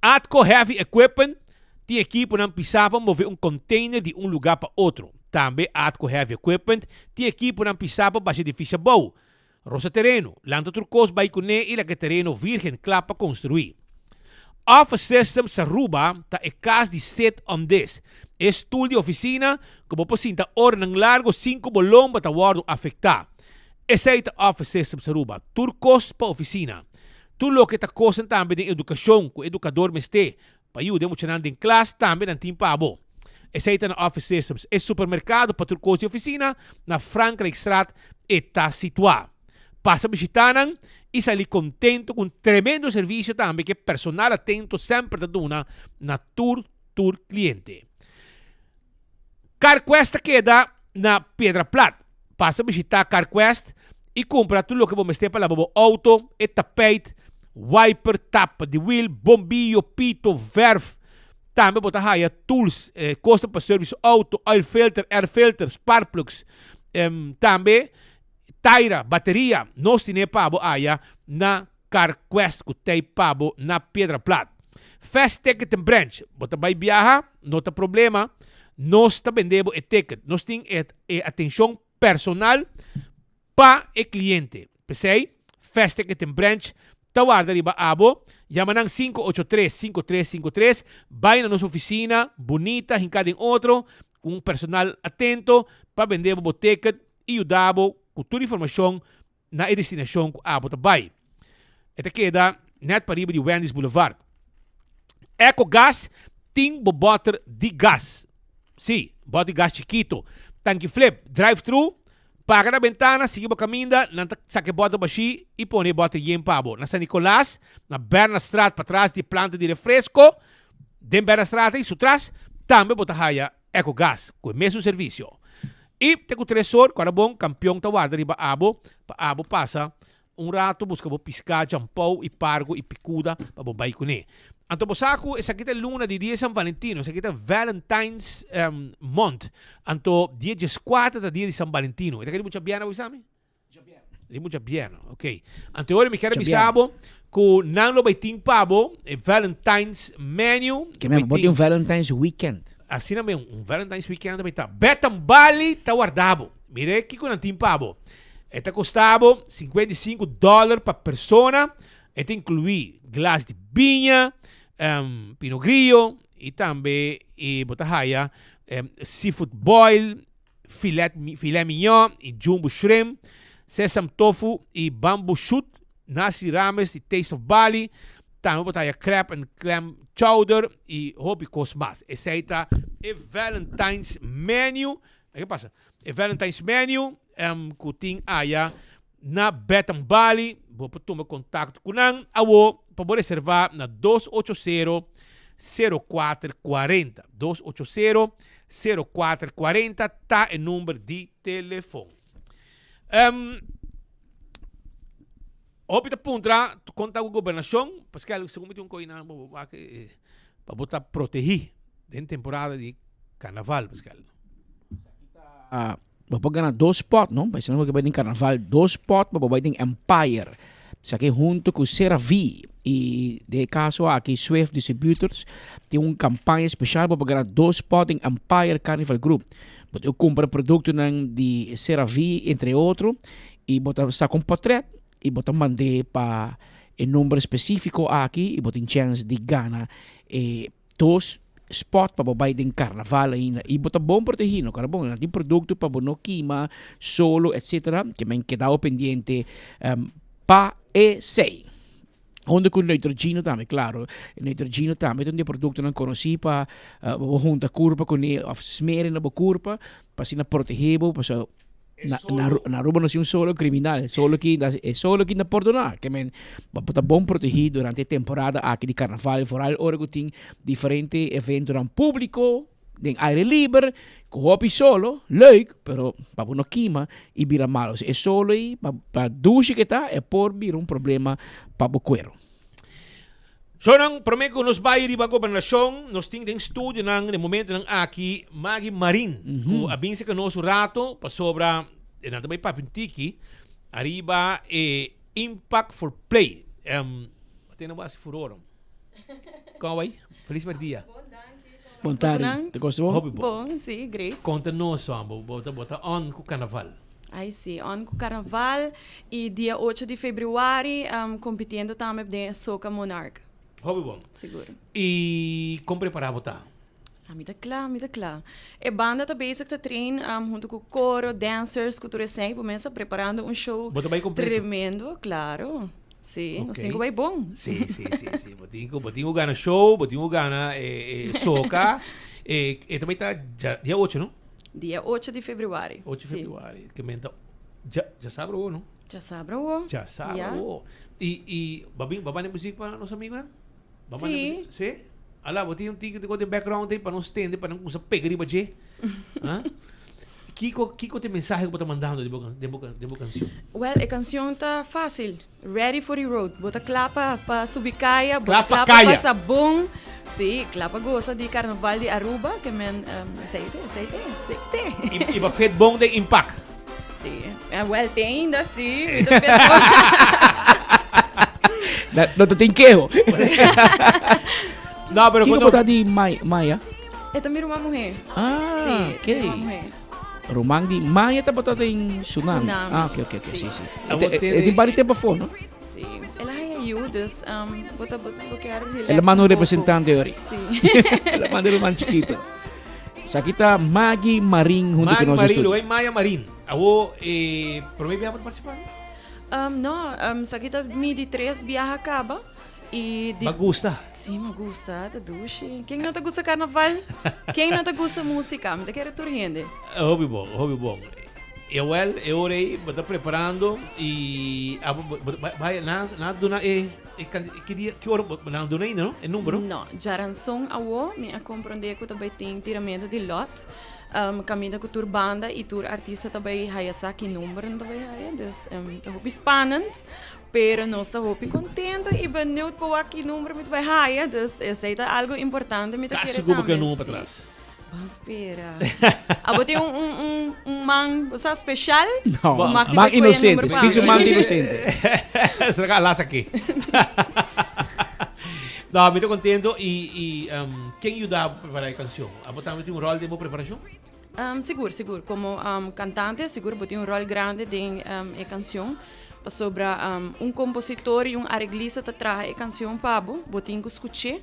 Speaker 15: Atco Heavy Equipment tin ekiponan pisá pa move un container di un lugá pa otro. Tambe Atco Heavy Equipment tin ekiponan pisá pa basha edifisio abou. Rosa tereno, lanta tur kos bai kuné i laga e tereno virgen kla pa konstruí. Office Systems Aruba ta e kas di sit on this, e stul di ofisina ku bo por sinta oranan largo sin ku bo lomba ta wòrdu afektá. Esei ta Office Systems Aruba, tur kos pa ofisina. Tur loke ta kosnan tambe den edukashon ku edukador mester Pa yuda e muchanan den klas tambe nan tin pa bo. Esei ta na Office Systems, e supermerkado pa tur kos di ofisina na Frankrijkstraat e ta situá. Pasa bishitá nan i sali kontento ku un tremendo servisio tambe ku e personal atento semper ta duna na tur tur kliente. CarQuest ta keda na Piedra Plat. Pasa bishitá CarQuest i kumpra tur loke bo mester pa laba bo outo, e tapijt, wiper, tapa di wiel, bombiyo, pito, verf. Tambe bo ta haya tools, kosnan pa service outo, oil filter, air filter, spark plugs. Tambe taira, bateria, nos tine pa bo aya na CarQuest ku tei pa bo na Piedra Plat. Fast Ticket and Branch, bo ta bai biaha? No ta problema, nos ta bende bo e ticket. Nos tin e e atencion personal pa e cliente. P'esei, Fast Ticket and Branch ta warda riba abo. Yama nan 583 5353, bai na nos oficina bunita hinca den otro cu un personal atento pa bende bo bo ticket y yuda bo cu tur informacion na e destinashon ku abo ta bai. E ta keda nèt pariba di Wendy's Boulevard. Ecogas tin bo bòter di gas. Sí, bòter di gas chikito. Tanki flip, drive thru, paga na bentana, sigui bo kaminda, nan ta saka e bòter bashí i pone e bòter yen pa bo. Na San Nicolas, na Bernardstraat patras di e planta di refresko, den Bernardstraat ei su tras, tambe bo ta haya Ecogas ku e mesun servisio. I te ku tresor ku bon kampion ta warda riba abo pa abo pasa un rato buska bo piská, djampou i pargo i pikuda pa bo bai kuné. Anto bo sa ku esaki ta luna di dia San Valentino, esaki ta Valentine's month. Anto dia dieskuater ta dia di San Valentino. E ta kere mucha bièrnè bo bisa mi? Di mucha bièrnè, ok. Anto ora mi kere bisa bo ku nan lo bai tin pa bo e Valentine's menu.
Speaker 17: Ke men, bo tin un Valentine's weekend.
Speaker 15: Asina men, un Valentine's weekend bai ta. Beth Bali ta warda bo. Mire kiko nan tin pa bo. E ta kosta bo 55 dollar pa persona. E ta inkluí glas di biña, um, pinot grillo i tambe i bo ta haya um, seafood boil, filet, filet mignon y jumbo shrimp, sesam tofu y bamboo shoot, nasi rames y taste of Bali, tambe bo ta haya crab and clam chowder y hopi cos mas. Esey ta e Valentine's menu, ke pasa? E Valentine's menu um, cu tin aya na Bath and Bali, bo por tuma contacto cu nan awo pa bo reserva na 280 0440. 280 0440 ta e number di telefon. Um, hopi ta puntra kon ta ku gobernashon, paske segun mi tin un koinan pa bo wak pa bo ta protegí den temporada di karnaval, paske.
Speaker 17: Ah, Bo por gana dos spot, no? Pasobra bo ke bai den karnaval, dos spot pa bo bai den Empire. Esaki hunto ku CeraVe i den e kaso aki Swift Distributors tin un kampaña speshal pa bo gana dos spot den Empire Carnival Group. Bo tin ku kumpra produktonan di CeraVe entre otro i bo ta saka un portret i bo ta mand'é pa e number spesifiko aki i bo tin chèns di gana e dos spot pa bo bai den karnaval ainda i bo ta bon protegí no kara bon nan tin produkto pa bo no kima solo etcetera ke men kedao pendiente pa esei hunto ku Neutrogena tambe klaro Neutrogena tambe ta un di e produktonan konosí pa bo hunta kurpa kuné òf smer na bo kurpa pa asina protegé bo pasobra. Na, na, na Aruba no tin un solo criminal. Solo ki, e solo ki na pordona. Ke men, bo ta bon protegi durante e temporada aki di carnaval. Vooral ora ku tin diferente eventonan publico, den aire liber, ku hopi solo, leuk, pero pa bo no kima i bira malo. E solo ei, pa, pa dushi ke ta, e por bira un problema pa bo kuero.
Speaker 15: Shownan, prome ku nos bai riba gobernashon, nos tin den studionan den momentonan aki Maggie Marin, ku a bin serka nos un rato pasobra e nan ta bai papia un tiki ariba e Impact for Play. Um, tene bo hasi furor. Kon bai? Felis merdia.
Speaker 17: Bon tardi. Te kosta bon?
Speaker 15: Hopi bon.
Speaker 20: Bon, si, great.
Speaker 15: Konta nos, bo, bo ta, bo ta on ku karnaval.
Speaker 20: Ay si, on ku karnaval y dia ocho di februari compitiendo tambe den e Soca Monarch.
Speaker 15: Hopi bon.
Speaker 20: Sigur.
Speaker 15: Y kon prepara bo ta?
Speaker 20: Ami ta kla, mi ta kla. E banda ta bezig ta train hunto ku koro, dancers, ku tur esei. Bo mes ta preparando un show
Speaker 15: Bo ta bai completo?
Speaker 20: tremendo, claro. Si, nos tin ku bai bon.
Speaker 15: Si, si, si, si. Bo tin ku, bo tin ku gana show, bo tin ku gana e soca. E ta bai ta dia ocho, no?
Speaker 20: Dia ocho di februari.
Speaker 15: Ocho di februari. Ke men ta dja djasabra awo no?
Speaker 20: Djasabra awo.
Speaker 15: Djasabra awo. I i ba bin ba banda muzik pa nos amigunan? Ba banda
Speaker 20: Si.
Speaker 15: muzik? Si? Ala bo tin un tiki di background ei pa nos tende pa nan kumsa pega riba dje. Ha? Kiko kiko ta e mensahe ku bo ta mandando den bo den bo den bo kanshon?
Speaker 20: Well e kanshon ta fasil. Ready for the road. Bo ta kla pa pa subi kaya, bo
Speaker 15: Kla
Speaker 20: ta
Speaker 15: pa
Speaker 20: kla pa
Speaker 15: kaya.
Speaker 20: pasa bon. Sí, kla pa gosa di karnaval di Aruba, ke men esei te, esei te, esei te.
Speaker 15: I i bo fit bon den Impact.
Speaker 20: Sí, well te ainda sí, mi ta fit bon.
Speaker 17: Na, no ta tin keho.
Speaker 15: No, pero
Speaker 17: Kiko
Speaker 15: kondo
Speaker 17: bo ta di Mai, Maya?
Speaker 20: E ta mi ruman muhé.
Speaker 17: Ah,
Speaker 20: Sí, e ta mi
Speaker 17: ok.
Speaker 20: ruman muhé.
Speaker 17: Ruman di Maya tabata den Tsunami.
Speaker 20: Tsunami.
Speaker 17: Ah, ok, ok, ok, sí, sí.
Speaker 15: Awor
Speaker 17: E, e,
Speaker 15: tene-
Speaker 17: e tin bari tempo afó, no?
Speaker 20: Sí, el a haya yu, dus um, bo ta bo, bo kier relax
Speaker 17: El a manda un
Speaker 20: un poco.
Speaker 17: representante ori.
Speaker 20: Sí.
Speaker 17: El a manda ruman chiquito. Esaki ta Maggie Marin hunto
Speaker 15: Maggie
Speaker 17: ku nos
Speaker 15: Marin,
Speaker 17: estudio.
Speaker 15: lo hay Maya Marin. Awo, eh, prome biaha bo ta participa?
Speaker 20: Um, no, um, esaki ta mi di tres biaha kaba. Y di
Speaker 15: Ba gusta?
Speaker 20: Sí, ma gusta, ta dushi. Ken no ta gusta carnaval? Ken no ta gusta musica? Mi ta kere tur hende.
Speaker 15: Hopi bon, hopi bon. E wel, e ora ei bo ta preparando y abo bo bo ba bai nan nan a duna e e kan ki dia ki ora bo nan a duna ainda no e numero?
Speaker 20: No, djaranson awo mi a comprende cu ta bai tin tiramento di lot. Caminda cu tur banda y tur artista ta bai haya sa ki number nan ta bai haya. Dus ta hopi spannend. Pero nos ta hopi contento y benieuwd pa wak ki number mi ta bay haya, dus esey ta algo importante mi ta kere
Speaker 15: Casi cu bo
Speaker 20: tambe.
Speaker 15: ke number
Speaker 20: Sí.
Speaker 15: pa tras.
Speaker 20: Ban spera. Abo tin un, un, un, un man, bo sa, special?
Speaker 17: No,
Speaker 20: Bo mag di
Speaker 17: man
Speaker 20: bay koe
Speaker 17: inocente,
Speaker 20: number pa
Speaker 17: spitz un
Speaker 20: mi.
Speaker 17: man di inocente.
Speaker 15: Será que alas aki? No, mi ta contento y, y um, ken yuda bo prepara e cancion? Abo tambe tin un rol den bo preparacion?
Speaker 20: Sigur, sigur. Komo kantante sigur bo tin un ròl grandi den e kanshon. Pasobra un kompositor i un areglista ta traha e kanshon pa bo, bo tin ku skuch'é,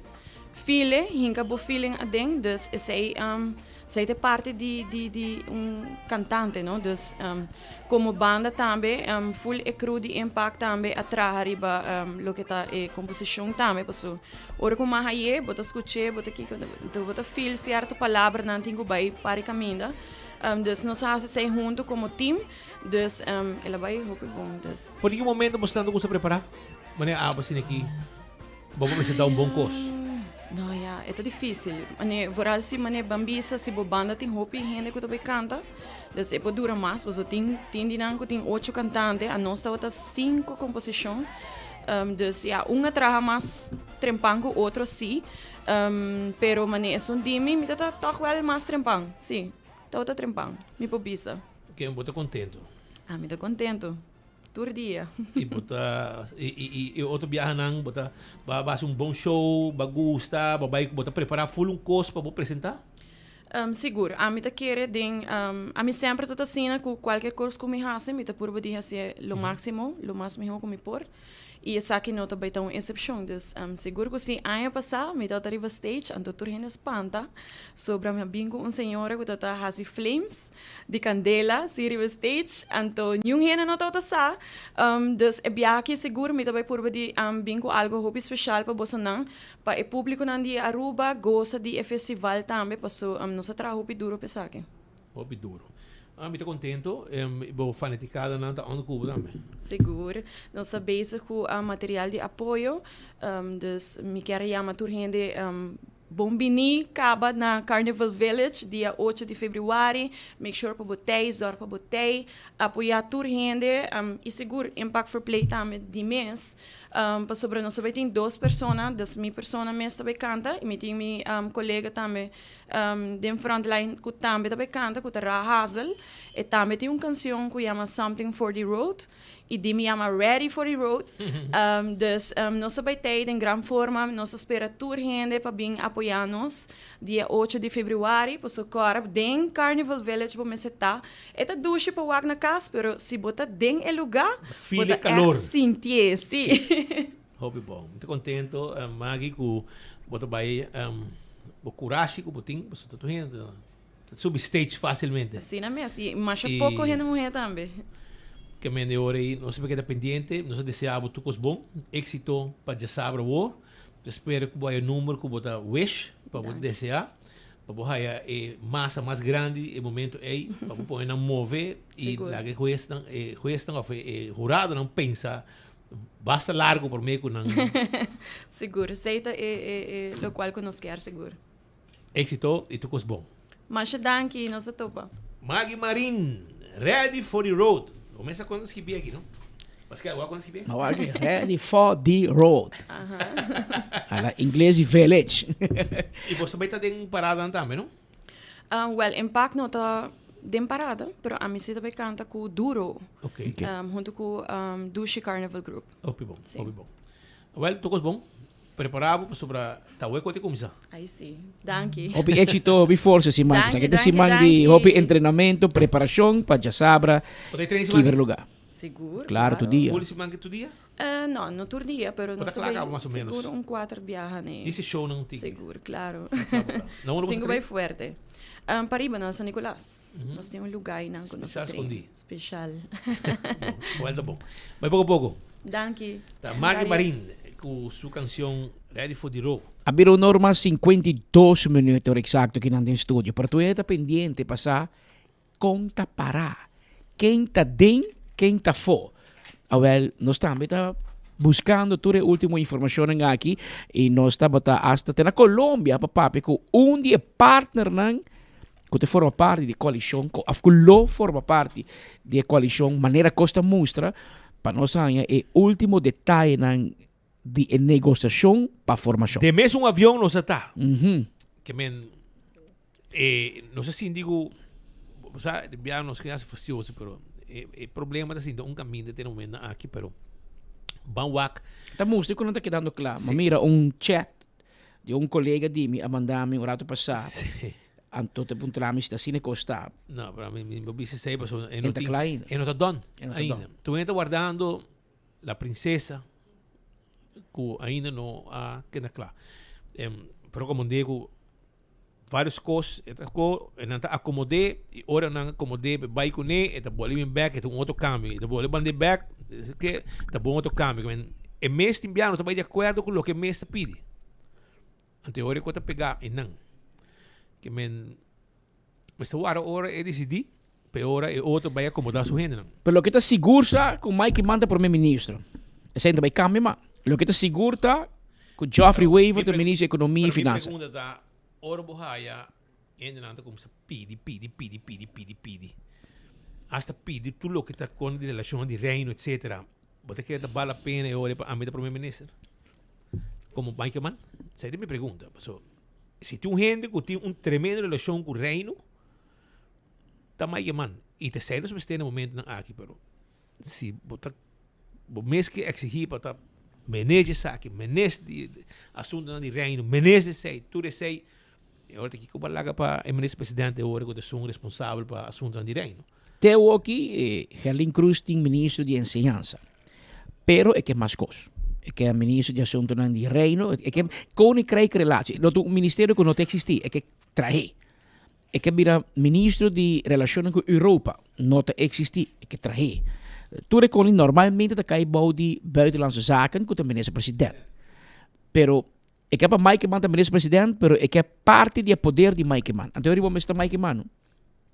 Speaker 20: fil'é, hinka bo feeling aden. Dus esei esei ta e parti di di di un kantante, no. Dus komo banda tambe ful e crew di Impact tambe a traha riba loke ta e komposishon tambe paso Ora ku mas ayé, bo ta skuch'é, bo ta kiko, bo ta feel sierto palabranan tin ku bai par e kaminda. Dus nos a hasi esei huntu komo team, dus el a bai hopi bon. Dus.
Speaker 15: For di ki momento bo stando kusa prepará? Manera abo asina aki bo por presentá un bon kos.
Speaker 20: No ya, e ta difísil. Mane, vooral si mane ban bisa si bo banda tin hopi hende ku ta bai kanta, dus e por dura mas, pasobra tin tin di nan ku tin ocho kantante, anos tabata sinku komposishon. Dus ya, un a traha mas trempan ku otro sí, pero manera esun di mi, mi ta ta tòg wèl mas trempan, sí, tabata trempan, mi por bisa.
Speaker 15: Ken bo ta kontentu?
Speaker 20: Ah, mi ta kontentu, tur dia.
Speaker 15: I bo ta, i i i otro biahanan bo ta ba hasi un bon show, bo a gusta, bo a bai, bo ta prepará ful un kos pa bo presentá?
Speaker 20: Sigur, ami ta kere den, ami semper ta ta asina ku kualke kos ku mi hasi mi ta purba di hasié lo máksimo, lo mas mihó ku mi por, i esaki no ta bai ta un esepshon. Dus sigur ku si aña pasá mi tabata riba stage anto tur hende a spanta sobra mi a bin ku un señora ku tabata hasi flames di kandela si riba stage anto niun hende no tabata sa. Dus e biaha aki sigur mi ta bai purba di bin ku algu hopi speshal pa bosonan Pa e publiconan di Aruba goza di e festival tambe paso nos a traha hopi duro pa esaki.
Speaker 15: Hopi duro. Ah, mi ta contento. Bo fanaticadanan ta on cu bo tambe.
Speaker 20: Sigur. Nos ta bezig cu material di apoyo. Dus mi kier a yama tur hende bon bini caba na Carnival Village dia ocho di februari. Make sure pa bo tey, zorg pa bo tey. Apoya tur hende y sigur Impact for Play tambe di mes. Pasobra nos ta bay tin dos persona, dus mi persona mes ta bay canta y mi tin mi colega tambe Den frontline ku tambe ta bai kanta ku ta Ra Hazel. E tambe tin un kansion ku yama Something for the Road i di mi yama Ready for the Road. Dus nos ta bai tei den gran forma. Nos ta spera tur hende pa bin apoyá nos dia ocho di febrüari. Pasobra kòrda den Carnival Village bo mester ta. E ta dushi pa wak na kas pero si bo ta den e lugá bo ta ègt sintié, sí.
Speaker 15: Hopi bon. Mi ta contento Maggie cu bo ta bay bo curashi cu bo tin pasobra tur hende ta subi stage facilmente.
Speaker 20: Asina mes y masha poco hende muher tambe.
Speaker 15: Ke mende ora ey nos a keda pendiente. Nos a desea bo tur cos bon. Exito pa djasabra awor. Ta spera cu bo haya number cu bo ta wish pa bo desea. Pa bo haya e masa mas grandi e momento ey pa bo pone nan move y laga e huesnan e huesnan of e huradonan pensa Basta largo prome cu nan.
Speaker 20: Sigur, esey ta e e e locual cu nos kier sigur.
Speaker 15: Exito y tur cos bon.
Speaker 20: Masha danki, nos ta topa.
Speaker 15: Maggie Marin, ready for the road. Bo mester con ta skibi aki, no? Pascal, bo a con ta skibi?
Speaker 17: No, aki, ready for the road. Ala ingles di village.
Speaker 15: Y boso bay ta den paradanan tambe, no?
Speaker 20: Wel, Impact no ta den parada, pero ami si ta bay canta cu Duro.
Speaker 15: Ok.
Speaker 20: Hunto cu Dushi Carnival Group.
Speaker 15: Hopi bon, hopi bon. Wel, tur cos bon. Prepara bo pasobra ta awor cu a cuminsa.
Speaker 20: Ay si, danki.
Speaker 17: Hopi exito, hopi forsa siman.
Speaker 20: Danki,
Speaker 17: Esaki ta
Speaker 20: danki,
Speaker 17: siman di
Speaker 20: danki.
Speaker 17: hopi entrenamento, preparacion pa djasabra
Speaker 15: Bo ta train siman
Speaker 17: kiber
Speaker 15: aki?
Speaker 17: lugar.
Speaker 20: Sigur,
Speaker 17: Claro, tur
Speaker 20: claro.
Speaker 17: dia.
Speaker 15: Full siman ki tur dia?
Speaker 20: No, no tur dia, pero
Speaker 15: Bo ta
Speaker 20: nos ta
Speaker 15: kla
Speaker 20: bai
Speaker 15: kaba mas o menos.
Speaker 20: sigur un kuater biaha ne.
Speaker 15: Disi shownan tiki.
Speaker 20: Sigur, klaro.
Speaker 15: Na unda bo
Speaker 20: Sinku
Speaker 15: ta
Speaker 20: bai
Speaker 15: train?
Speaker 20: fuerte. Pariba na San Nicolas. Nos tin un lugar einan ku nos ta
Speaker 15: Spesial
Speaker 20: train.
Speaker 15: skondí.
Speaker 20: Spesial.
Speaker 15: Bon, buelta bon. Bai poko poko.
Speaker 20: Danki.
Speaker 15: Ta Maggie Marin ku su kanshon Ready for the Road.
Speaker 17: A bira un ora mas 52 minuut ora eksakto kinan den studio. Pero tur hende ta pendiente pa sa Kon ta pará? Ken ta den, ken ta afó? Awel, nos tambe ta buskando tur e último informashonnan aki i nos tabata asta te na Colombia pa papia ku un di e partnernan ku ta forma parti di e koalishon, òf ku lo forma parti di e koalishon manera kos ta mustra pa nos haña e último detayenan di e negosiashon pa formashon.
Speaker 15: Den mesun avion nos a ta. Ke men e nos a sinti ku bo sa di biaha nos ke hasi fastioso pero e e problema ta sinta un kaminda te na momentonan aki pero ban wak.
Speaker 17: Ta mustra ku no ta kedando kla. Mi a mira un chat di un kolega di mi a manda mi un rato pasá. Anto ta puntra mi si ta asina e kos ta.
Speaker 15: No, pero mi mi bo bisa esei pasobra e
Speaker 17: E
Speaker 15: no
Speaker 17: ta
Speaker 15: tin
Speaker 17: kla ainda.
Speaker 15: e no ta done
Speaker 17: E no ta
Speaker 15: ainda.
Speaker 17: done.
Speaker 15: Tur hende ta wardando La Princesa ku ainda no a keda kla. Pero komo di ku varios kos e ta ko e nan ta akomod'é i ora nan akomod'é pa e bai kuné e ta boli bin bèk e ta un otro kambio e ta boli band'é bèk ke ta bon otro kambio e mes tin bia no ta bai di akuerdo ku loke e mes ta pidi anto e ora e ku ta pegá e nan ke men Mester wara ora e disidí, p'e ora e otro bai akomodá su hendenan.
Speaker 17: Pero loke ta sigur sa ku Mike Eman ta prome ministro. Esei no ta bai kambia mas. Loke ta sigur ta ku Geoffrey Wever ta ministro di Ekonomia i Finansa.
Speaker 15: Pero mi pregunta ta, ora bo haya hendenan ta kuminsá pidi, pidi, pidi, pidi, pidi, pidi, hasta pidi tur loke ta kontra di relashonnan di Reino etcetera, bo ta kere ta bal la pena e ora pa ami ta prome minister? Komo Mike Eman? Esei ta mi pregunta. Pasobra Si tin un hende ku tin un tremendo relashon ku Reino, ta Mike Eman. I ta esei nos mester na momentonan aki, pero si bo ta bo mes ke eksigí pa ta menes di esaki, menes di asuntunan di Reino, menes di esei, tur esei, e ora ta kiko bo a laga pa e minister presidente e ora ku ta esun responsabel pa asuntunan di Reino.
Speaker 17: Te awoki Gerlin Cruz tin ministro di enseñansa, pero e ke mas kos. E ke ministro di asuntunan di Reino, e ke Koninkrijkrelatie, lo ta un ministerio ku no ta eksistí, e ke trah'é. E ke bira ministro di relashonnan ku Europa, no ta eksistí, e ke trah'é. Tur e koni normalmente ta kai bou di Buitenlandse Zaken ku ta minister president. Pero e ke pa Mike Eman ta minister president, pero e ke parti di e poder di Mike Eman. Anto riba mester Mike Eman.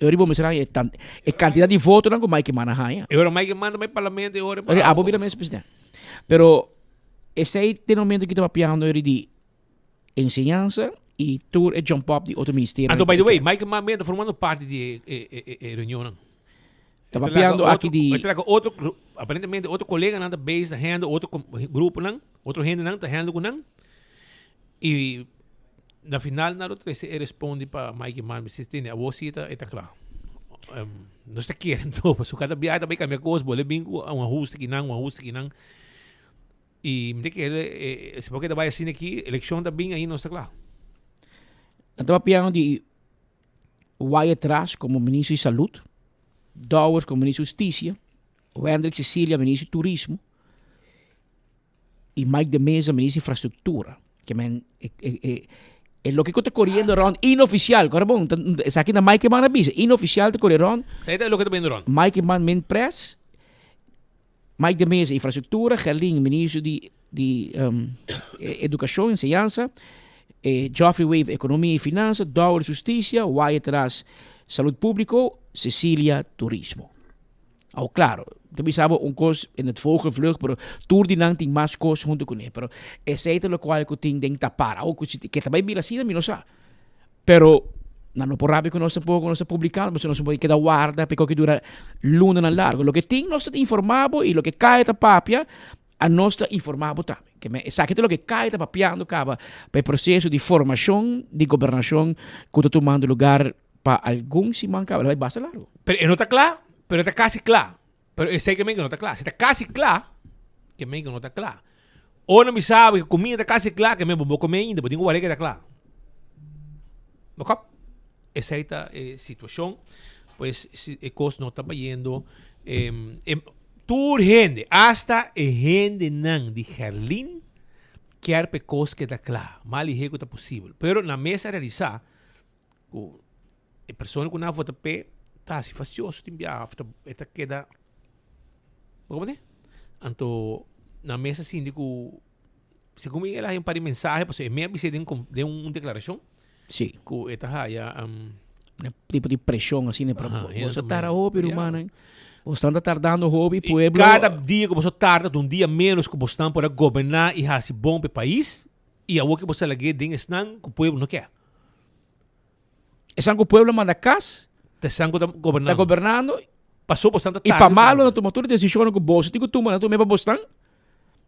Speaker 17: E ora bo mester haña e tan e kantidat di votonan ku Mike Eman a haña.
Speaker 15: E ora Mike Eman ta bai parlamento e ora.
Speaker 17: Ora abo bira mes presidente. Pero esei te momento ki ta papiando eri di enseñansa y tur e jump up di otro ministerio.
Speaker 15: Anto by the way, Mike Eman ta formando parti di e e e reunionnan.
Speaker 17: Ta papiando aki di.
Speaker 15: E ta laga otro aparentemente otro koleganan ta base ta handle otro gruponan, otro hendenan ta handle ku nan. Y na final nan lo trece e respondi pa Mike Eman mi si tene awor si e ta kla. Nos ta kere anto pasobra kada biaha ta bay cambia cos bo le bin cu un ahuste kinan un ahuste kinan y mi ta kere si por keda bay asina aki eleccion ta bin ahi nos ta kla.
Speaker 17: Nan ta papiando di Wyatt Ras como ministro di Salud, Dowers como ministro di Husticia, Wendrick Cecilia ministro di Turismo. y Mike de Meza minister infrastructura. Ke men e e e e loke ku ta koriendo rond inoficial, kore bon, esaki na Mike Eman a bisa, inoficial ta kore rond.
Speaker 15: Esaki ta loke ta bendo rond.
Speaker 17: Mike Eman min pres, Mike de Meza infrastructura, Gerlin minister di di um, educacion, enseñansa, eh, Geoffrey Wever economia y finansa, Dowers justicia, Wyatt Ras salud publico, Cecilia turismo. Au claro, ta bisa bo un cos in het vogelvlucht, pero tur di nan tin mas cos hunto cune. Pero esey ta locual cu tin den tapar. Au cu si ke ta bay bira asina mi no sa. Pero nan no por rabia cu nos tampoco, nos ta publicando, pasobra nos no por keda warda pa e koki dura lunanan largo. Loke tin nos ta informa bo y loke caya ta papia, a nos ta informa bo tambe. Ke men esaki ta loke caya ta papiando caba pa e proceso di formacion di gobernacion cu ta tumando lugar Pa algun siman caba, el a bai basta largo.
Speaker 15: Pero e no ta cla, pero e ta casi cla. Pero esey ke men ke no ta cla. Si ta casi cla, ke men ke no ta cla. Ora mi sabi ke comida ta casi cla, ke men bo bo come ainda, bo tin ku warea ke ta cla. Bo kap? Esey ta e situacion. Pues si e cos no ta bayendo, e tur hende, hasta e hendenan di Gerlin kier pa e cos keda cla, mas lihe ku ta posibel. Pero nan mes a realisa Ku e persona ku nan a vota p'e ta hasi fastioso tin biaha òf ta e ta keda bo komprende? Anto nan mes a sinti ku segun mi el a haya un par di mensahe pasobra e mes a bis'é den den un deklarashon
Speaker 17: Sí.
Speaker 15: ku e ta haya
Speaker 17: Tipo di preshon asina pero
Speaker 15: Aha,
Speaker 17: bo sa
Speaker 15: ta
Speaker 17: tarda hopi rumannan. Bo stan ta tardando hopi pueblo.
Speaker 15: Kada dia ku bo sa tarda ta un dia ménos ku bo stan por a goberná i hasi bon pa e pais i awor ke bo sa lag'é den esnan ku pueblo no ke.
Speaker 17: Esan ku pueblo manda kas.
Speaker 15: Ta esan ku ta gobernando.
Speaker 17: Ta gobernando.
Speaker 15: Paso bosnan ta
Speaker 17: I pa malo nan tuma tur e desishonnan ku boso tin ku tuma nan tuma pa bosnan.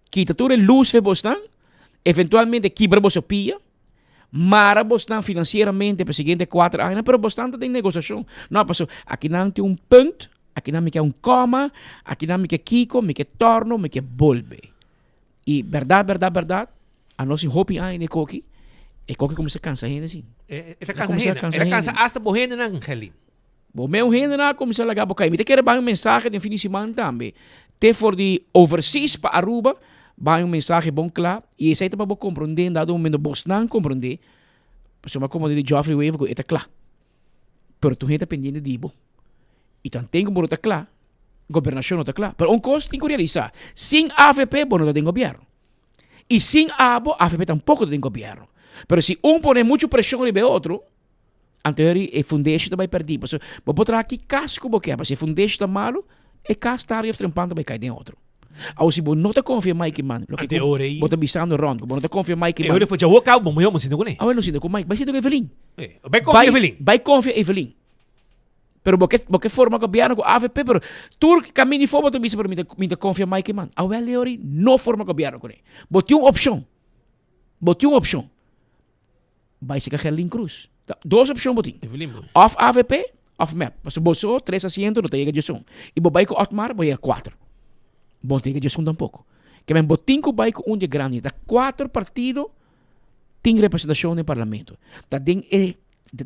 Speaker 17: Kita tur e lus fe bosnan. Eventualmente kibra boso pia. Mara bosnan finansieramente pa e siguiente kuater añanan. Pero bosnan ta den negosiashon. No, paso akinan tin un punt, akinan mi ke un koma, akinan mi ke kiko, mi ke torno, mi ke bolbe. I bèrdat, bèrdat, bèrdat, anos tin hopi aña den e koki, e koki kuminsá kansa hende sin.
Speaker 15: E ta kansa hende, e ta kansa asta bo hendenan, Gerlin.
Speaker 17: Bo meu hendenan a kuminsá laga bo kai. Mi ta kere bai un mensahe den fin di siman tambe. Te for di overseas pa Aruba, bai un mensahe bon kla, i esei ta pa bo komprondé en dado momento, bosnan komprondé, pasobra mi a komprondé di Geoffrey Wever ku e ta kla. Pero tur hende ta pendiente di bo. I tanten ku bo no ta kla, gobernashon no ta kla. Pero un kos tin ku realisá, sin avp bo no ta den gobièrnu. I sin abo, avp tampoko ta den gobièrnu. Pero si un pone muchu preshon riba e otro, anto heri e fundeshi ta bai pèrdí. Pasobra bo por traha ki kas ku bo ke, pero si e fundeshi ta malu, e kas tardi òf trempan ta bai kai den otro. Awor si bo no ta konfia Mike man, loke
Speaker 15: Ante
Speaker 17: ku
Speaker 15: ora ei.
Speaker 17: bo ta bisando rond, ku bo no ta konfia Mike
Speaker 15: E
Speaker 17: man.
Speaker 15: ora for djawo kaba bo muhé bo sinta kuné.
Speaker 17: Awor no sinta ku Mike, bai sinta ku Evelyn.
Speaker 15: Eh, bai konfia Evelyn.
Speaker 17: Bai konfia Evelyn. Pero bo ke bo ke forma gobièrnu ku avp, pero tur kaminda di for bo ta bisa pero mi ta mi ta konfia Mike man. Awel e ora ei no forma gobièrnu kuné. Bo tin un opshon. Bo tin un opshon. Bai seka Gerlin Cruz. Ta dos opcion bo tin. Of avp of mep. Pasobra bo so tres asiento no ta yega diesun. Y bo bai cu Otmar bo yega cuater. Bo no ta yega diesun tampoco. Ke men bo tin cu bai cu un di e grandi. Ta cuater partido tin representacion den parlamento. Ta den e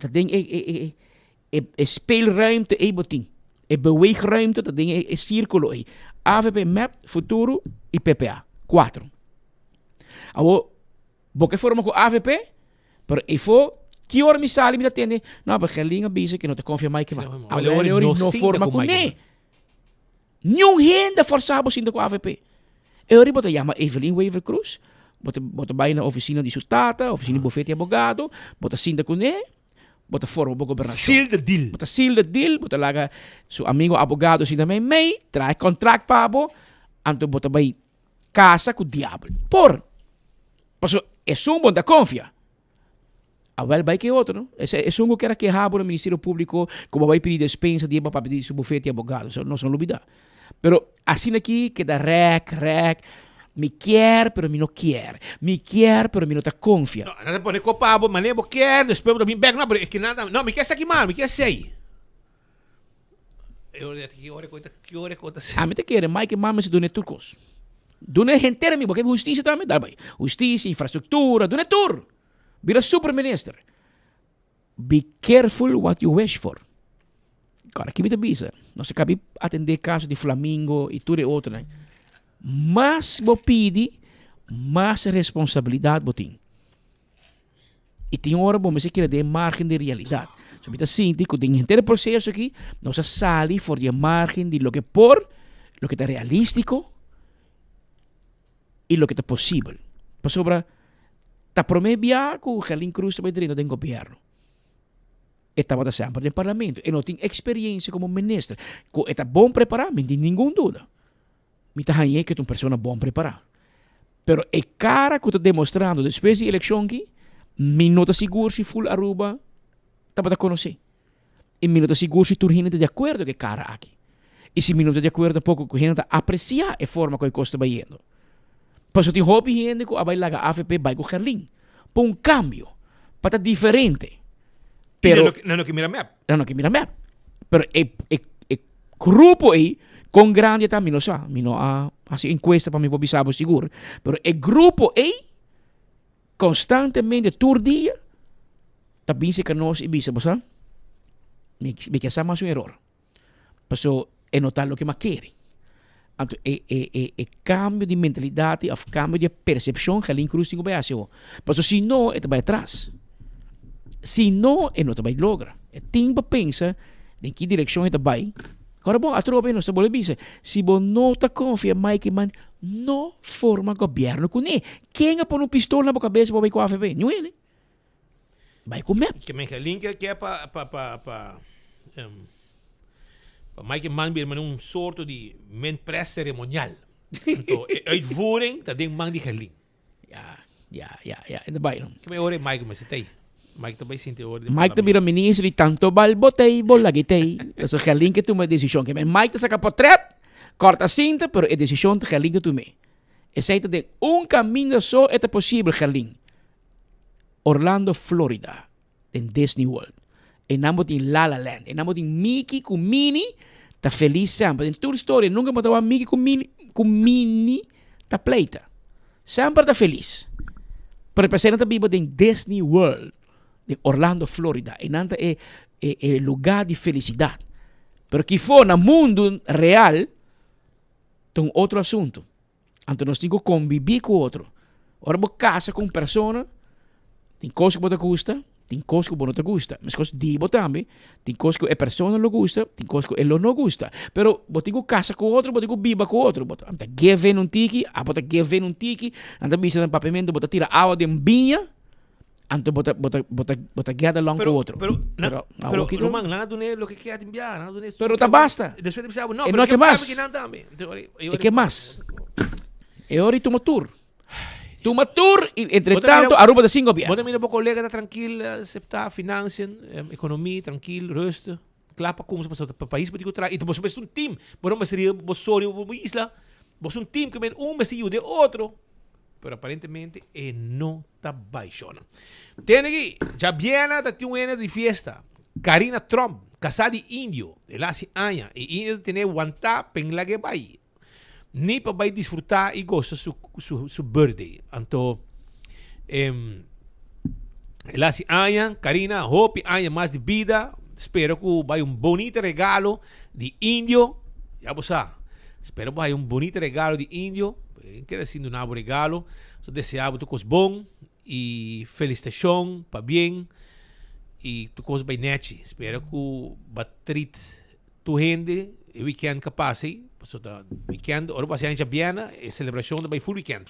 Speaker 17: ta den e e e e e speelruimte ey bo tin. E beweegruimte ta den e e circulo ey. Avp, mep, Futuro y PPA. Cuater. Awor. Bo ke forma ku avp? Pero efo ki ora mi sali mi ta tende, no pero Gerlin a bisa ke no ta konfia Mike man. Awel e ora no forma ku ne. Niun hende a forsa bo sinta ku avp. E ora bo ta yama Evelyn Wever Croes, bo ta bo ta bai na ofisina di su tata, ofisina di bofete di abogado, bo ta sinta ku ne. Bo ta forma bo gobernashon.
Speaker 15: Seal the deal.
Speaker 17: Bo ta seal the deal, bo ta laga su amigo abogado sinta mei mei, traha e contract pa bo, anto bo ta bai casa cu diabel. Por! Pasobra esun bo no ta confia. Awel bai ke otro no. Ese esun cu kier a keha bo na Ministerio Publico cu bo a bai pidi despensa di e papia di su bufete di abogado. So nos no lubida. Pero asina aki keda rek, rek, mi kier pero mi no kier, mi kier pero mi no ta confia.
Speaker 15: No, nan ta pone copa bo manera bo kier, despues bo ta bin bek, no, pero e kinan ta, no, mi kier esaki mas, mi kier esey. E ora ki ora cu ta, ki ora cu ta.
Speaker 17: Ami ta kere Mike Eman mester duna e tur cos. Duna e henter ami, bo ke husticia tambe? Dal bai. Husticia, infrastructura, duna e tur. Bira super minister. Be careful what you wish for. Kòrda ki mi ta bisa, nos a kabi atendé kaso di Flamingo i tur e otronan. Mas bo pidi, mas responsabilidat bo tin. I tin ora bo mester keda den e margen di realidat. So mi ta sinti ku den henter e proseso aki nos a sali for di e margen di loke por, loke ta realístiko i loke ta posibel. Pasobra ta promé bia ku Gerlin Cruz ta bai drenta den gobièrnu. E tabata semper den parlamento. E no tin eksperiencia komo minister. Ku e ta bon prepará, mi no tin ningun duda. Mi ta hañ'é ku e ta un persona bon prepará. Pero e kara ku ta demostrando despues di elekshon aki, mi no ta sigur si ful Aruba tabata konosé. I mi no ta sigur si tur hende ta di akuerdo ku e kara aki. I si mi no ta di akuerdo tampoco ku hende ta apresiá e forma ku e kos ta bayendo. Pasobra tin hopi hende ku a bai laga avp bai ku Gerlin pa un kambio, pa ta diferente. Pero
Speaker 15: Nan no ke mira mep.
Speaker 17: Nan no ke mira mep. Pero e e e grupo ei kon grandi e ta mi no sa. Mi no a hasi enkuesta pa mi por bisa bo sigur. Pero e grupo ei Constantemente tur dia ta bin cerca nos y bisa, bo sa, mi, mi ke sa mas un error. Paso e no ta loke mi a kere. Anto e, e, e, e cambio di mentalidad of cambio di percepcion Gerlin Cruz tin cu bay haci awo. Paso si no e ta bay atras. Si no e no ta bay logra. E tin pa pensa den ki direccion e ta bay. Ora bon, atrobe nos ta bolbe bisa, si bo no ta confia Mike Eman, no forma gobierno cune. Ken a pone un pistol na bo cabeza pa bo bai cu avp? Niun hende. Bai cu mep.
Speaker 15: Ke men Gerlin ke ke pa pa pa pa um, pa Mike Eman bira mane un soorto di men pres ceremonial. Anto e uitvoering ta den man di Gerlin.
Speaker 17: Ja, ja, ja, ja, e ta bai no.
Speaker 15: Ke men ora Mike mester tei. Mike ta bai sinti ora di
Speaker 17: Mike ta bira minister di tanto bal bo tei, bo lagi tei. Pasobra Gerlin ke tuma e decision. Ke men Mike ta saca potret, corta cinta, pero e decision ta Gerlin ta tuma. Esei ta den un kaminda so e ta posibel, Gerlin. Orlando, Florida, den Disney World. Einan bo tin La La Land, einan bo tin Mickey ku Minnie ta felis semper. Den tur storia nunka bo ta wak Mickey ku Minnie ku Minnie ta pleita. Semper ta felis. Pero p'esei nan ta biba den Disney World, den Orlando, Florida. Einan ta e e e lugá di felisidat. Pero kifó na mundu real ta un otro asunto. Anto nos tin ku konbibí ku otro. Ora bo kasa ku un persona, tin kos ku bo ta gusta, tin kos ku bo no ta gusta. Meskos di bo tambe, tin kos ku e persona lo gusta, tin kos ku e lo no gusta. Pero bo tin ku kasa ku otro, bo tin ku biba ku otro. Bo ta give in un tiki, abo ta give in un tiki. Nan ta bisa den papiamentu bo ta tira awa den biña. Anto bo ta bo ta bo ta bo ta get along
Speaker 15: Pero
Speaker 17: ku otro.
Speaker 15: pero na,
Speaker 17: Pero
Speaker 15: pero
Speaker 17: awo kiko?
Speaker 15: ruman nan a dun'é loke ke a tin biaha, nan a dun'é
Speaker 17: Pero ta basta.
Speaker 15: Despues ta bisa bo no,
Speaker 17: E
Speaker 15: pero
Speaker 17: no
Speaker 15: ke
Speaker 17: ke mas.
Speaker 15: ki nan tambe. Enton ora e
Speaker 17: E
Speaker 15: ora
Speaker 17: ke mas. E ora i tuma tur. Tuma tur i entre
Speaker 15: Bo ta mira
Speaker 17: tanto Aruba ta sin gobierno.
Speaker 15: Bo ta mira bo kolega ta trankil, aseptá financiën, ekonomie trankil, rustig, kla pa kumsa pasobra pa pais bo tin ku traha i boso mester un team. Bo no mester riba bo so riba bo isla. Boso un team ke men un mester yuda e otro. Pero aparentemente e no ta bai shona. Tende aki, djabièrnè ta tin un hende di fiesta. Karina Trump, kasá di indio, el a hasi aña i indio ta tene wantá p'en lag'é bai. Ni pa bai disfrutá i gosa su su su birthday. Anto em el a hasi aña, Karina hopi aña mas di bida, spera ku bai un bonita regalo di indio, ya bo sa, spera bo haya un bonita regalo di indio, keda sin duna bo regalo, so desea bo tur kos bon y felicitacion, pabien y tur kos bai nechi, spera ku bo a treat tur hende e weekend ka pasa ei, pasobra ta weekend ora bo hasi aña djabièrnè e celebracion ta bai full weekend,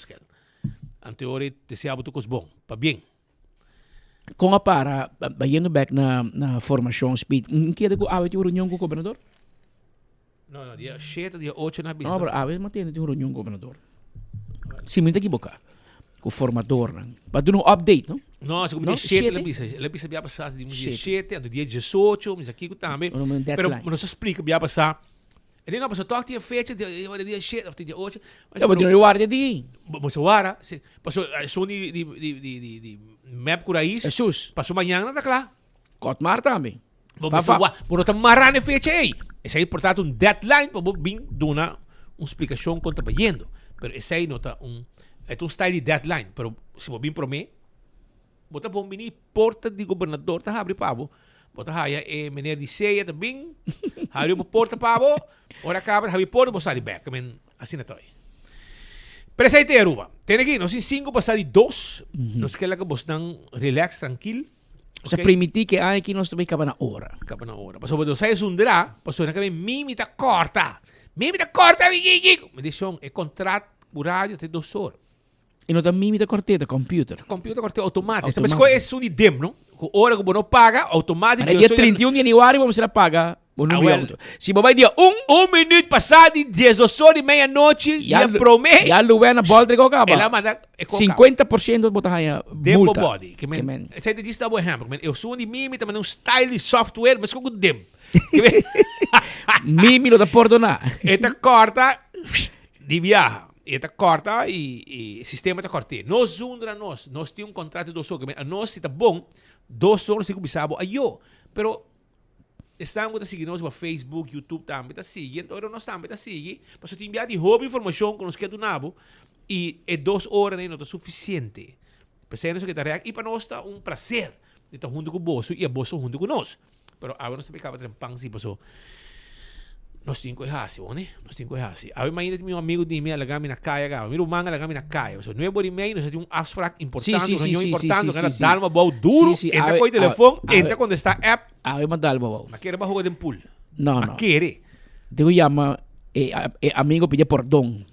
Speaker 15: anto e ora desea bo tur kos bon, pabien.
Speaker 17: Kon a para, bayendo bek na na formacion speed, un keda ku awe tin un reunion ku gobernador?
Speaker 15: No, no, dia shete, dia ocho na bisa.
Speaker 17: No, pero awe mantende tin un reunion ku gobernador. Si mi no ta ekiboká, ku formadornan. Pa duna un update, no?
Speaker 15: No, si ku dia shete la bisa, la bisa bia pasá di dia shete, anto dia diesocho, mi sa kiko tambe. Pero nos a splika bia pasá. E di no, pasobra tòg tin e fecha, di dia shete òf dia ocho.
Speaker 17: Ya, bo tin un warda di.
Speaker 15: Bo sa wara, si. Pasobra esun di di di di di di mep ku rais.
Speaker 17: Hesus.
Speaker 15: Pasobra mañana ta kla.
Speaker 17: Kòtmar tambe.
Speaker 15: Bo mester wa, bo no ta mará na e fecha ei. Esei por ta un deadline pa bo bin duna un splikashon kon ta bayendo. Pero esei no ta un, e ta un style di deadline, pero si bo bin promé. Bo ta bon bini, porta di gobernador ta habri pa bo. Bo ta haya e meneer di Sea ta bin, habri bo porta pa bo. Ora caba habri porta, bo sali bek. I mean, asina ta bai. Pero esei te Aruba. Tene aki, nos tin cinco pasa di dos. Nos ke laga bosnan relax, trankil.
Speaker 17: Nos a primiti ke aña aki nos ta bai kaba na ora.
Speaker 15: Kaba na ora. Pasobra nos a esundra, pasobra nan mimi ta korta. Mimi ta korta, mi kiki. Mi di, shon, e kontrat ku radio ta dos or.
Speaker 17: E no ta mimi ta corte, ta computer.
Speaker 15: Computer corte automatico. Automático. Sabes cu es un di dem, no? Cu ora cu bo no paga, automatico.
Speaker 17: Dia 31 di januari bo mester a paga bo numero di auto. Si bo bay dia un.
Speaker 15: Un minuut pasa di diesdos or di medianochi, dia prome.
Speaker 17: Ya Luwena bolter ko caba.
Speaker 15: El a manda e ko caba.
Speaker 17: 50% bo ta haya multa.
Speaker 15: Den bo body. Ke men, esey ta djis ta bo ehempel. Ke men, esun di mimi ta manda un style di software mesco cu dem.
Speaker 17: Mimi no ta pordona.
Speaker 15: E ta corta di biaha. E ta corta y e sistema ta corte. No zundra nos. Nos tin un contrato di dos or. A nos si ta bon, dos or si cu bisa bo ayo. Pero esnan cu ta sigui nos riba Facebook, YouTube tambe ta sigui. Entonces nos tambe ta sigui. Pasobra tin bia di hopi informacion cu nos kier duna bo y e dos oranan no ta suficiente. P'esei nos a keda reak y pa nos ta un placer di ta hunto cu boso y aboso hunto cu nos. Pero awe nos ta pekaba tren pan si paso nos tin ku e hasi bo ne nos tin ku e hasi. Awe mainta tin mi un amigu di mi a laga mi na kaya kaba. Mi ruman a laga mi na kaya. Paso nuebe ora i mei nos a tin un afsprak importante, un reunion importante, nos a dal ma bou duru, entra koe telefon, entra kontesta app.
Speaker 17: Awe mi a dal ma bou.
Speaker 15: Mi a kere ba hoga den pool.
Speaker 17: No, no.
Speaker 15: Mi a kere.
Speaker 17: Tin ku yama e e amigo pidi pordon,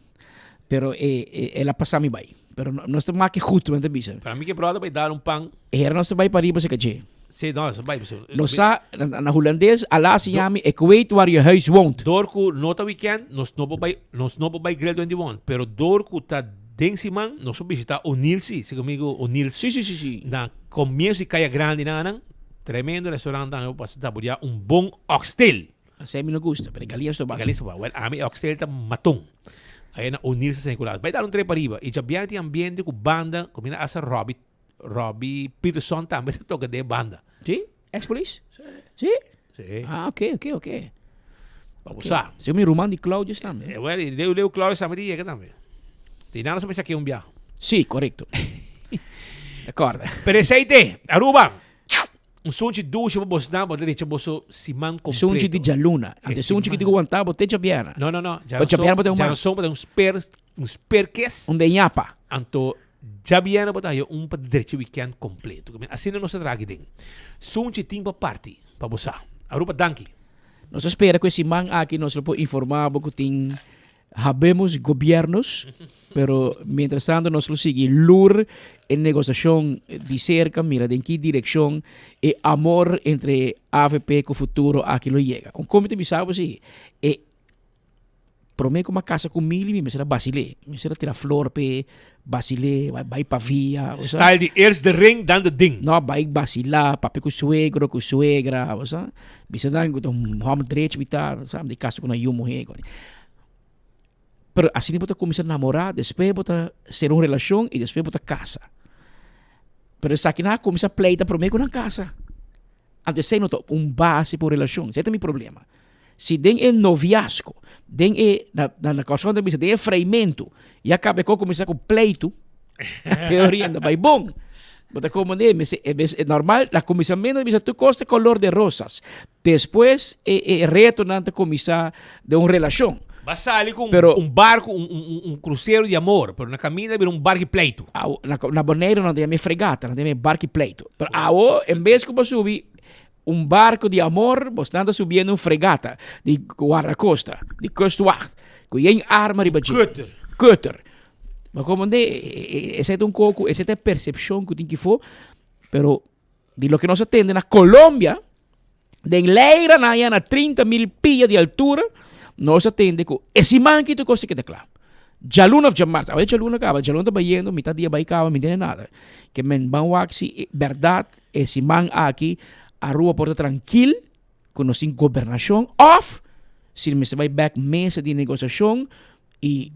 Speaker 17: pero e el a pasa mi bai. Pero nos ta make goed, men ta bisa.
Speaker 15: Pero mi ke brother bai dal un pan.
Speaker 17: Hera nos ta bai pariba se kache.
Speaker 15: Sí, no, nos ta bai.
Speaker 17: Nos sa, na hulandes, Ala si yami, ik weet waar je huis woont.
Speaker 15: Door ku no ta weekend, nos no por bai, nos no por bai Grill 21. Pero door ku ta den siman, nos por bishita O'Neil si, segun mi ku O'Neil.
Speaker 17: Sí, sí, sí, sí.
Speaker 15: Na comienzo di Kaya Grandi nan, tremendo restaurant tambe pa saborea un bon oxtail.
Speaker 17: Asei mi no gusta, pero e galia sto basa.
Speaker 15: E galia sto basa. Well, ami e oxtail ta maton. Aya na O'Neil sa San Nicolas. Bai dal un trip ariba. I djabièrnè tin ambiente ku banda, ku mi na asa Robbie, Robbie Peterson tambe ta toka den e banda.
Speaker 17: Si? Ex police?
Speaker 15: Si.
Speaker 17: Si?
Speaker 15: Si.
Speaker 17: Ah, oké, oké, oké.
Speaker 15: Pa bo sa.
Speaker 17: Si mi ruman di Claudius tambe.
Speaker 15: Eh, well, Leo, Leo Claudius tambe ta yega tambe. Di nan nos a mester ke un biaha.
Speaker 17: Si, korekto. Acorda.
Speaker 15: Pero esei te, Aruba. Un sunchi dushi pa bosnan, bo ta recha boso siman completo.
Speaker 17: Sunchi di djaluna. Ante sunchi ki tin ku wanta bo te djabièrnè.
Speaker 15: No, no, no.
Speaker 17: Pa djabièrnè bo ta un mas.
Speaker 15: Djaroson bo ta un sper, un sperkes.
Speaker 17: Un de ñapa.
Speaker 15: Anto djabièrnè bo ta haya un pa drecha weekend completo. Asina nos ta traha aki den. Sunchi tin pa parti, pa bo sa. Aruba danki.
Speaker 17: Nos ta spera ku e siman aki nos lo por informa bo ku tin Habemos gobiernos, pero mientras tanto nos lo sigui lur e negociacion di cerca, mira den ki direccion e amor entre avp cu futuro aki lo yega. Un con mi ta bisa bo si, e prome cu mi a casa cu Mili mi mester a bacile, mi mester a tira flor p'e, bacile, bay pa via, bo sa.
Speaker 15: Style di eerst de ring dan de ding.
Speaker 17: No, bay bacila, papia cu suegro, cu suegra, bo sa. Bisa nan cu ta un homber drechi mi ta, sa, mi ta casa cu una yu muhe. Pero asina bo ta cuminsa namora, despues bo ta cera un relacion y despues bo ta casa. Pero esakinan a cuminsa pleita prome cu nan casa. Anto esey no ta un base pa un relacion. Esey ta mi problema. Si den e noviazgo, den e, na, na, na Kòrsou nan ta bisa, den e freimentu, ya caba e ko cuminsa cu pleitu, teoria no bay bon. Bo ta comprende? Mester, e mes, e normal, na cuminsamento ta bisa tur cos ta color de rosas. Despues e, e retonan ta cuminsa den un relacion.
Speaker 15: Ba sali cu un,
Speaker 17: Pero,
Speaker 15: un barco, un, un, un crucero di amor, pero na caminda bira un barco di pleitu.
Speaker 17: Awo, na, na Boneiru nan ta yama e fregata, nan ta yama e barco di pleitu. Pero awo, en bes cu bo subi un barco di amor, bosnan ta subiendo un fregata di guardacosta, di kustwacht, cu yen arma riba dje.
Speaker 15: Cutter.
Speaker 17: Cutter. Ma como ne, esei ta un coco, esei ta e percepcion cu tin kifo, pero. Di loke nos a tende na Colombia, den Leira na aya na 30 mil pia di altura, nos a tende ku e siman ki tur kos ta keda kla. Djaluna of djamars, awe djaluna kaba, djaluna ta bayendo, mitad dia bai kaba, mi tende nada. Ke men ban wak si e bèrdat e siman aki Aruba por ta trankil ku nos tin gobernashon òf si mester bai bèk mesa di negosiashon i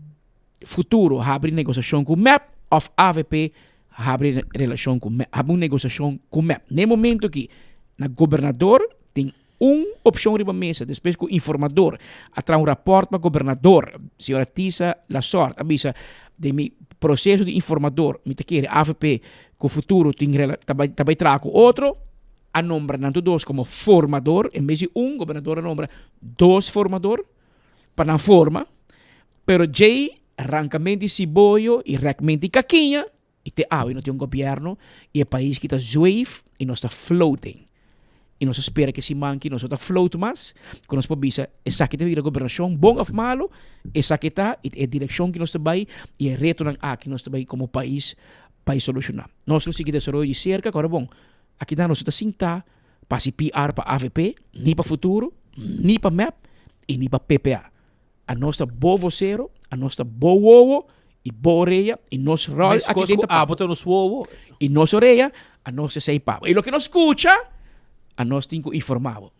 Speaker 17: futuro habri negosiashon ku mep òf avp Habri relashon ku mep, habri un negosiashon ku mep. Na e momento aki na gobernador tin un opshon riba mesa despues ku informador a traha un rapòrt pa gobernador, señora Tisa Lasort a bisa den mi proseso di informador mi ta kere avp ku futuro tin ta bai ta bai traha ku otro, a nombra nan tur dos komo formador en bes di un gobernador a nombra dos formador pa nan forma, pero djei Rancament di siboyo y rekment di kakiña y te awe no tin un gobierno y e pais ki ta zweef y nos ta floating. Y nos ta spera ke siman ki nos no ta float mas ku nos por bisa esaki ta bira gobernacion bon of malo esaki ta y e direccion ki nos ta bay y e retonan aki nos ta bay como pais bay soluciona. Nos lo sigui desaroyo di cerca ku ora bon akinan nos no ta sinta pa haci PR pa avp ni pa futuro ni pa mep y ni pa ppa. Anos ta bo vocero, anos ta bo wowo y bo orea y nos rol aki
Speaker 15: Meskos
Speaker 17: den
Speaker 15: ku
Speaker 17: ta pa
Speaker 15: abo ta nos wowo.
Speaker 17: Y nos orea, anos ta esei pa bo. Y loke nos scucha, anos tin cu informa bo.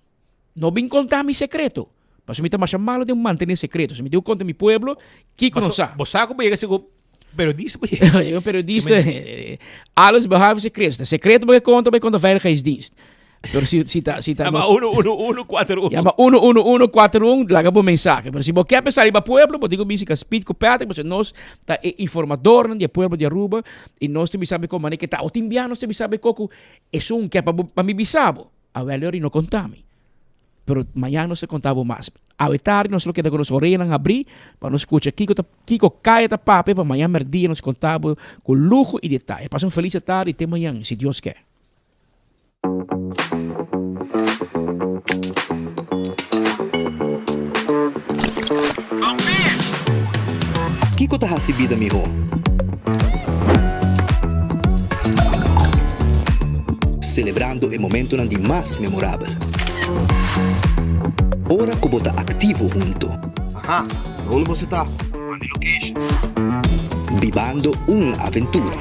Speaker 17: No bin conta mi secreto, pasobra mi ta masha malo den mantene secreto. Si mi tin cu conta mi pueblo, kico nos sa?
Speaker 15: Bo sa cu bo yega segun periodista bo yega.
Speaker 17: Un periodista, alles behalve secreto. Si ta secreto bo ke conta, bo ke conta veiligheidsdienst. Pero si, si ta, si ta
Speaker 15: Yama 11141.
Speaker 17: Yama 11141, laga bo mensahe. Pero si bo ke pensá riba pueblo, bo tin ku bisi ka Speed ku Patrick, pasobra nos ta e informadornan di e pueblo di Aruba i nos ta bisa bo kon manera ke ta. O tin bia nos ta bisa bo kon ku esun ke pa bo pa mi bisa bo. Awel yori no konta mi. Pero mañan nos ta konta bo mas. Awe tardi nos lo keda ku nos oreyanan habrí pa nos skucha kiko ta kiko kaya ta papia pa mañan mèrdia nos konta bo ku luho i detaye. Pasa un felis tardi i te mañan si Dios ke.
Speaker 9: Kiko ta hasi bida mihó? Selebrando e momentonan di mas memorabel. Ora ku bo ta aktivo hunto.
Speaker 1: Aha, na unda bo ta? Manda e location.
Speaker 9: Bibando un aventura.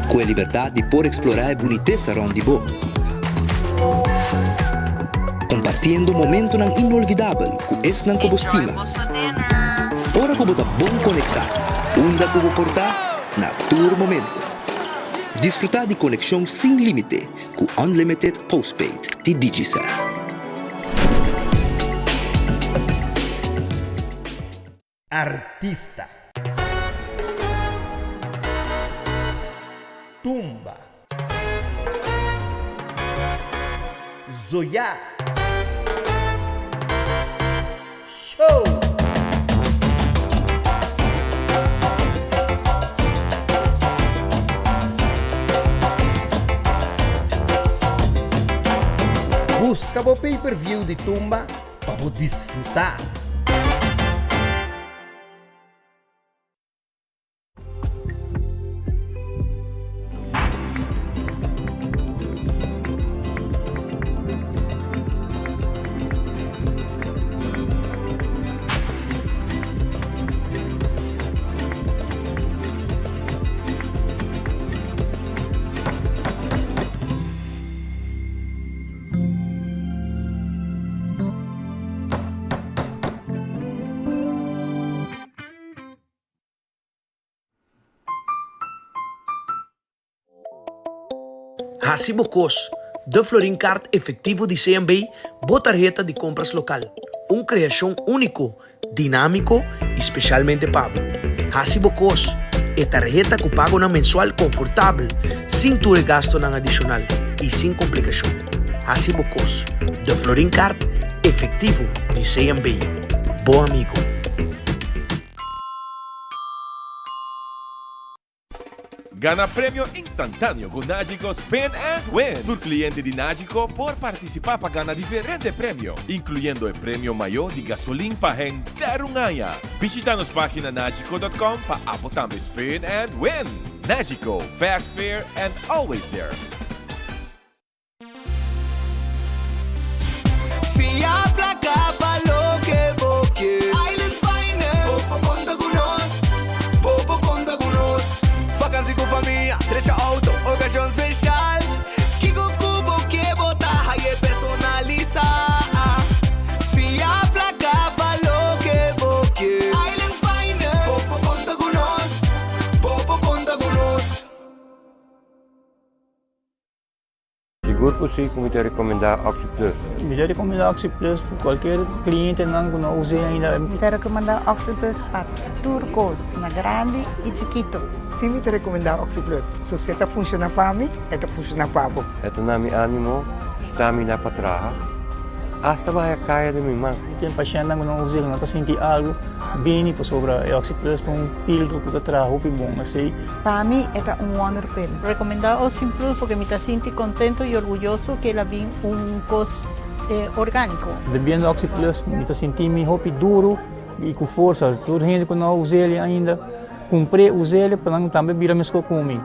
Speaker 9: Ku e libertat di por eksplorá e bunitesa rònt di bo. Kompartiendo momentonan inolvidabel ku esnan ku bo stima. Ora ku bo ta bon konektá, unda ku bo por ta, na tur momento. Disfrutá di konekshon sin límite ku Unlimited Postpaid di Digicel.
Speaker 1: Artista. Tumba. Zoya. Show! Buska bo pay per view di Tumba pa bo disfrutá!
Speaker 21: Hasi bo kos, De Florin Card Efectivo di CMB, bo tarheta di kompras lokal. Un kreashon úniko, dinámiko i spesialmente pa bo. Hasi bo kos, e tarheta ku pagonan mensual konfortabel, sin tur e gastunan adishonal i sin komplikashon. Hasi bo kos, De Florin Card Efectivo di CMB, bo amigo.
Speaker 22: Gana premio instantáneo ku Nagico Spin and Win! Tur kliente di Nagico por partisipá pa gana diferente premio, inkluyendo e premio mayó di gasolin pa henter un aña. Bishita nos página nagico dot com pa abo tambe spin and win! Nagico, fast, fair and always there.
Speaker 3: Fia placa pa loke bo ke. Island Finance. Bo por conta cu nos. Bo por conta cu nos. Vakantie cu famia, drecha auto, ocasion special. Kico cu bo ke bo ta haye personalisa. Fia placa pa loke bo ke. Island Finance. Bo por conta cu nos. Bo por conta cu nos.
Speaker 10: Sigur ku si ku mi ta rekomendá OxyPlus.
Speaker 11: Mi ta rekomendá OxyPlus pa kualkier klientenan ku no us'é ainda.
Speaker 12: Mi ta rekomendá OxyPlus pa tur kos, na grandi i chikitu.
Speaker 13: Si mi ta rekomendá OxyPlus. So si e ta funshoná pa mi, e ta funshoná pa bo.
Speaker 10: E ta na mi ánimo, stamina pa traha, asta baha e kaya den mi man.
Speaker 11: Tin pashèntnan ku no us'é, ku no ta sinti algu bini pasobra e OxyPlus ta un pildo ku ta traha hopi bon. Esei.
Speaker 12: Pa mi e ta un wonder pill.
Speaker 14: Recomenda Ocean Plus porque mi ta sinti contento y orguyoso que el a bin un cos organico.
Speaker 11: Bebiendo Oxy Plus mi ta sinti mi hopi duro y cu forsa. Tur hende cu no a us'el ainda cumpr'e us'el pa nan tambe bira mesco cu mi.